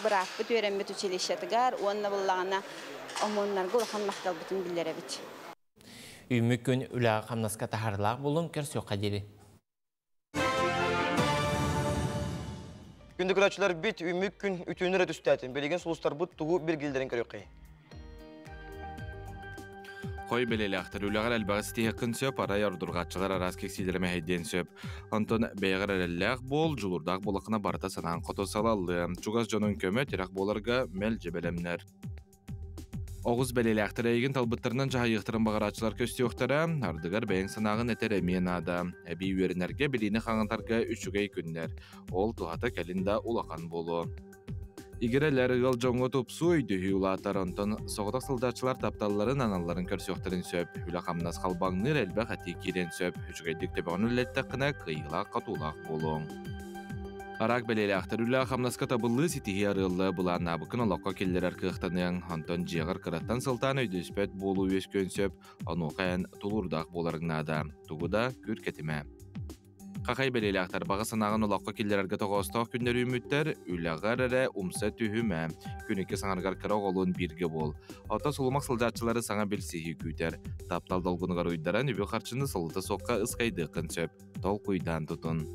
бырааппыт үөрэммит училищетыгар уонна буллаҕына ОМОНнарга улахан махталбытын биллэрэбит. Үүммүт күн үлэҕэ-хамнаска таһаарыылаах буолуҥ, көрсүөххэ диэри. Күндү көрөөччүлэрбит, үүммүт күн үтүөнү эрэ түстээтин. Билигин сулустарбыт тугу билгэллэрин көрүөххэйиҥ. Хой бэлиэлээхтэр үлэҕэр элбэҕи ситиһиэххин сөп, арай ордурҕааччылар араас кэксиилэрэ мэһэйдиэн сөп. Онтон бэйэҕэр эрэллээх буол, дьулуурдаах буоллаххына барыта санаан хоту салаллыа. Чугас дьонуҥ көмө, тирэх буоларга мэлдьи бэлэмнэр. Оҕус бэлиэлээхтэр эйигин талбыттарынан дьаһайыахтарын баҕарааччылар көстүөхтэрэ, ардыгар бэйэҥ санааҕын этэр эмиэ наада. Эбии үөрэнэргэ, билиини хаҥатарга үчүгэй күннэр. Ол туһата кэлин да улахан буолуо. Игирэлэр ыал дьоҥҥо тупсуу өйдөһүү улаатар, онтон соҕотох сылдьааччылар тапталларын аналларын көрсүөхтэрин сөп. Үлэ-хамнас халбаҥныыр элбэх этии киириэн сөп. Үчүгэйдик төбөҕүн үллэттэххинэ, кыайыылаах-хотуулаах буолуоҥ. Араак бэлиэлээхтэр үлэ-хамнаска табыллыы ситиһии арыалла былааннаабыккын олоххо киллэрэр кыахтаныаҥ. Онтон дьиэҕэр кыраттан сылтаан өйдөспөт буолуу үөскүөн сөп. Онуоха эн тулуурдаах буоларыҥ наада. Тугу да күүркэтимэ. Хахай бэлиэлээхтэр баҕа санааҕын олоххо киллэрэргэ тоҕоостоох күннэр үүммүттэр, үлэҕэр эрэ умса түһүмэ, күн икки саҥарыгар кыра оҕолуун бииргэ буол. Оттон сулумах сылдьааччылары саҥа билсиһии күүтэр. Таптал долгунугар уйдаран үбү-харчыны солута суохха ыскайдыаххын сөп. Толкуйдаан тутун.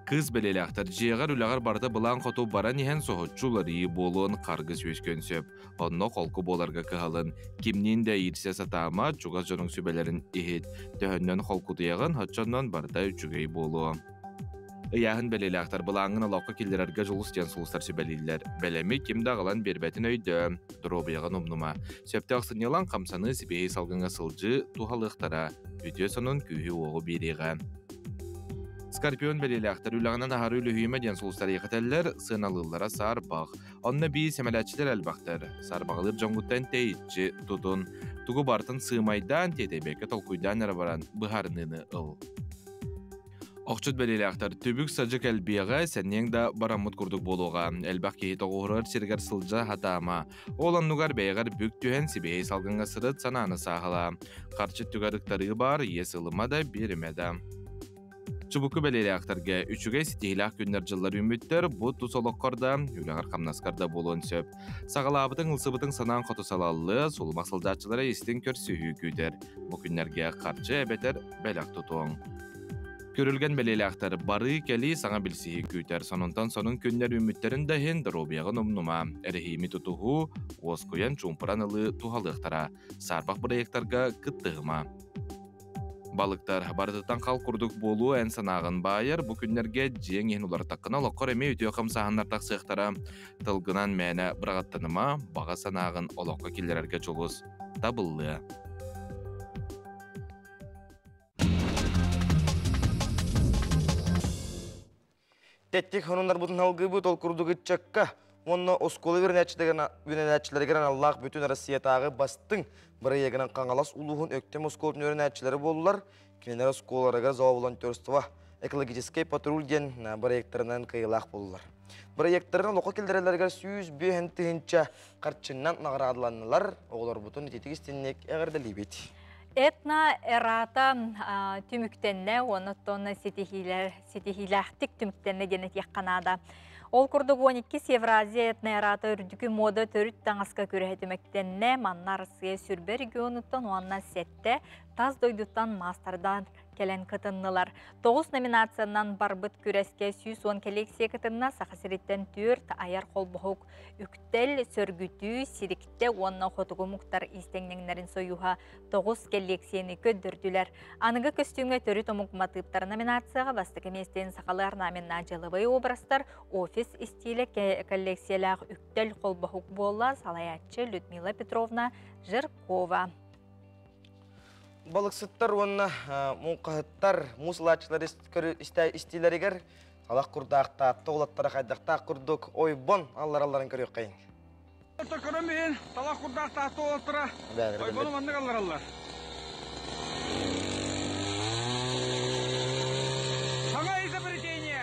Кыыс бэлиэлээхтэр дьиэҕэр үлэҕэр барыта былаан хоту баран иһэн соһуччу уларыйыы буолуон харгыс үөскүөн сөп. Онно холку буоларга кыһалын, кимниин да иирсэ сатаама, чугас дьонуҥ сүбэлэрин иһит. Төһөннөн холкутуйаҕын, оччоннон барыта үчүгэй буолуо. Ыйааһын бэлиэлээхтэр былааҥҥын олоххо киллэрэргэ дьулус диэн сулустар сүбэлииллэр. Бэлэми ким да аҕалан биэрбэтин өйдөө, доруобуйаҕын умнума. Сөптөөх сынньалаҥ, хамсаныы, сибиэһэй салгыҥҥа сылдьыы туһалыахтара. Үтүө сонун күүһү-уоҕу биэриэҕэ. Скорпион бэлиэлээхтэр үлэҕинэн аһары үлүһүйүмэ диэн сулустар иэхэтэллэр, сыаналыыллара саарбах. Онно бии сэмэлээччилэр элбэхтэр. Сарбаҕалыыр дьоҥҥуттан тэйиччи тутун. Тугу барытын сыымайдаан, тиэтэйбэккэ толкуйдаан эрэ баран быһаарыныыны ыл. Охчут бэлиэлээхтэр түбүк-садьык элбиэҕэ, сэниэҥ да бараммыт курдук буолуоҕа. Элбэх киһи тоҕуһурар сиригэр сылдьа сатаама. Ол оннугар бэйэҕэр бүк түһэн сибиэһэй салгыҥҥа сырыт, санааны сааһылаа. Харчы түгэр ыктарыы баар, иэс ылыма да, биэримэ да. Чубуку бэлиэлээхтэргэ үчүгэй ситиһиилээх күннэр-дьыллар үүммүттэр, бу тус олоххор да, үлэҕэр-хамнаскар да буолуон сөп. Саҕалаабытыҥ, ылсыбытыҥ санаан хоту салаллыа, сулумах сылдьааччылара истиҥ көрсүһүү күүтэр. Бу күннэргэ харчы эбэтэр бэлэх тутуоҥ. Күрүлгэн бэлиэлээхтэр барыы-кэлии саҥа билсиһии күүтэр. Сонунтан сонун күннэр үүммүттэрин да иһин доруобуйаҕын умнума. Эрэһиими тутуһуу, уоскуйан чуумпуран ылыы туһалыахтара. Саарбах бырайыактарга кыттыһыма. Балыктар барытыттан хал курдук буолуу эн санааҕын баайар, бу күннэргэ дьиэҥ иһин уларытаххына олоххор эмиэ үтүө хамсааһыннар тахсыахтара. Тылгынан мээнэ быраҕаттаныма, баҕа санааҕын олоххо киллэрэргэ дьулус. Табыллыа. Тэттик хонуннарбытын алгыыбыт ол курдук ыччакка уонна оскуола үөрэнээччилэригэр аналлаах бүтүн Россиятааҕы бастыҥ бырайыагынан Хаҥалас улууһун Өктөм оскуолатын үөрэнээччилэрэ буоллулар. Кинилэр оскуолаларыгар зооволонтерство, экологическай патруль диэн бырайыактарынан кыайыылаах буоллулар. Бырайыактарын олоххо киллэрэллэригэр 105 тыһыынча харчынан наҕараадаланнылар. Оҕолорбутун ититик истинник эҕэрдэлиибит. Этно эрата түмүктэннэ, онон ситиһиилээхтик түмүктэннэ диэн этиэххэ наада. Ол курдук 12 Евразия этноэрата үрдүкү мода төрүт таҥаска күрэһэ түмүктэннэ. Манна Арассыыйа сүрбэ регионуттан уонна сэттэ тас дойдуттан маастардаан кэлэн кытыннылар. Тоҕус номинациянан барбыт күрэскэ 110 коллекция кытынна. Саха сириттэн түөрт айар холбоһук үктэл, сөргүтүү, сириктэ уонна хотугу муктар иистэҥнэҥнэрин союһа тоҕус кэллиэксийэни көрдөрдүлэр. Аныгы көстүүмҥэ төрүт омук матыыптара номинацияҕа бастакы миэстэн сахалыы орнаменнаах дьыалабыай образтар офис истиилэ коллекциялаах үктэл холбоһук буолла салайааччы Людмила Петровна Жиркова. Балыксыттар уонна муҥхаһыттар муус ылааччылар истиилэригэр талах курдаахтаатта уолаттара хайдахтаах курдук ойбон алларалларын көрүөххэйиҥ. Көрөн иһин талах курдаах таатта уолаттара ойбону маннык аллараллар. Саҥа изобретение!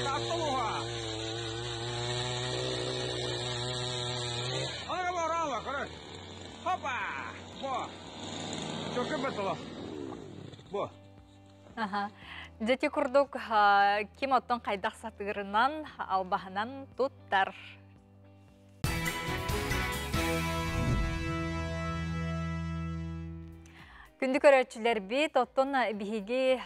Таатта улууһа! Аны бораала, көрөр. Хопа! Бо! Чөкө бэтала. Бо. Дьэти курдук ким оттон хайдах сатыырынан, албаһынан туттар. Күндү көрөөччүлэрбит, оттон биһиги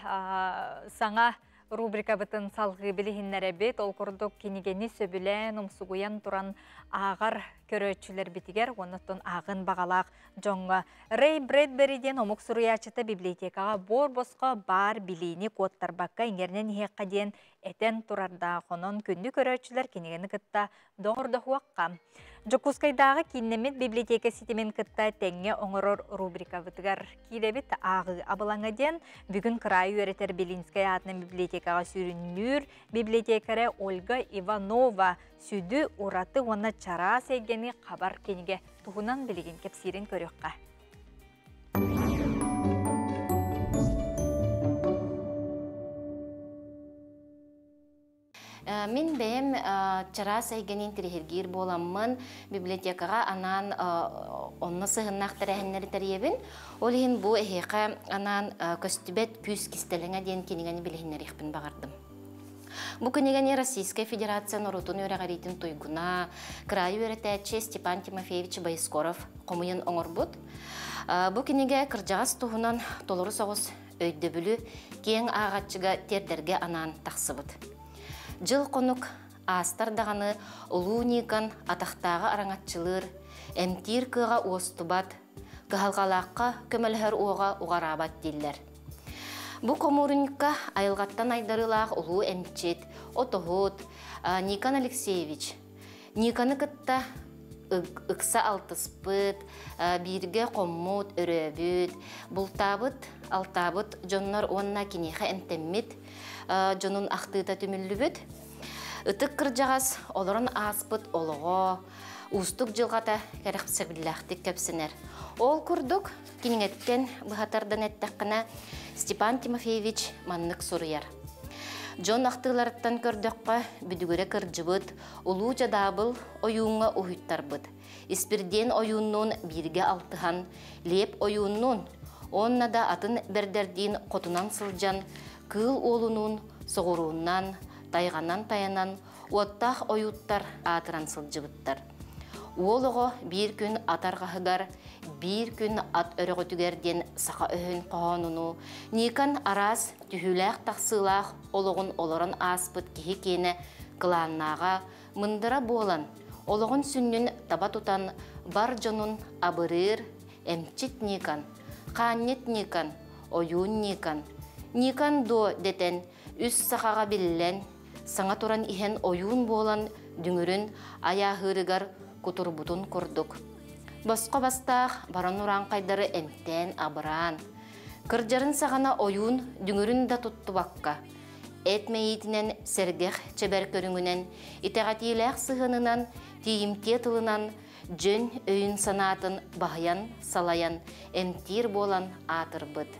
саҥа рубрикабытын салгыы билиһиннэрэбит. Ол курдук кинигэни сөбүлээн, умсугуйан туран ааҕар көрөөччүлэрбитигэр уонна оттон ааҕын баҕалаах дьоҥҥо Рэй Брэдбери диэн омук суруйааччыта библиотекаҕа буор-босхо баар билиини куоттарбакка иҥэринэн иһиэххэ диэн этэн турардаах. Онон күндү көрөөччүлэр кинигэни кытта доҕордоһуохха. Дьокуускайдааҕы кииннэммит библиотека ситимин кытта тэҥҥэ оҥорор рубрикабытыгар киирэбит ааҕыы абылаҥа диэн бүгүн кыраайы үөрэтэр Белинскэй аатынан библиотекаҕа сүрүннүүр библиотекаря Ольга Иванова сүдү, ураты уонна чараас эйгэни хабар кинигэ туһунан билигин кэпсиирин көрүөххэ. Мин бэйэм чараас эйгэни интириһиргиир буоламмын, библиотекаҕа анаан онно сыһыннаах тэрээһиннэри тэрийэбин. Ол иһин бу эһиэхэ анаан Көстүбэт күүс кистэлэҥэ диэн кинигэни билиһиннэриэхпин баҕардым. Бу кинигэни Российскай Федерация норуотун үөрэҕириитин туйгуна, кыраайы үөрэтээччи Степан Тимофеевич Боескоров хомуйан оҥорбут. Бу кинигэ кырдьаҕас туһунан толору соҕус өйдөбүлү киэҥ ааҕаччыга тиэрдэргэ анаан тахсыбыт. Дьыл-хонук аастар даҕаны Улуу Никон атахтааҕы араҥаччылыыр, эмтиир кыаҕа уостубат, кыһалҕалаахха көмөлөһөр уоҕа уҕараабат дииллэр. Бу хомуурунньукка айылҕаттан айдарыылаах улуу эмчит, отоһут Никон Алексеевич Никоны кытта ыкса алтыспыт, бииргэ хоммут, өрөөбүт, бултаабыт, алтаабыт дьоннор уонна киниэхэ эмтэммит дьонун ахтыыта түмүллүбүт. Ытык кырдьаҕас олорон ааспыт олоҕо, уустук дьылҕата кэрэхсэбиллээхтик кэпсэнэр. Ол курдук, Кинигэттэн быһа тардан эттэххинэ, Степан Тимофеевич маннык суруйар. Дьон ахтыыларыттан көрдөххө, бүдүгүрэ кырдьыбыт, улуу дьадаабыл ойууҥҥа уһуйтарбыт. Испирдиэн ойууннуун бииргэ алтыһан, Лиэп ойууннуун уонна да атын бэрдэрдиин хотунан сылдьан, кыыл уолунуун соҕурууннан, тайҕанан тайанан, уоттаах ойууттар аатыран сылдьыбыттар. Уол оҕо биир күн ат арҕаһыгар, биир күн ат өрөҕүтүгэр диэн саха өһүн хоһоонунуу Никон араас түһүүлээх-тахсыылаах олоҕун олорон ааспыт киһи киэнэ кылааннааҕа, мындыра буолан, олоҕун сүнньүн таба тутан бар дьонун абырыыр эмчит Никон Хаанньыт Ньыыкан, Ойуун Ньыыкан, Ньыыкан дуо дэтэн, үс сахаҕа биллэн, саҥа туран иһэн ойуун буолан дүҥүрүн айааһыырыгар кутурбутун курдук. Босхо бастаах баран урааҥхайдары эмтээн-абыраан, кырдьарын саҕана ойуун дүҥүрүн да туттубакка, эт мэйиитинэн сэргэх чэбэр көрүҥүнэн, итэҕэтиилээх сыһыанынан, тиийимтиэ тылынан дьон өйүн-санаатын баһыйан, салайан, эмтиир буолан аатырбыт.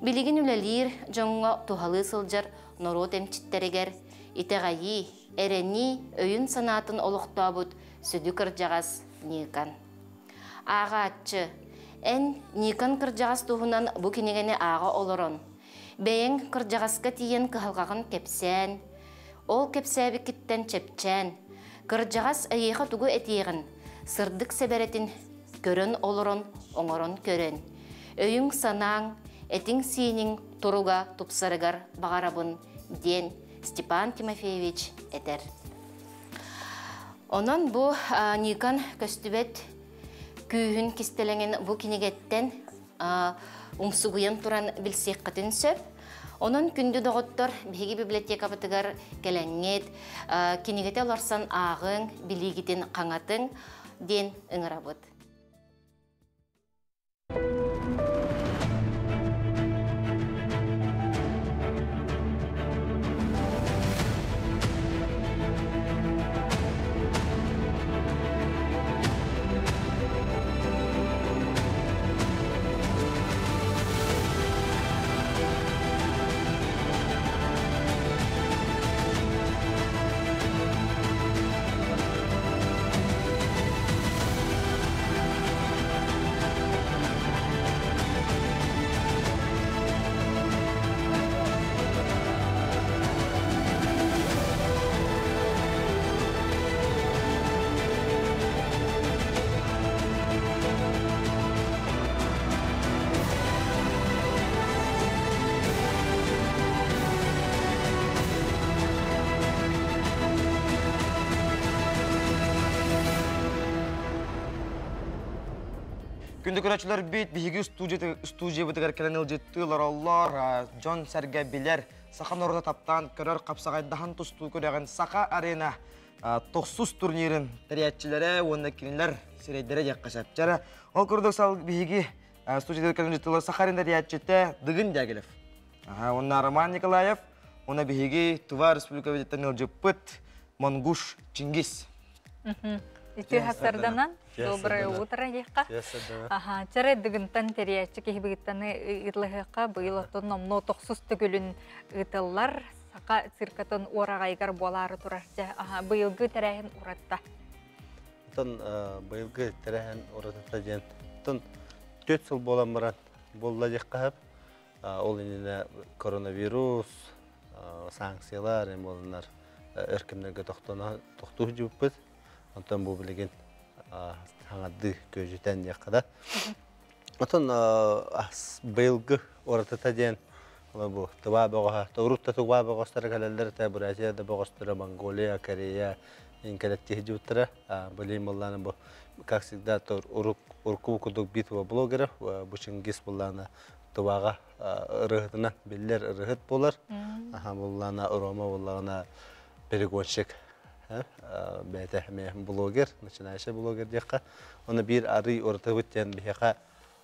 Билигин үлэлиир дьоҥҥо туһалыы сылдьар норуот эмчиттэригэр итэҕэйии, эрэнии өйүн-санаатын олохтообут сүдү кырдьаҕас Ньыыкан. Ааҕааччы, эн Ньыыкан кырдьаҕас туһунан бу кинигэни ааҕа олорон, бэйэҥ кырдьаҕаска тиийэн кыһалҕаҕын кэпсээн, ол кэпсээбиккиттэн чэпчээн, кырдьаҕас эйиэхэ тугу этиэҕин, сырдык сэбэрэтин көрөн олорон, оҥорон көрөн, өйүҥ-санааҥ, этиҥ-сииниҥ туруга тупсарыгар баҕарабын, диэн Степан Тимофеевич этэр. Онон бу Никон көстүбэт күүһүн кистэлэҥин бу кинигэттэн умсугуйан туран билсиэххитин сөп. Онон күндү доҕоттор, биһиги библиотекабытыгар кэлэҥҥит, кинигэтэ олорсон ааҕыҥ, билиигитин хаҥатыҥ диэн ыҥырабыт. Күндү көрөөччүлэрбит, биһиги студиябытыгар кэлэн ылдьыттыы олороллор, дьон-сэргэ билэр, саха норуота таптаан көрөр хапсаҕайдаһан тустуу күрэҕин Саха Арена тохсус турнирын тэрийээччилэрэ уонна кинилэр сирэйдэрэ диэххэ сөп. Чара, ол курдук сал биһиги студиябытыгар кэлэн ылдьыттыылар Саха Арена тэрийээччитэ Дыгын Дягилев. Уонна Роман Николаев, уонна биһиги Тува Республикабытыттан ыалдьыппыт Монгуш Чингис. Үтүө хасарданан, доброе утро диэххэ. Аха, чара дыгынтан тэрийээччи киһи быгыттаны ытлаһыахха быйыл оттон номно тохсус төгүлүн ыытыллар. Саха циркатын уораҕайыгар буолаары турар. Дьэ, аха, быйылгы тэрээһин уратта. Оттон быйылгы тэрээһин уратыта диэн, оттон 4 сыл буолан баран буолла диэххэ сөп. Ол иннинэ коронавирус, санкциялар эм буоланнар өр кэмнэргэ тохтуу сылдьыбыппыт. Онтон бу билигин хаҥардыы күөдьүтэн диэххэ да. Оттон быйылгы уратыта диэн бу Тыва бөҕөһө, урут да Тыва бөҕөстөрө кэлэллэр этэ, Бурятия да бөҕөстөрө, Монголия, Корея инкэлэттии сылдьыбыттара. Билигин буоллаана бу, как всегда, урукку курдук битва блогеров, бу Чингис буоллаана Тываҕа ырыһытынан биллэр ырыһыт буолар. Аха буллаана Рома буллаҕына перегонщик бэйэтэ эмиэ блогер, начинающий блогер диэххэ. Оны биир арый уратыбыт диэн биһиэхэ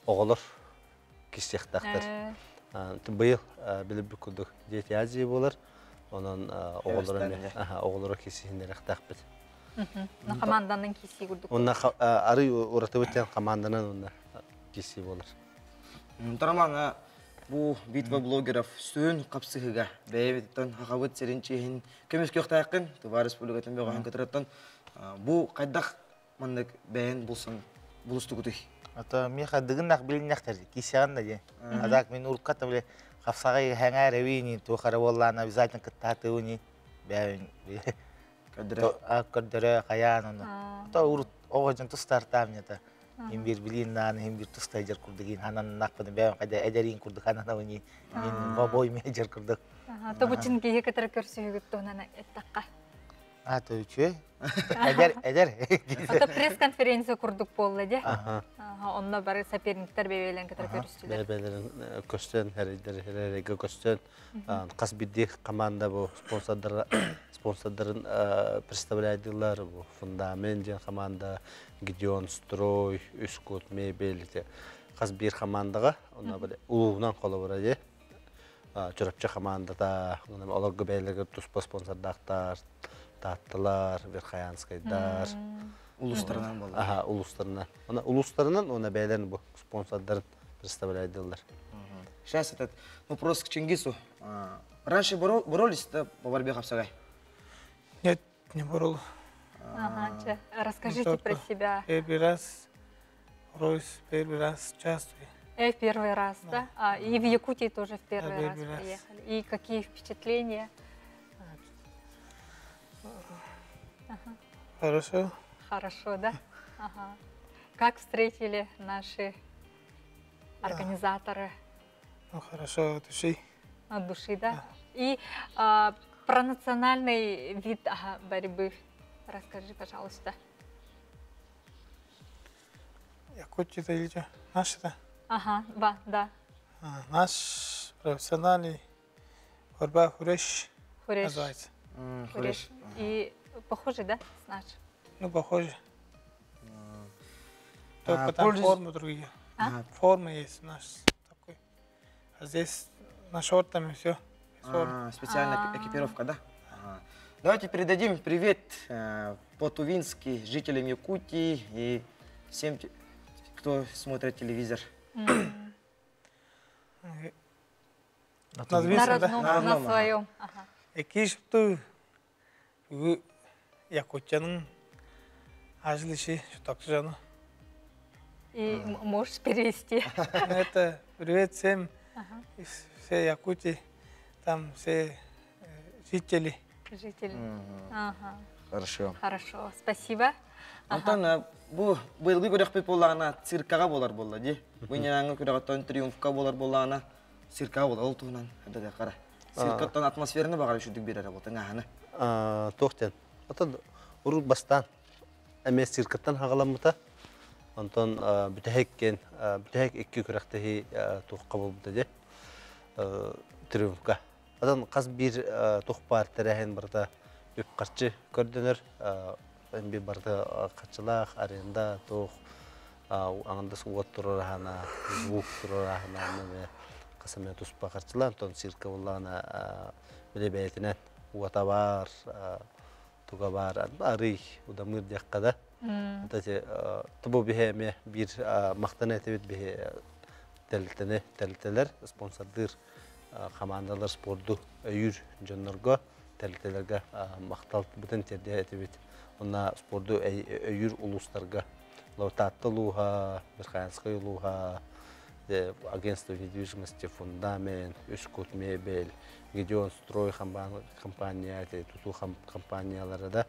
оҕолор киссиэхтээхтэр. Быйыл билбит курдук Дети Азии буолар. Онон оҕолоро оҕолоро киссиһиннэриэхтээхпит. На команданан киссии курдук. Онна арый уратыбыт диэн команданан онна киссии буолар. Ромаҥа бу битва блогеров сүн хапсыһыга бэйэбититтэн хахабыт сирин чиэһин көмүскүөхтээххин Тыва Республикатын бөҕөһүн кытарыттан бу хайдах маннык бэйэн булсан булустугутуй? Ото миэхэ дыгыннах билиннэхтэр кисэҕин да диэн. Адак мин урукката биле хапсаҕай хэҥээр эбиини туох эрэ буоллаана обязательно кыттаатыуни бэйэбин көрдөрө хайаан ону. Ото урут оҕо дьон тустаартаам ньата. Мин бир билиин наан иһин бир тустайдьар курдук иин хананнахпын бэйэм хайда эдэриин курдук хананабын иин мин бобой мейджер курдук. Тобучин киһи кытары көрсүһүгүт туһунан эттэххэ. А, то үчүгэй. Эдэр, эдэр. Ото пресс-конференция курдук буолла де. Онно бары соперниктер бэйэлэрин кытары көрүстүлэр. Бэйэлэрин көстөн, хэрийдер көстөн, хас биирдии команда бу спонсордар спонсордарын представляйдылар бу фундамент диэн команда, Гедеон Строй, Үскут Мебель хас биир командаға онно улуунан холобура де Чурапчы командата, олорго бэйэлэргэ туспа спонсордаахтар, Таатталар, Верхоянскайдар. Улустарынан болар. Аха, улустарынан. Она улустарынан, она бэйэлэрин бу спонсордарын представляйдылар. Сейчас этот вопрос к Чингису. Раньше боролись, да, по борьбе хапсагай? Нет, не боролся. Ага, расскажите про себя. Первый раз боролись, первый раз участвую. Первый раз, да? А, и в Якутии тоже в первый да, раз приехали. И какие впечатления? Ага. Хорошо. Хорошо, да? Ага. Как встретили наши организаторы? Ну, хорошо, от души. От души, да? Да. И про национальный вид борьбы расскажи, пожалуйста. Якутия или что? Наш это? Ага, да. А, наш профессиональный борьба хуреш. Хуреш. Называется. Хуреш. И похожий, да, с нашим? Ну, похоже. Только там формы другие. А? Формы есть у нас такой. А здесь на шортами все. Специальная экипировка, да? Ага. Давайте передадим привет по-тувински жителям Якутии и всем, кто смотрит телевизор. На родном, на своем. Экиш ту якутянын ажылышы жаны. И можешь перевести? Это привет всем из всей Якутии, там все жители. Жители. Ага. Хорошо. Хорошо, спасибо. Антон, бу быйылгы күрэхпит буоллаҕына циркаҕа буолар буолла дии. Бу ньаҥы күрэҕиттэн триумфка буолар буоллаҕына циркаҕа буолар ол туһунан да қара. Циркаттан атмосфераны баҕар үчүгдүк биэрэр буолтан аһаны. Туохтен. Отон урут бастаан эмиэ циркаттан хаҕаламмыта. Онтон бүтэһиккен бүтэһик икки күрэхтэһии туохха буолбута дии. Триумфка. Отон хас биир туох баар тэрээһин барыта үп харчы көрдөнөр. Би барыта харчылаах, аренда, туох аңындас уот турарахана, звук турарахана, қасаме туспа харчылаах, онтон цирка буллаана биле бэйэтинэн уота бар, туга бар, арый удамыр диэххэ да. Тубу биһэ эмиэ биир махтана этибит биһи тэрилтэни тэрилтэлэр спонсордыыр командалар спорду өйүүр дьоннорго тэрилтэлэргэ махтал бытын тиэрдиэ этибит. Онна спорду өйүүр улуустарга Таатта улууһа, Верхоянскай улууһа, агентство недвижимости Фундамент, Үскут мебель, Гедеон строй компания, тутуу компаниялары да,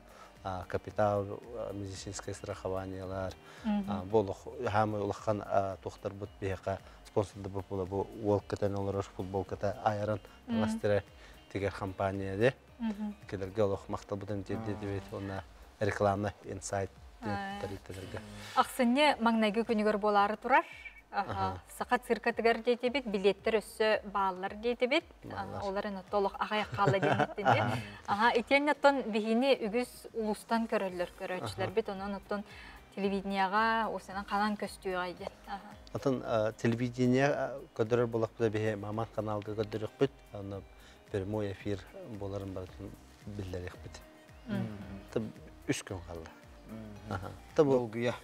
капитал медицинское страхованиялар, бу хаамай улахан туохтарбыт биһиэхэ спонсордабыт була бу уол кэтэн олорор футболката айаран таҥастыра тигэр компания де. Келерге олох махталбытын тиэрдиэбит уонна реклама инсайт тэрилтэлэргэ. Ахсынньы маҥнайгы күнүгэр буолаары турар. Саха циркатыгар диэтибит, билеттер өссө бааллар диэтибит. Олар толох аҕыйах хаалла диэбиттин. Аха, итиэннэ оттон биһини үгүс улуустан көрөллөр көрөөччүлэрбит, онон оттон телевиденияҕа осынан ханан көстүөҕэй диэн. Атын телевидение көрдөрөр буоллахпыта биһи Маман каналга көрдөрүөхпүт, онно прямой эфир буоларын барытын биллэриэхпит. 3 күн хаалла. Долгуйа.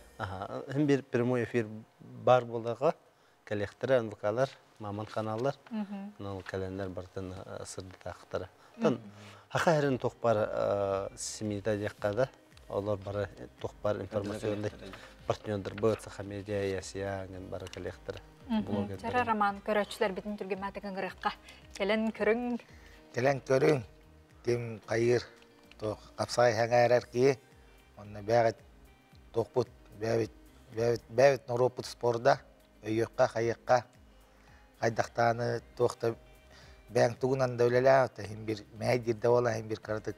Хим бир прямой эфир бар буоллаҕа кэлиэхтэрэ НВКлар, Маман каналлар, онон кэлэннэр барытын сырдатаахтара. Тон хаха хэрин туох бар семьяда диэххэ да, олор бары туох бар информационный партнердар быт Саха медиа, ЯСИА бары кэлиэхтэрэ. Чара Роман көрөөччүлэрбитин түргэмээтик ыҥырыахха. Кэлэн көрүҥ. Кэлэн көрүҥ, ким хайыр, туох хапсаҕай сэҥээрэр киһи, онно бэҕит туохпут, бэбит, бэбит, бэбит норуоппут спорда, өйүөххэ, хайыахха, хайдахтааны туох да бэйэҥ тугунан да үлэлээ, иһин бир мэһэйдиир да буола, иһин бир кыратык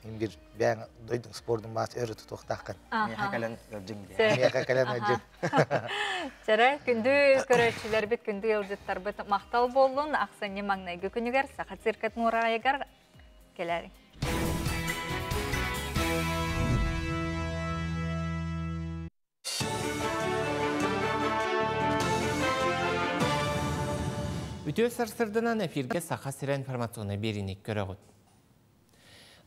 Бир бэйэҥ дойдуҥ спордун баас өрө тутуохтааххын. Миэхэ кэлэн ыалдьыҥ диye. Миэхэ кэлэн ыалдьыҥ. Чэрэ, күндү көрөөччүлэрбит, күндү ыалдьыттарбыт махтал буоллун. Ахсынньы маҥнайгы күнүгэр Саха циркатын уораҕайыгар кэлээриҥ. Үтүө сарсырданан эфиргэ Саха сирэ информационнай биэриини көрөҕүт.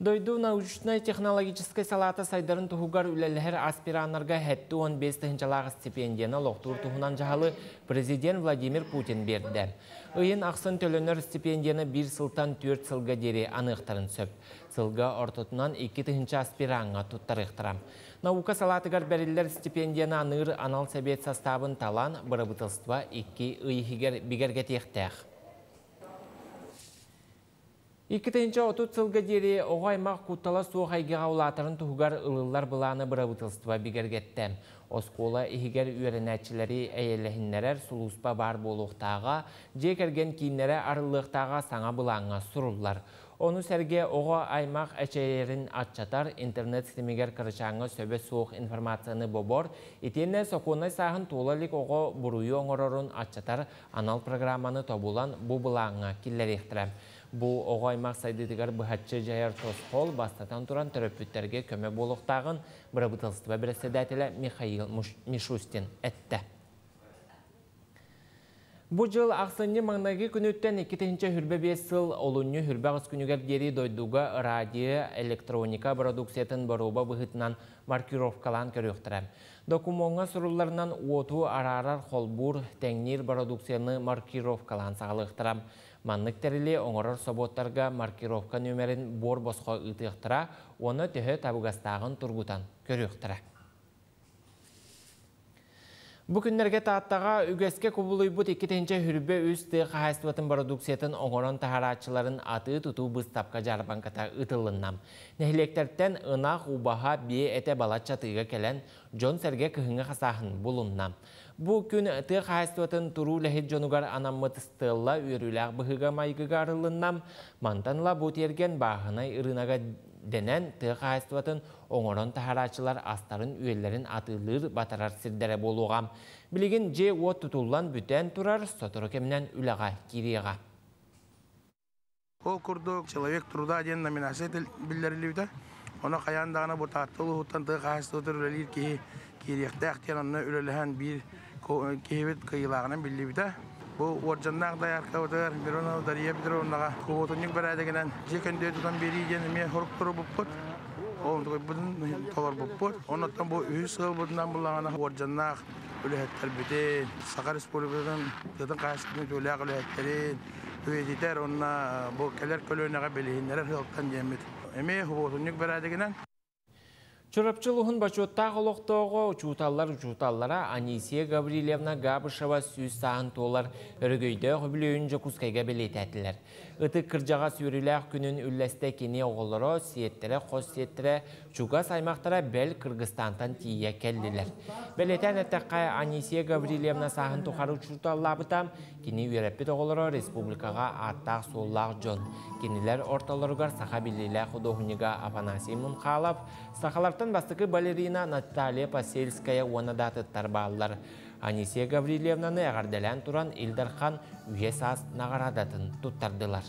Дойду научнай-технологическай салаата сайдарын туһугар үлэлэһэр аспираннарга 75 тыһыынчалаах стипендияны олохтуур туһунан дьаһалы президент Владимир Путин биэрдэ. Ыйын ахсын төлөнөр стипендияны биир сылтан 4 сылга диэри аныахтарын сөп. Сылга ортотунан 2 тыһыынча аспираҥҥа туттарыахтара. Наука салаатыгар бэриллэр стипендияны аныыр анал сэбиэт састаабын талан, бырабыыталыстыба 2 ый иһигэр бигэргэтиэхтээх. 2030 сылга диэри оҕо аймах куттала суох эйгэҕэ улаатарын туһугар ылыллар былааны бырабыыталыстыба бигэргэттэ. Оскуола иһигэр үөрэнээччилэри эйэлэһиннэрэр сулууспа баар буолуохтааҕа, дьиэ кэргэн кииннэрэ арыллыахтааҕа саҥа былааҥҥа суруллар. Ону сэргэ оҕо аймах эчэйэрин аччатар, интернет ситимигэр кырачааҥҥа сөбө суох информацияны бобор, итиэннэ сокуоннай сааһын туола илик оҕо буруйу оҥорорун аччатар анал программаны тобулан бу былааҥҥа киллэриэхтэрэ. Бу оҕо аймах сайдыытыгар быһаччы дьайар тосхол, бастатан туран төрөппүттэргэ көмө буолуохтааҕын бырабыыталыстыба бэрэссэдээтэлэ Михаил Мишустин эттэ. Бу дьыл ахсынньы маҥнайгы күнүттэн 2025 сыл олунньу 28 күнүгэр диэри дойдуга радио, электроника продукциятын боруоба быһыытынан маркировкалаан көрүөхтэрэ. Докумуоҥҥа сурулларынан уоту араарар, холбуур, тэҥниир продукцияны маркировкалаан саҕалыахтара. Маннык тэрили оҥорор собуоттарга маркировка нүөмэрин буор босхо ыытыахтара уонна төһө табыгастааҕын тургутан көрүөхтэрэ. Бу күннэргэ Тааттаҕа үгэскэ кубулуйбут 2023 тыа хаһаайыстыбатын бородууксуйатын оҥорон таһаарааччыларын атыы-тутуу быыстапка-дьаарбаҥката ыытыллынна. Нэһилиэктэртэн ынах, убаһа, биэ этэ балачча атыыга кэлэн, дьон-сэргэ кыһыҥҥы хасааһын булунна. Бу күн тыа хаһаайыстыбатын туруу үлэһит дьонугар анаммыт стелла үөрүүлээх быһыыга-майгыга арыллынна. Мантан ыла бу тиэргэн бааһынай ырыынага дэнэн, тыа хаһаайыстыбатын оҥорон таһаарааччылар астарын-үөллэрин атыылыыр, батарар сирдэрэ буолуоҕа. Билигин дьиэ-уот тутуллан бүтэн турар, сотору кэминэн үлэҕэ киириэҕэ. Ол курдук «Человек труда» диэн номинация биллэриллибитэ. Ону хайаан даҕаны бу Таатта улууһуттан тыа хаһаайыстыбатыгар үлэлиир киһи киириэхтээх диэн онно үлэлэһэн биир киһибит кыайыылааҕынан биллибитэ. Бу уордьаннаах дояркабытыгар Миронова Дария Петровнаҕа кубуотунньук бэрээдэгинэн дьиэ көндүө тутан биэрии диэн эмиэ сорук туруорбуппут. Ол онтукайбытын толорбуппут. Оннуттан бу үһүс сыалбытынан буллаҕына уордьаннаах үлэһиттэрбитин, Саха Республикатын тыатын хаһаайыстыбатын үтүөлээх үлэһиттэрин үйэтитэр уонна бу кэлэр көлүөнэҕэ билиһиннэрэр сыалтан диэммит эмиэ субуотунньук бэрээдэгинэн. Чурапчы улууһун бочуоттаах олохтооҕо, учууталлар учууталлара Анисия Гаврильевна Габышева 100 сааһын туолар өрөгөйдөөх үбүлүөйүн Дьокуускайга бэлиэтээтилэр. Ытык кырдьаҕас үөрүүлээх күнүн үллэстэ кини оҕолоро, сиэттэрэ, хос сиэттэрэ, чугас аймахтара бэл Кыргызстантан тиийэ кэллилэр. Бэлиэтээн эттэххэ, Анисия Гаврильевна сааһын тухары учууталлаабыта, Кини үөрэппит оҕолоро республикаҕа ааттаах-суоллаах дьон. Кинилэр ортолоругар саха биллиилээх худуоһунньуга Афанасий Мунхалов, сахалартан бастакы балерина Наталья Посельская уонна да атыттар бааллар. Анисия Гаврильевнаны эҕэрдэлээн туран Ил Дархан үйэ саас наҕараадатын туттардылар.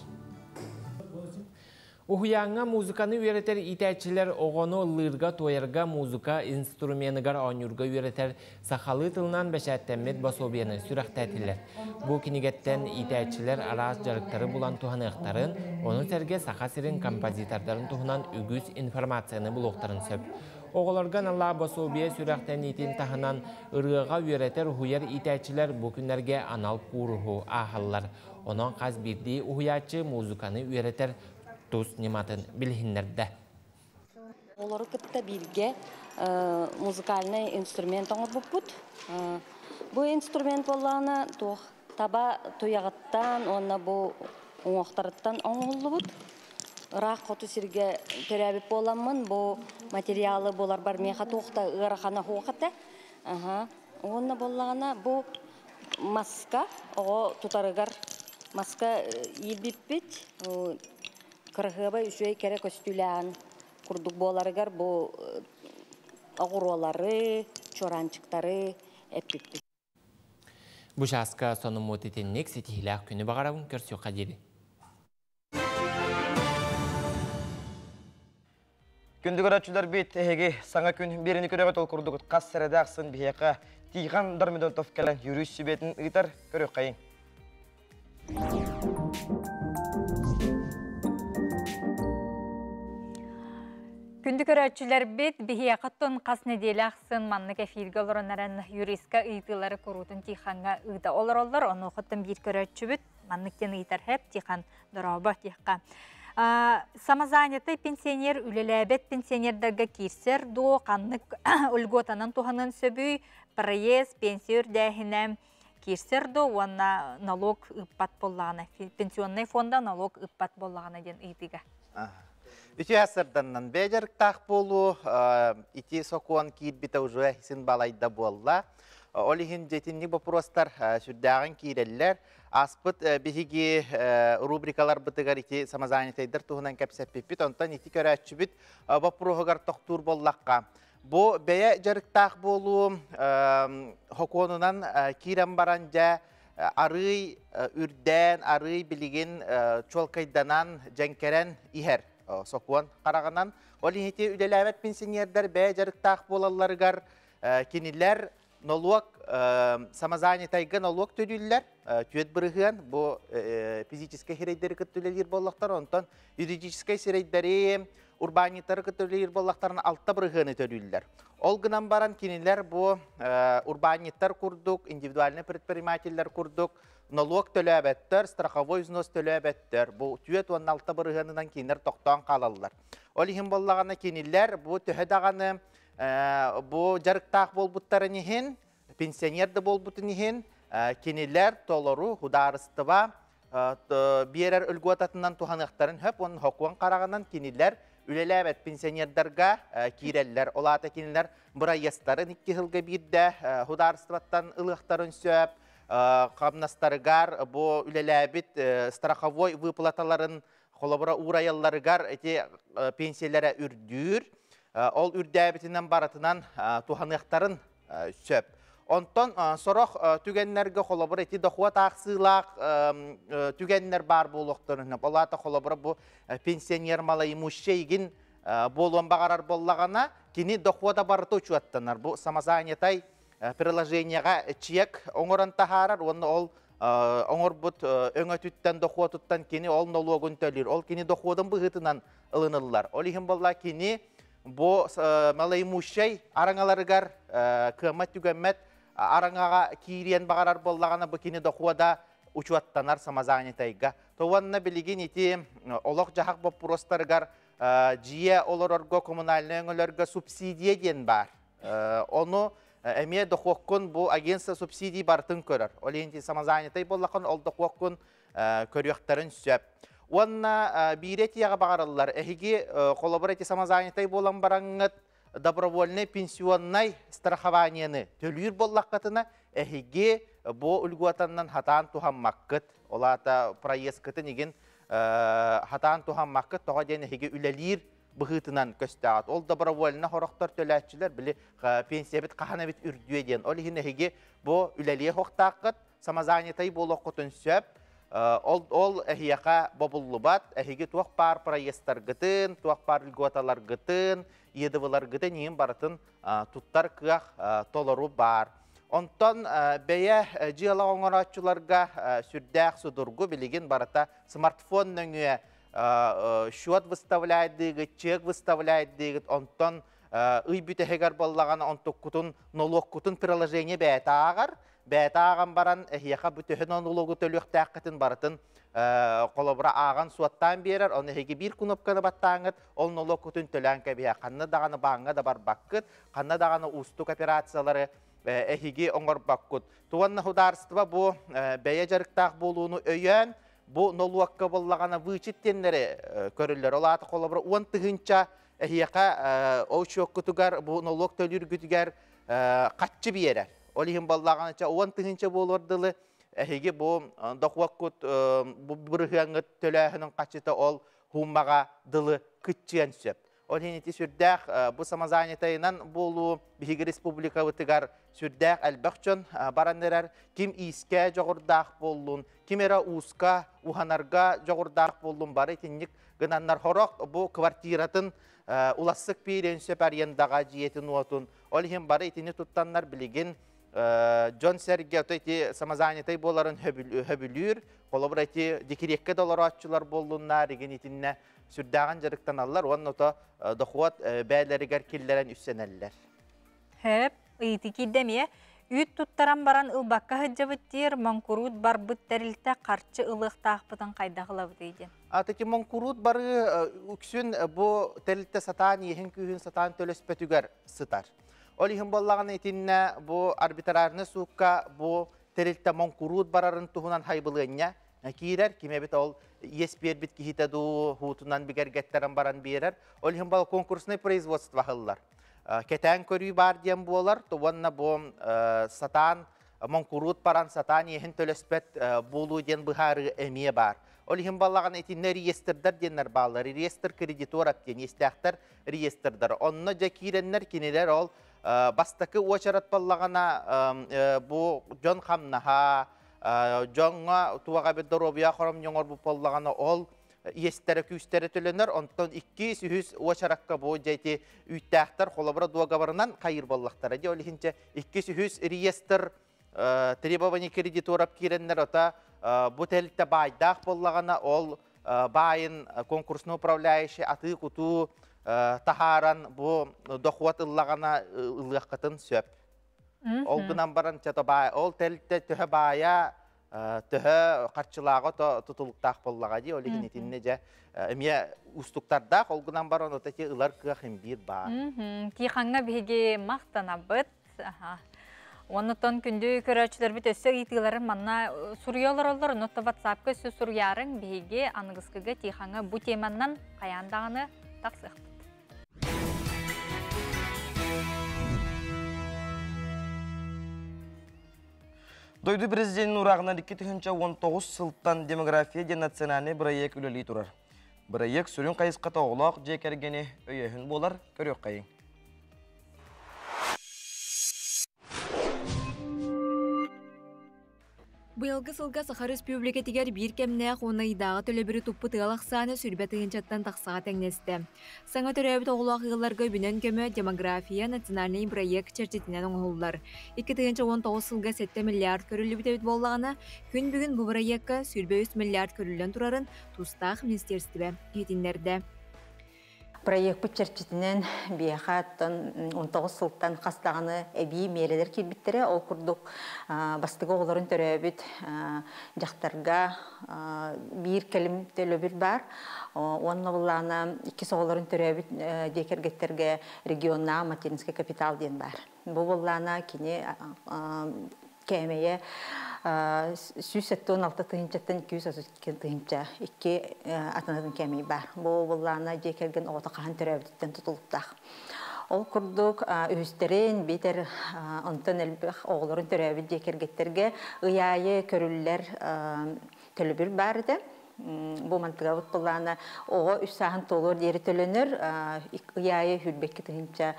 Уһуйааҥҥа музыканы үөрэтэр иитээччилэр оҕону ыллыырга-туойарга музыка инструменыгар оонньуурга үөрэтэр сахалыы тылынан бэчээттэммит босуобуйаны сүрэхтээтилэр. Бу кинигэттэн иитээччилэр араас дьарыктары булан туһаныахтарын, ону сэргэ Саха сирин композитордарын туһунан үгүс информацияны булуохтарын сөп. Оҕолорго аналлаах босуобуйа сүрэхтэниитин таһынан ырыаҕа үөрэтэр-уһуйар иитээччилэр бу күннэргэ анал кууруһу ааһаллар. Онон хас биирдии уһуйааччы музыканы үөрэтэр тус ньыматын билиһиннэрдэ. Олору кытта бииргэ музыкальнай инструмент оҥорбуппут. Бу инструмент буоллаҕына туох таба туйаҕыттан уонна бу уҥуохтарыттан оҥоһуллубут. Ыраах хоту сиргэ төрөөбүт буоламмын бу материалы буларбар миэхэ туох да ыарахана суох этэ. Уонна буоллаҕына бу маска оҕо тутарыгар маска иилбиппит. Кыраһыабай үчүгэй кэрэ көстүүлээҕин. Курдук буоларыгар бу оҕуруолары, чуораанчыктары эппиппит. Бу чааска сонуммут итинник ситиһилээх күнү баҕарабын көрсүөххэ диэри. Күндү көрөөччүлэр бит эһиги саҥа күн биэrini көрөҕүт ол курдук хас сэрэдэ ахсын биһиэхэ Тихон Дормидонтов кэлэн юрист сүбэтин ыытар көрүөххэйиҥ. Күндү көрөөччүлэрбит биһиэхэ оттон хас нэдиэлэ ахсын маннык эфиргэ олорон эрэн юристка ыйытыылары куруутун Тихаҥҥа ыыта олороллор. Онуохаттан биир көрөөччүбүт маннык диэн ыйытар хэп Тихан дорообо диэххэ. Самозанятай пенсионер үлэлээбэт пенсионердарга киирсэр дуо, ханнык льготанан туһаныан сөбүй, проезд, пенсия үрдээһинэ киирсэр дуо уонна налог ыыппат буоллаҕына, пенсионнай фонда налог ыыппат буоллаҕына диэн ыйытыыга. Үтүө сырданнан бэйэ дьарыктаах буолуу ити сокуон киирбитэ уже син балайда буолла. Ол иһин дьэтинник боппуруостар сүрдээҕин киирэллэр. Ааспыт биһиги рубрикаларбытыгар ити самозанятайдар туһунан кэпсэппиппит. Онтон ити көрөөччүбүт боппуруоһугар тохтуур буоллахха, бу бэйэ дьарыктаах буолуу хокуонунан киирэн баран дьэ арыый үрдээн, арыый билигин чуолкайданан, дьэҥкэрэн иһэр сокуон хараҕынан. Ол иһити үлэлээбэт пенсионердар бэйэ дьарыктаах буолалларыгар кинилэр нолуок самозанятайга нолуок төлүүллэр түөт бырыһыан бу физическэй сирэйдэри кытта үлэлиир буоллахтар онтон юридическэй сирэйдэри урбаанньыттары кытта үлэлиир буоллахтарына алта бырыһыаны төлүүллэр ол гынан баран кинилэр бу урбаанньыттар курдук индивидуальный предпринимателлэр курдук нолуок төлөөбөттөр страховой взнос төлөөбөттөр бу түөт уонна алта бырыһыанынан кинилэр тохтоон хаалаллар ол иһин буоллаҕына кинилэр бу төһө даҕаны Бу дьарыктаах буолбуттарын иһин, пенсионер да буолбутун иһин, кинилэр толору судаарыстыба биэрэр льготатынан туһаныахтарын сөп уонна сокуон хараҕынан кинилэр үлэлээбэт пенсионердарга киирэллэр. Ол аата кинилэр бырайыастарын икки сылга биирдэ судаарыстыбаттан ылыахтарын сөп, хамнастарыгар бу үлэлээбит страховой выплаталарын холобура уурайалларыгар ити пенсиялара үрдүүр. Ол үрдээбитинэн барытынан туһаныахтарын сөп. Онтон сорох түгэннэргэ холобур ити дохуот аахсыылаах түгэннэр баар буолуохтарын сөп. Ол аата холобура бу пенсионер малоимущий игин буолуон баҕарар буоллаҕына, кини дохуота барыта учуоттанар. Бу самозанятай приложениеҕа чек оҥорон таһаарар уонна ол оҥорбут өҥөтүттэн, дохуотуттан кини ол нолуогун төлүүр. Ол кини дохуотун быһыытынан ылыныллар. Ол иһин буолла кини бу малоимущай араҥаларыгар кыаммат-түгэммэт араҥаҕа киириэн баҕарар буоллаҕына бу кини дохуода учуоттанар самозанятайга. То уонна билигин ити олох-дьаһах боппуруостарыгар дьиэ олорорго коммунальнай өҥөлөргө субсидия диэн баар. Ону эмиэ дохуоккун бу агентство субсидий барытын көрөр. Ол иһин самозанятай буоллаххын ол дохуоккун көрүөхтэрин сөп. Уонна биири этиэҕэ баҕараллар. Эһиги холобур эти самозанятай буолан бараҥҥыт добровольный пенсионнай страхованиены төлүүр буоллаххытына эһиги бу льготаннан хатаан туһаммаккыт. Ол аата проездкытын игин хатаан туһаммаккыт тоҕо диэн эһиги үлэлиир быһыытынан көстөөҕүт. Ол добровольно хорохтор төлөөччүлэр били пенсиябит хаһан эбит үрдүө диэн. Ол иһин эһиги бу үлэлиэ хуохтааххыт, самозанятай буолуоххутун сөп. Ол, ол эһиэхэ бобуллубат, эһиги туох баар проездтаргытын, туох баар льготаларгытын, ЕДВларгытын иһин барытын туттар кыах толору баар. Онтон бэйэ дьыала оҥорооччуларга сүрдээх судургу билигин барыта смартфон нөҥүө счет выставляйдыгыт, чек выставляйдыгыт, онтон ый бүтэһигэр буоллаҕына онтуккутун нолуоккутун приложение бэйэтэ ааҕар, бэйэтэ ааҕан баран эһиэхэ бу төһө нолуогу төлүөхтээххитин барытын холобура ааҕан суоттаан биэрэр, ону эһиги биир кнопканы баттааҥҥыт, ол нолуоккутун төлөөн кэбиһэ. Ханна даҕаны бааҥҥа да барбаккыт, ханна даҕаны уустук операциялары эһиги оҥорбоккут. Туонна судаарыстыба бу бэйэ дьарыктаах буолууну өйөөн, Бу нолуокка буоллаҕына вычет диэннэри көрүллэр. Ол аата холобура 10 тыһыынча эһиэхэ учуоккутугар бу нолуок төлүүргүтүгэр хаччы биэрэр. Ол иһин буоллаҕына 10 тыһыынча буолуор дылы эһиги бу дохуоккут бу бырыһыаҥҥыт төлөөһүнүн хаччыта ол хууммаҕа дылы кыччыан сөп. Ол иһин ити сүрдээх бу самозанятайынан буолуу биһиги республикабытыгар сүрдээх элбэх дьон баран эрэр. Ким иискэ дьоҕурдаах буоллун, ким эрэ ууска, уһанарга дьоҕурдаах буоллун бары итинник гынаннар хорох бу квартиратын улассык биириэн сөп арендаҕа дьиэтин уотун. Ол иһин бары итини туттаннар билигин дьон-сэргэ ото ити самозанятай буоларын хөбүлүүр. Холобур ити декреккэ да олорооччулар буоллуннар, игин итиннэ сүрдээҕин дьарыктаналлар уонна ото дохуот бээлэригэр киллэрэн үссэнэллэр. Хөп, ыйытыы киирдэ эмиэ. Үүт туттаран баран ылбакка сылдьабыт диир, моҥкуруут барбыт тэрилтэ харчы ылыахтаахпытын хайдах ылабытый диэн. Ати моҥкуруут барыы үксүн бу тэрилтэ сатаан иэһин күүһүн сатаан төлөспөтүгэр сытар. Ол иһин буоллаҕына итиннэ бу арбитрарный суукка бу тэрилтэ моҥкуруут барарын туһунан хайбылыанньа киирэр. Ким эбит ол иэс биэрбит киһитэ дуу хуутунан бигэргэттэрэн баран биэрэр. Ол иһин бал конкурсный производство аһыллар. Кэтээн көрүү баар диэн буолар. Уонна бу сатаан моҥкуруут баран сатаан иэһин төлөспөт буолуу диэн быһаарыы эмиэ баар. Ол иһин баллаҕана итиннэ реестрдар диэннэр бааллар. Реестр кредиторов диэн иэстээхтэр реестрдар. Онно дьэ киирэннэр кинилэр ол бастакы уочарат баллаҕана бу дьон хамнаһа, дьоҥҥо туох эбит доруобуйа хоромньоҥор бу буоллаҕына ол иэстэрэ күүстэрэ төлөнөр, онтон иккис, үһүс уочаракка бу дьэ ити үүттээхтэр холобура дуогабарынан хайыр буоллахтара. Дьэ ол иһин дьэ иккис, үһүс реестр требование кредиторов киирэннэр ота бу тэрилтэ баайдаах буоллаҕына ол баайын конкурсный управляющий атыы-кутуу таһааран бу дохуот ыллаҕына ылыаххытын сөп. Ол гынан баран ол тэрилтэ төһө баайа төһө харчылааҕа то тутулуктаах буоллаҕа дии ол иһин итиннэ дьэ эмиэ уустуктардаах ол гынан баран вот эти ылар кыах имбиир баар. Тихаҥҥа биһиги махтанабыт. Оннуттан күндү көрөөччүлэрбит өссө ыйытыыларын манна суруйа олороллор, оннуттан WhatsApp-ка өссө суруйаарыҥ биһиги аныгыскыга Тихаҥҥа бу теманнан хайаан даҕаны тахсыахпыт. Дойду президенин урааҕынан 2019 сылтан демография диэн национальнай бырайыак үлэлии турар. Бырайыак сүрүн хайысхата оҕолоох дьиэ кэргэни өйөөһүн буолар, көрүөххэйиҥ. Быйылгы сылга Саха Өрөспүүбүлүкэтигэр биир кэмнээх уонна ыйдааҕы төлөбүрү туппут ыал ахсаана сүүрбэ тыһыынчаттан тахсаҕа тэҥнэстэ. Саҥа төрөөбүт оҕолоох ыалларга үбүнэн көмө «Демография» национальнай бырайыак чэрчитинэн оҥоһуллар. 2019 сылга 7 миллиард көрүллүбүт эбит буоллаҕына, күн бүгүн бу бырайыакка 23 миллиард көрүллэн турарын тустаах министиэристибэ иһитиннэрдэ. Проекпыт чэрчитинэн биэхэ оттон 19 сылтан хас даҕаны эбии миэрэлэр киирбиттэрэ. Ол курдук бастакы оҕолорун төрөөбүт дьахтарга биир кэлим төлөбүр баар. Уонна буллаана иккис оҕолорун төрөөбүт дьиэ кэргэттэргэ регионнааҕы материнский капитал диэн баар. Бу буллаана кини кээмэйэ 176 тыһыынчаттан 232 тыһыынча икки атынатын кээмэй баар. Бу буллаана дьиэ кэргэн оҕото хаһан төрөөбүтүттэн тутулуктаах. Ол курдук үһүстэрин биитэр онтон элбэх оҕолорун төрөөбүт дьиэ кэргэттэргэ ый аайы көрүллэр төлөбүр баар этэ. Бу мантыгабыт былаана оҕо үс сааһын туолуор диэри төлөнөр, ый аайы 22 тыһыынча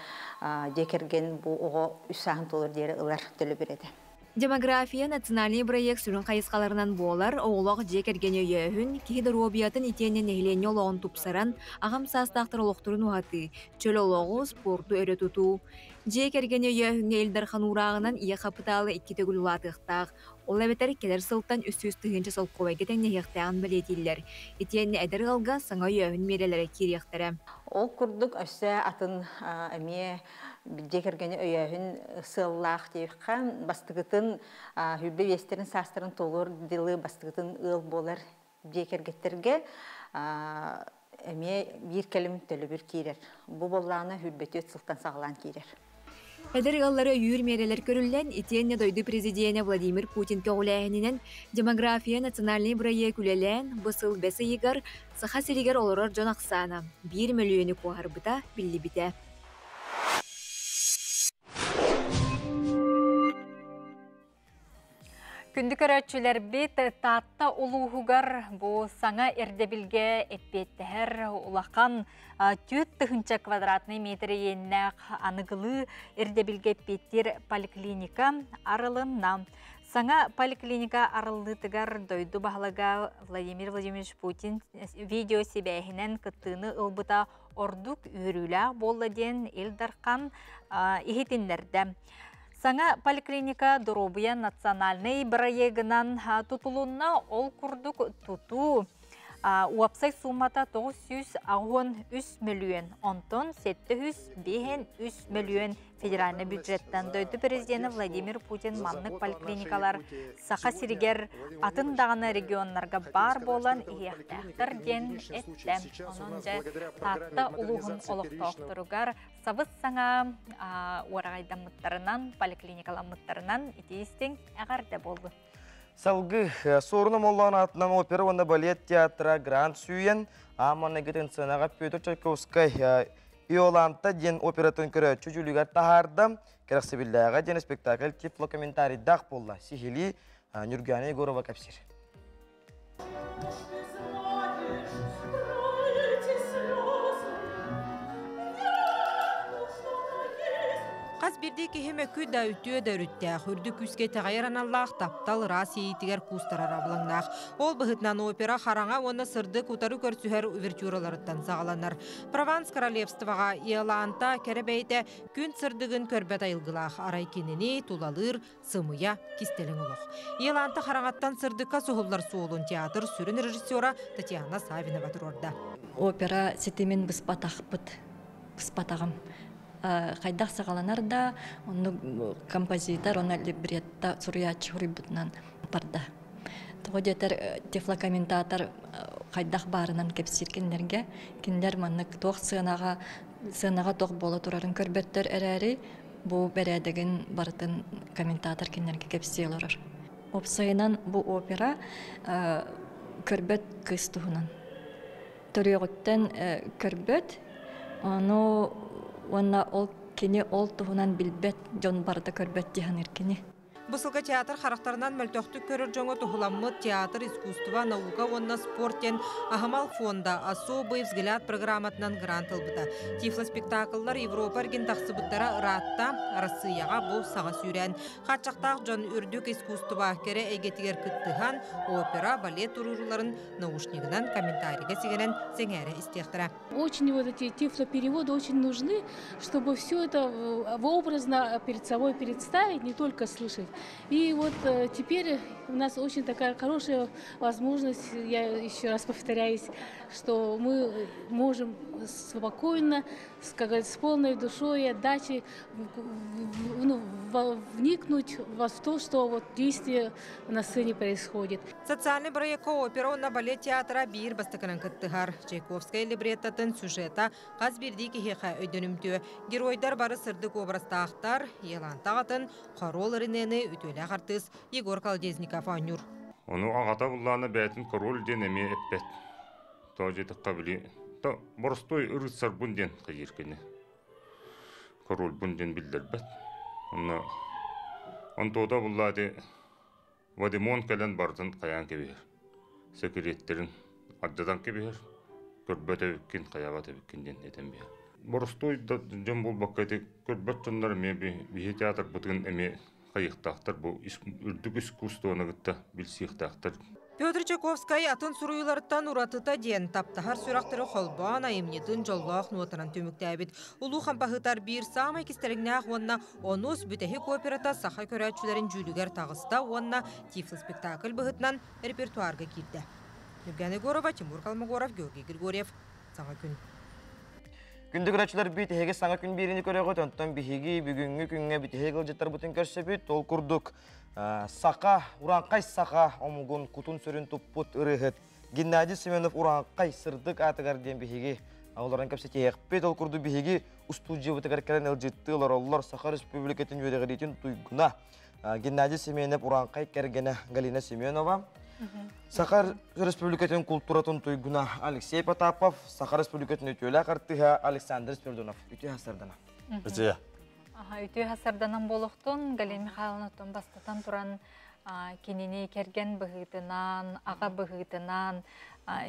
дьиэ кэргэн бу оҕо үс сааһын туолуор диэри ылар төлөбүр этэ. Демография национальнай бырайыак сүрүн хайысхаларынан буолар, оҕолоох дьиэ кэргэни өйөөһүн, киһи доруобуйатын итиэннэ нэһилиэнньэ олоҕун тупсаран, аҕам саастаахтар олохторун уһатыы, чөл олоҕу, спорду өрө тутуу. Дьиэ кэргэни өйөөһүҥҥэ Ил Дархан уурааҕынан ийэ хапытаала икки төгүл улаатыахтаах. Ол эбэтэр кэлэр сылтан 300 тыһыынча солкуобайга тэҥнэһиэхтээҕин бэлиэтииллэр. Итиэннэ эдэр ыалга саҥа өйөөһүн миэрэлэрэ киириэхтэрэ. Ол курдук өссө атын эмиэ дьиэ кэргэни өйөөһүн сыаллаах диэххэ, бастакытын хүрбэ биэстэрин саастарын туолуор дылы бастакытын ыал буолар дьиэ кэргэттэргэ эмиэ биир кэлим төлөбүр киирэр. Бу буоллаҕына хүрбэтүөт сылтан саҕалаан киирэр. Эдэр ыаллары өйүүр миэрэлэр көрүллэн, итиэннэ дойду президенэ Владимир Путин көҕүлээһининэн «Демография» национальнай бырайыак үлэлээн, бу сыл бэс ыйыгар Саха сиригэр олорор дьон ахсаана биир мөлүйүөнү куоһарбыта биллибитэ. Күндү көрөөччүлэрбит, Таатта улууһугар бу саҥа ирдэбилгэ эппиэттэһэр улахан 4000 квадратный метр иэннээх аныгылыы ирдэбилгэ эппиэттиир поликлиника арылынна. Саҥа поликлиника арыллыытыгар дойду баһылыга Владимир Владимирович Путин видео сибээһинэн кыттыыны ылбыта ордук үөрүүлээх буолла диэн Ил Дархан иһитиннэрдэ. Саҥа поликлиника доруобуйа национальнай бырайыагынан тутулунна, ол курдук тутуу уопсай суумата 983 мөлүйүөн, онтон 753 мөлүйүөн федеральный бюджеттан дойду президенэ Владимир Путин маннык поликлиникалар Саха сиригэр атын даҕаны регионнарга баар буолан иһиэхтээхтэр диэн эттэ. Онон дьэ Таатта улууһун олохтоохторугар сабыс-саҥа уораҕайдаммыттарынан, поликлиникаламмыттарынан итии-истиҥ эҕэрдэ буоллун. Салгыы Суоруна Моллоон аатынан опера уонна балет театра грант сүүйэн, аан сценаҕа Петр Чайковскай Иоланта диэн оператын көрөөччү дьүүлүгэр таһаарда. Кэрэхсэбиллээҕэ диэн спектакль тифлокомментарийдаах буолла. Сиһилии Нюргана Егорова кэпсиир. Хас биирдии киһи мөкү да үтүө да өрүттээх, үрдүк күүскэ итэҕэйэр аналлаах таптал ыраас иэйиитигэр куустарар абылаҥнаах. Ол быһыытынан опера хараҥа уонна сырдык утары көрсүһэр увертюраларыттан саҕаланар. Прованс королевствоҕа Иоланта кэрэ бэйэтэ күн сырдыгын көрбөт айылгылаах, арай кинини тулалыыр сымыйа кистэлэҥ олох. Иоланта хараҥаттан сырдыкка суһуллар суолун театр сүрүн режиссера Татьяна Савинова туруорда. Опера ситимин быспатахпыт, быспатаҕым. Хайдах саҕаланар да, оннук композитор, онно либретто суруйааччы суруйбутунан барда. Тоҕо диэтэр тифлокомментатор хайдах баарынан кэпсиир кинилэргэ. Кинилэр маннык туох сыанаҕа сыанаҕа туох буола турарын көрбөттөр эрээри, бу бэрээдэгин барытын комментатор кинилэргэ кэпсии олорор. Уопсайынан бу опера көрбөт кыыс туһунан. Төрүөҕүттэн көрбөт, ону уонна ол кини ол туһунан билбэт дьон барыта көрбөт дии саныыр кини. Бу сылга театр харахтарынан мөлтөхтүк көрөр дьоҥо туһуламмыт театр, искусство, наука уонна спорт диэн аһымал фонда «Особый взгляд» программатынан грант ылбыта. Тифло-спектакллар Европа эргин тахсыбыттара ыраатта, Арассыыйаҕа бу саҕа сүүрээн. Хааччахтаах дьон үрдүк искусство кэрэ эйгэтигэр кыттыһан, опера, балет туруоруларын наушнигынан комментарийга сигэнэн сэҥээрэ истиэхтэрэ. Очень вот эти тифлопереводы очень нужны, чтобы все это образно перед собой представить, не только слышать. И вот теперь у нас очень такая хорошая возможность, я еще раз повторяюсь, что мы можем спокойно, с, как говорится, с полной душой и отдачей, ну, вникнуть во то, что вот действие на сцене происходит. Социальный бырайыакка опера уонна балет театра биир бастакынан кыттыһар. Чайковскай либреттатын сюжета хас биирдии киһиэхэ өйдөнүмтүө. Геройдар бары сырдык образтаахтар, Иоланта аҕатын Король Ренени үтүөлээх артыыс Егор Колодезников оонньуур. Ону аҕата буллаана бэйэтин король диэн эмиэ эппэт. Тоҕо диэтэххэ били то боростуой рыцарбын диэн хайыыр кини. Корольбун диэн биллэрбэт. Онно онтуота буллаати Вадимон кэлэн барытын хайаан кэбиһэр. Сэкириэттэрин ардатан кэбиһэр. Көрбөт эбиккин, хайаабат эбиккин диэн этэн биһэр. Боростуой да дьон буолбакка ити көрбөт дьоннор эмиэ биһи театрбытын эмиэ хайыахтаахтар бу үрдүк искусствоны кытта билсиэхтээхтэр. Петр Чайковскай атын суруйууларыттан уратыта диэн таптаһар сүрэхтэри холбоон айымньытын дьоллоох нуотанан түмүктээбит. Улуу хампаһыытар биир саамай кистэлэҥнээх уонна онус бүтэһик операта саха көрөөччүлэрин дьүүлүгэр таҕыста уонна тифло-спектакль быһыытынан репертуарга киирдэ. Евгения Егорова, Тимур Колмогоров, Георгий Григорьев. Саҥа күн. Күндү көрөөччүлэрбит, эһиги саҥа күн биэриини көрөҕүт, онтон биһиги бүгүҥҥү күҥҥэ бүтэһик ыалдьыттарбытын көрсөбүт. Ол курдук саха, урааҥхай саха омугун кутун-сүрүн туппут ырыаһыт Геннадий Семенов урааҥхай сырдык аатыгар диэн биһиги олорон кэпсэтиэхпит. Ол курдук биһиги устуудьуйабытыгар кэлэн ыалдьыттыы олороллор Саха Республикатын үөрэҕириитин туйгуна Геннадий Семенов урааҥхай кэргэнэ Галина Семенова, Саха Республикатын култууратын туйгуна Алексей Потапов, Саха Республикатын үтүөлээх артыыһа Александр Спиридонов. Үтүө сардана. Үтүө. Үтүө хасарданан буолуохтун Галина Михайловна бастатан туран кинини кэргэн быһыытынан, аҕа быһыытынан,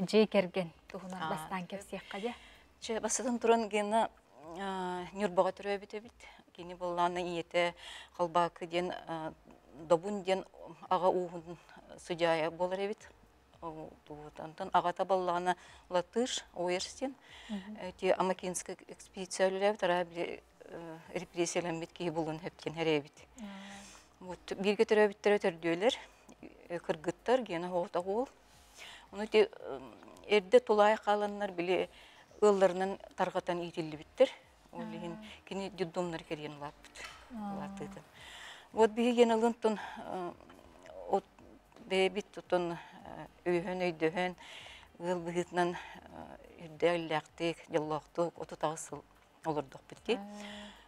дьиэ кэргэн туһунан бастаан кэпсиэххэ дьэ. Чэ, бастатан туран Гена Ньурбаҕа төрөөбүт эбит. Кини буоллаана ийэтэ Халбаакы диэн Добун диэн аҕа ууһун сыдьаайа буолар эбит. Онтон аҕата буоллаҕына Латыш Оерстин ити Амакинскай экспедиция үлэлээбит, араа били репрессиялэммит киһи булун хөптен эрэбит. Вот бииргэ төрөөбүттэрэ төрдүөлэр, кыргыттар, Гена оҕото уол. Ону ити эрдэ тулаайах хааланнар били ыалларынан тарҕатан иитиллибиттэр. Ол иһин кини детдомнары кэрийэн улааппыт. Улаатыытын. Вот биһи Геналын тун от бэйэбит тутун өйөһөн өйдөһөн ыал быһыытынан үрдээх дьоллоохтук 38 сыл олордохпут ки.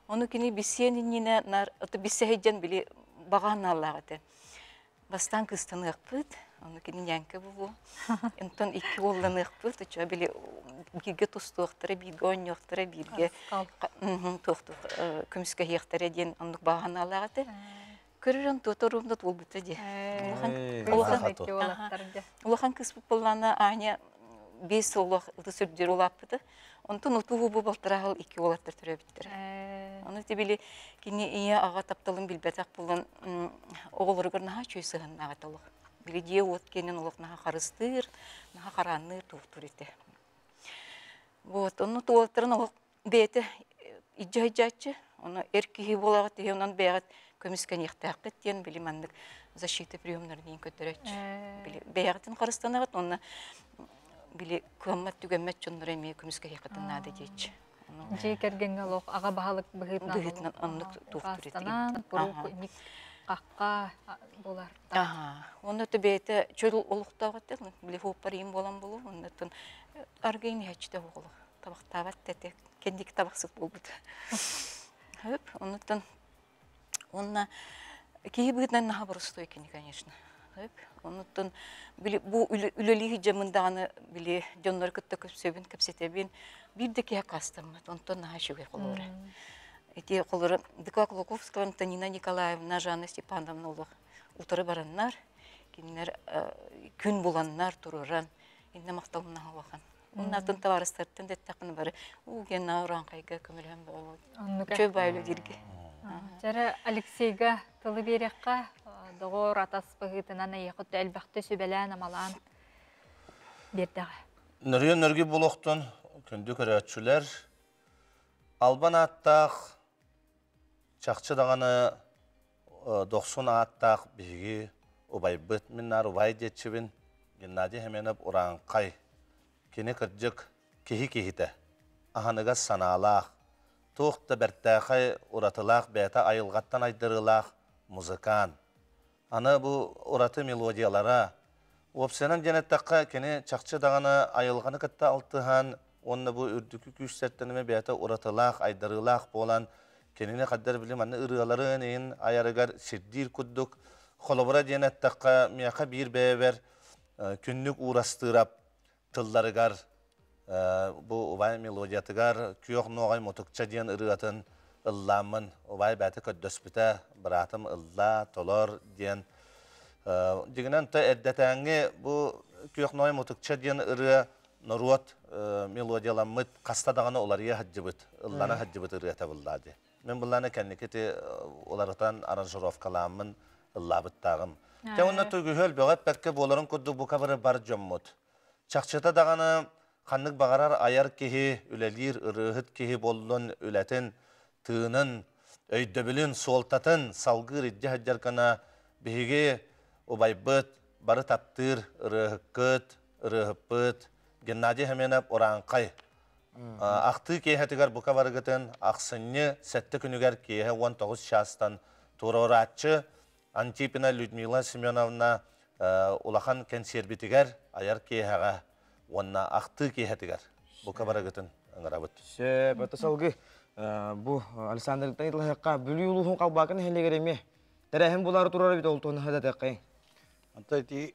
Ону кини биссиэн иннинэ нар биссэһэйдьэн били баҕа аналлаах этэ. Бастаан кыыстаныахпыт, ону кини ньээҥкэ буолуо. Онтон икки уолланыахпыт, оччоҕо били бииргэ тустуохтара, бииргэ оонньуохтара, бииргэ туохтуох көмүскэһиэхтэрэ диэн оннук баҕа санаалаах этэ. Көрөрөн туоторуум да туолбута дии. Улахан улахан кыыспыт буоллаана Аня 5 сыл ытыс үрдүөр улааппыта. Онтон утуу бу балтараһыл икки уолаттар төрөөбүттэрэ. Ону били кини ийэ аҕа тапталын билбэтэх буолан оҕолоругар наһаа үчүгэй сыһыаннаах этэ олох. Били дьиэ уот киэнин олох наһаа харыстыыр, наһаа хараанныыр туохтуур этэ. Вот, онну уолаттарын олох бэйэтэ илдьэ сылдьааччы, ону эр киһи буолаҕыт иһи онон бэйэҕит көмүскэниэхтээххит диэн били маннык защита приемнарын иин көрдөрөөччү. Били бэйэҕитин харыстанаҕыт уонна били кыаммат түгэммэт дьоннору эмиэ көмүскэһиэххитин наада диэччи. Дьиэ кэргэҥҥэ олох аҕа баһылык быһыытынан быһыытынан оннук туохтуур этигин. Куруук ник хахха булар. Аха. Онно то бэйэтэ чөл олохтоох этэ, били хуоппар иин буолан болу, оннуттан аргыйын иһэччитэ оҕоло. Табахтаабат этэ, кэнники табахсыт буолбут. Хөп, оннуттан уонна киһи быһыытынан наһаа боростуой кини, конечно. Хөп, оннуттан били бу үлэлии сылдьаммын даҕаны били дьоннору кытта көпсөбүн, кэпсэтэбин, биир да киһи аккаастаммат, онтон наһаа үчүгэй холобура. Ити холобура Дыка Кулаковская, Антонина Николаевна, Жанна Степановна олох утары бараннар, кинилэр күн буланнар, туруран, иннэ махталым наһаа улахан. Уннатын табаарыстартан дэттэхпинэ бары уу генна урааҥхайга көмөлөһөн Оннук үчүгэй баайлы дииргэ. Дьэрэ Алексейга тылы биэриэххэ, доҕор атас быһыытынан эйиэхэ элбэхтэ сүбэлээн-амалаан биэрдэҕэ. Нөрүөн нөргү буолуохтун күндү көрөөччүлэр, албан ааттаах, чахчы даҕаны дохсун ааттаах биһиги убайбыт, мин наар убай диэччибин, Геннадий Семенов Урааҥхай. Кини кырдьык киһи киһитэ, аһыныгас санаалаах, туох да бэртээхэй уратылаах бэйэтэ айылҕаттан айдарыылаах музыкант. Аны бу ураты мелодиялара, уопсайынан диэн эттэххэ, кини чахчы даҕаны айылҕаны кытта алтыһан уонна бу үрдүкү күүстэртэн эмэ бэйэтэ уратылаах, айдарыылаах буолан, кинини хайдар били манна ырыаларын иһин айарыгар сирдиир курдук. Холобура диэн эттэххэ, миэхэ биир бэйэбэр күннүк уурастыырап тылларыгар бу убай мелодиятыгар «Күөх нуоҕай мутукча» диэн ырыатын ыллааммын убай бэйэтэ көрдөспүтэ, быраатым ыллаа, толор диэн. Дьиҥинэн то эрдэтээҥҥи бу «Күөх нуоҕай мутукча» диэн ырыа норуот мелодияламмыт хаста даҕаны уларыйа сылдьыбыт, ыллана сылдьыбыт ырыата буллаа дии. Мин буллааны кэнники ити уларытан аранжировкалааммын ыллаабыттааҕым. Дьэ уонна тугуһүөл бөҕө эппэккэ буоларын курдук бука бары бар дьоммут. Чахчыта даҕаны ханнык баҕарар айар киһи, үлэлиир ырыаһыт киһи буоллун үлэтин, тыынын, өйдөбүлүн, суолтатын салгыыр илдьэ сылдьар гына биһиги убайбыт, бары таптыыр ырыаһыккыт, ырыаһыппыт Геннадий Семенов Урааҥхай Ахтыы киэһэтигэр бука барыгытын ахсынньы сэттэ күнүгэр киэһэ 19 чаастан туруорааччы Антипина Людмила Семеновна улахан кэнсиэрбитигэр айар киэһэҕэ уонна ахтыы киэһэтигэр бука барыгытын ыҥырабыт. Сөп, это салгыы бу Александр Италыһыкка Бүлүү улууһун Халбаакы нэһилиэгэр эмиэ тэрээһин булаары турар эбит ол туһунан хадатыаххайыҥ. Онто ити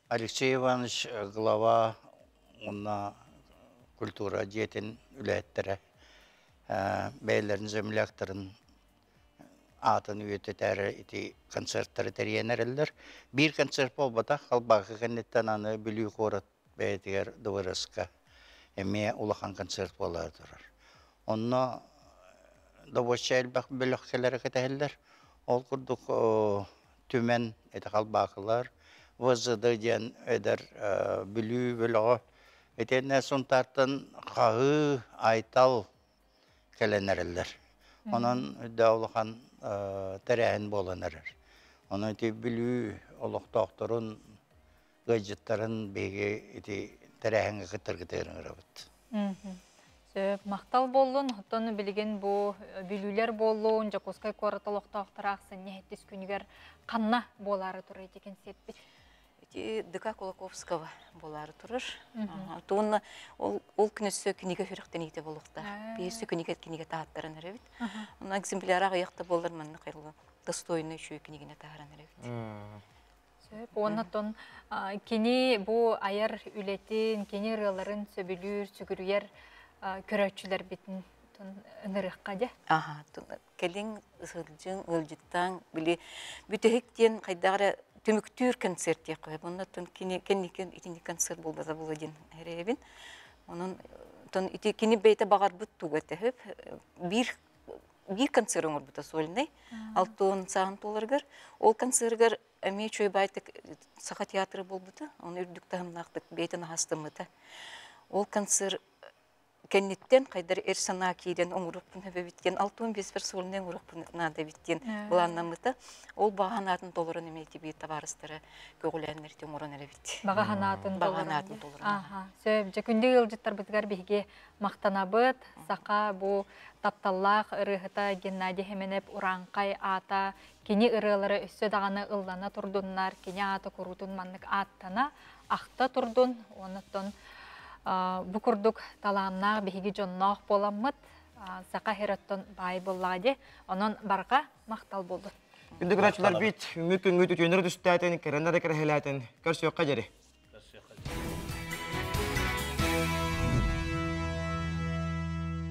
Алексей Иванович глава уонна культура дьиэтин үлэһиттэрэ. Бэйэлэрин земляктарын аатын үйэтитээри ити концерттары тэрийэн эрэллэр. Биир концерт буолбатах, Халбаакы кэнниттэн аны Бүлүү куорат бэйэтигэр ДВРС-ка эмиэ улахан концерт буолаары турар. Онно добуочча элбэх бөлөх кэлэрэ кэтэһэллэр. Ол курдук Түмэн ити Халбаакылар, ВЗД диэн эдэр Бүлүү бөлөҕө итиэннэ Сунтаартан Хаһыы, Айтал кэлэн эрэллэр. Онон үрдээх улахан тэрээһин буолан эрэр. Онон ити Бүлүү олохтоохторун, ыалдьыттарын биһиги ити тэрээһиҥҥэ кыттаргытыгар ыҥырабыт. Сөп, махтал буоллун. Оттон билигин бу бүлүүлэр буоллун, Дьокуускай куорат олохтоохторо ахсынньы сэттис күнүгэр ханна буолаары турар ити кэнсиэрпит? Ити ДК Кулаковского буолаары турар. Туонна ол ол күн өссө кинигэ сүрэхтэниитэ буолуохтаах. Биэссе кинигэ кинигэ таһаттаран эрэбит. Онно экземпляр аҕыйах да буоллар манна хайылла достойный үчүгэй кинигини таһааран эрэбит. Сөп. Уонна оттон кини бу айар үлэтин, кини ырыаларын сөбүлүүр, сүгүрүйэр көрөөччүлэрбитин ынырыахха дьэ. Аха, кэлиҥ сылдьыҥ, ыалдьыттааҥ, били бүтэһик диэн хайдах эрэ түмүктүүр концерт диэххэ сөп. Онно оттон кини кэнники итинник концерт буолбата буолуо диэн эрэйэбин. Онон оттон ити кини бэйэтэ баҕарбыт туга этэ сөп. Биир биир концерт оҥорбута сольнай 60 сааһын туоларыгар. Ол концерыгар эмиэ үчүгэй баайтык Саха театра буолбута. Оны үрдүк таһымнаахтык бэйэтин аһастыммыта. Ол концерт кэнниттэн хайдар эр санаа киирэн оҥоруохпун эбит диэн 65 персональнай оҥоруохпун наада эбит диэн былааннаммыта. Ол баҕа санаатын толорон эмиэ ити табаарыстара көҕүлээннэр ити оҥорон эрэбит. Баҕа санаатын Баҕа санаатын толорон. Аха. Сөп. Дьэ күндү ыалдьыттарбытыгар биһиги махтанабыт. Саха бу тапталлаах ырыаһыта Геннадий Хеменеп урааҥхай аата кини ырыалара өссө даҕаны ыллана турдуннар, кини аата куруутун маннык ааттана, ахта турдун. Оннуттан бу курдук талааннаах биһиги дьонноох буоламмыт саха хероттон баай буоллаҕа дии. Онон барҕа махтал буоллун. Күндү көрөөччүлэрбит, үҥү күҥҥүт үтүөнү түстээтин, кэрэннэ да кэрэһэлээтин, көрсүөххэ дьэри.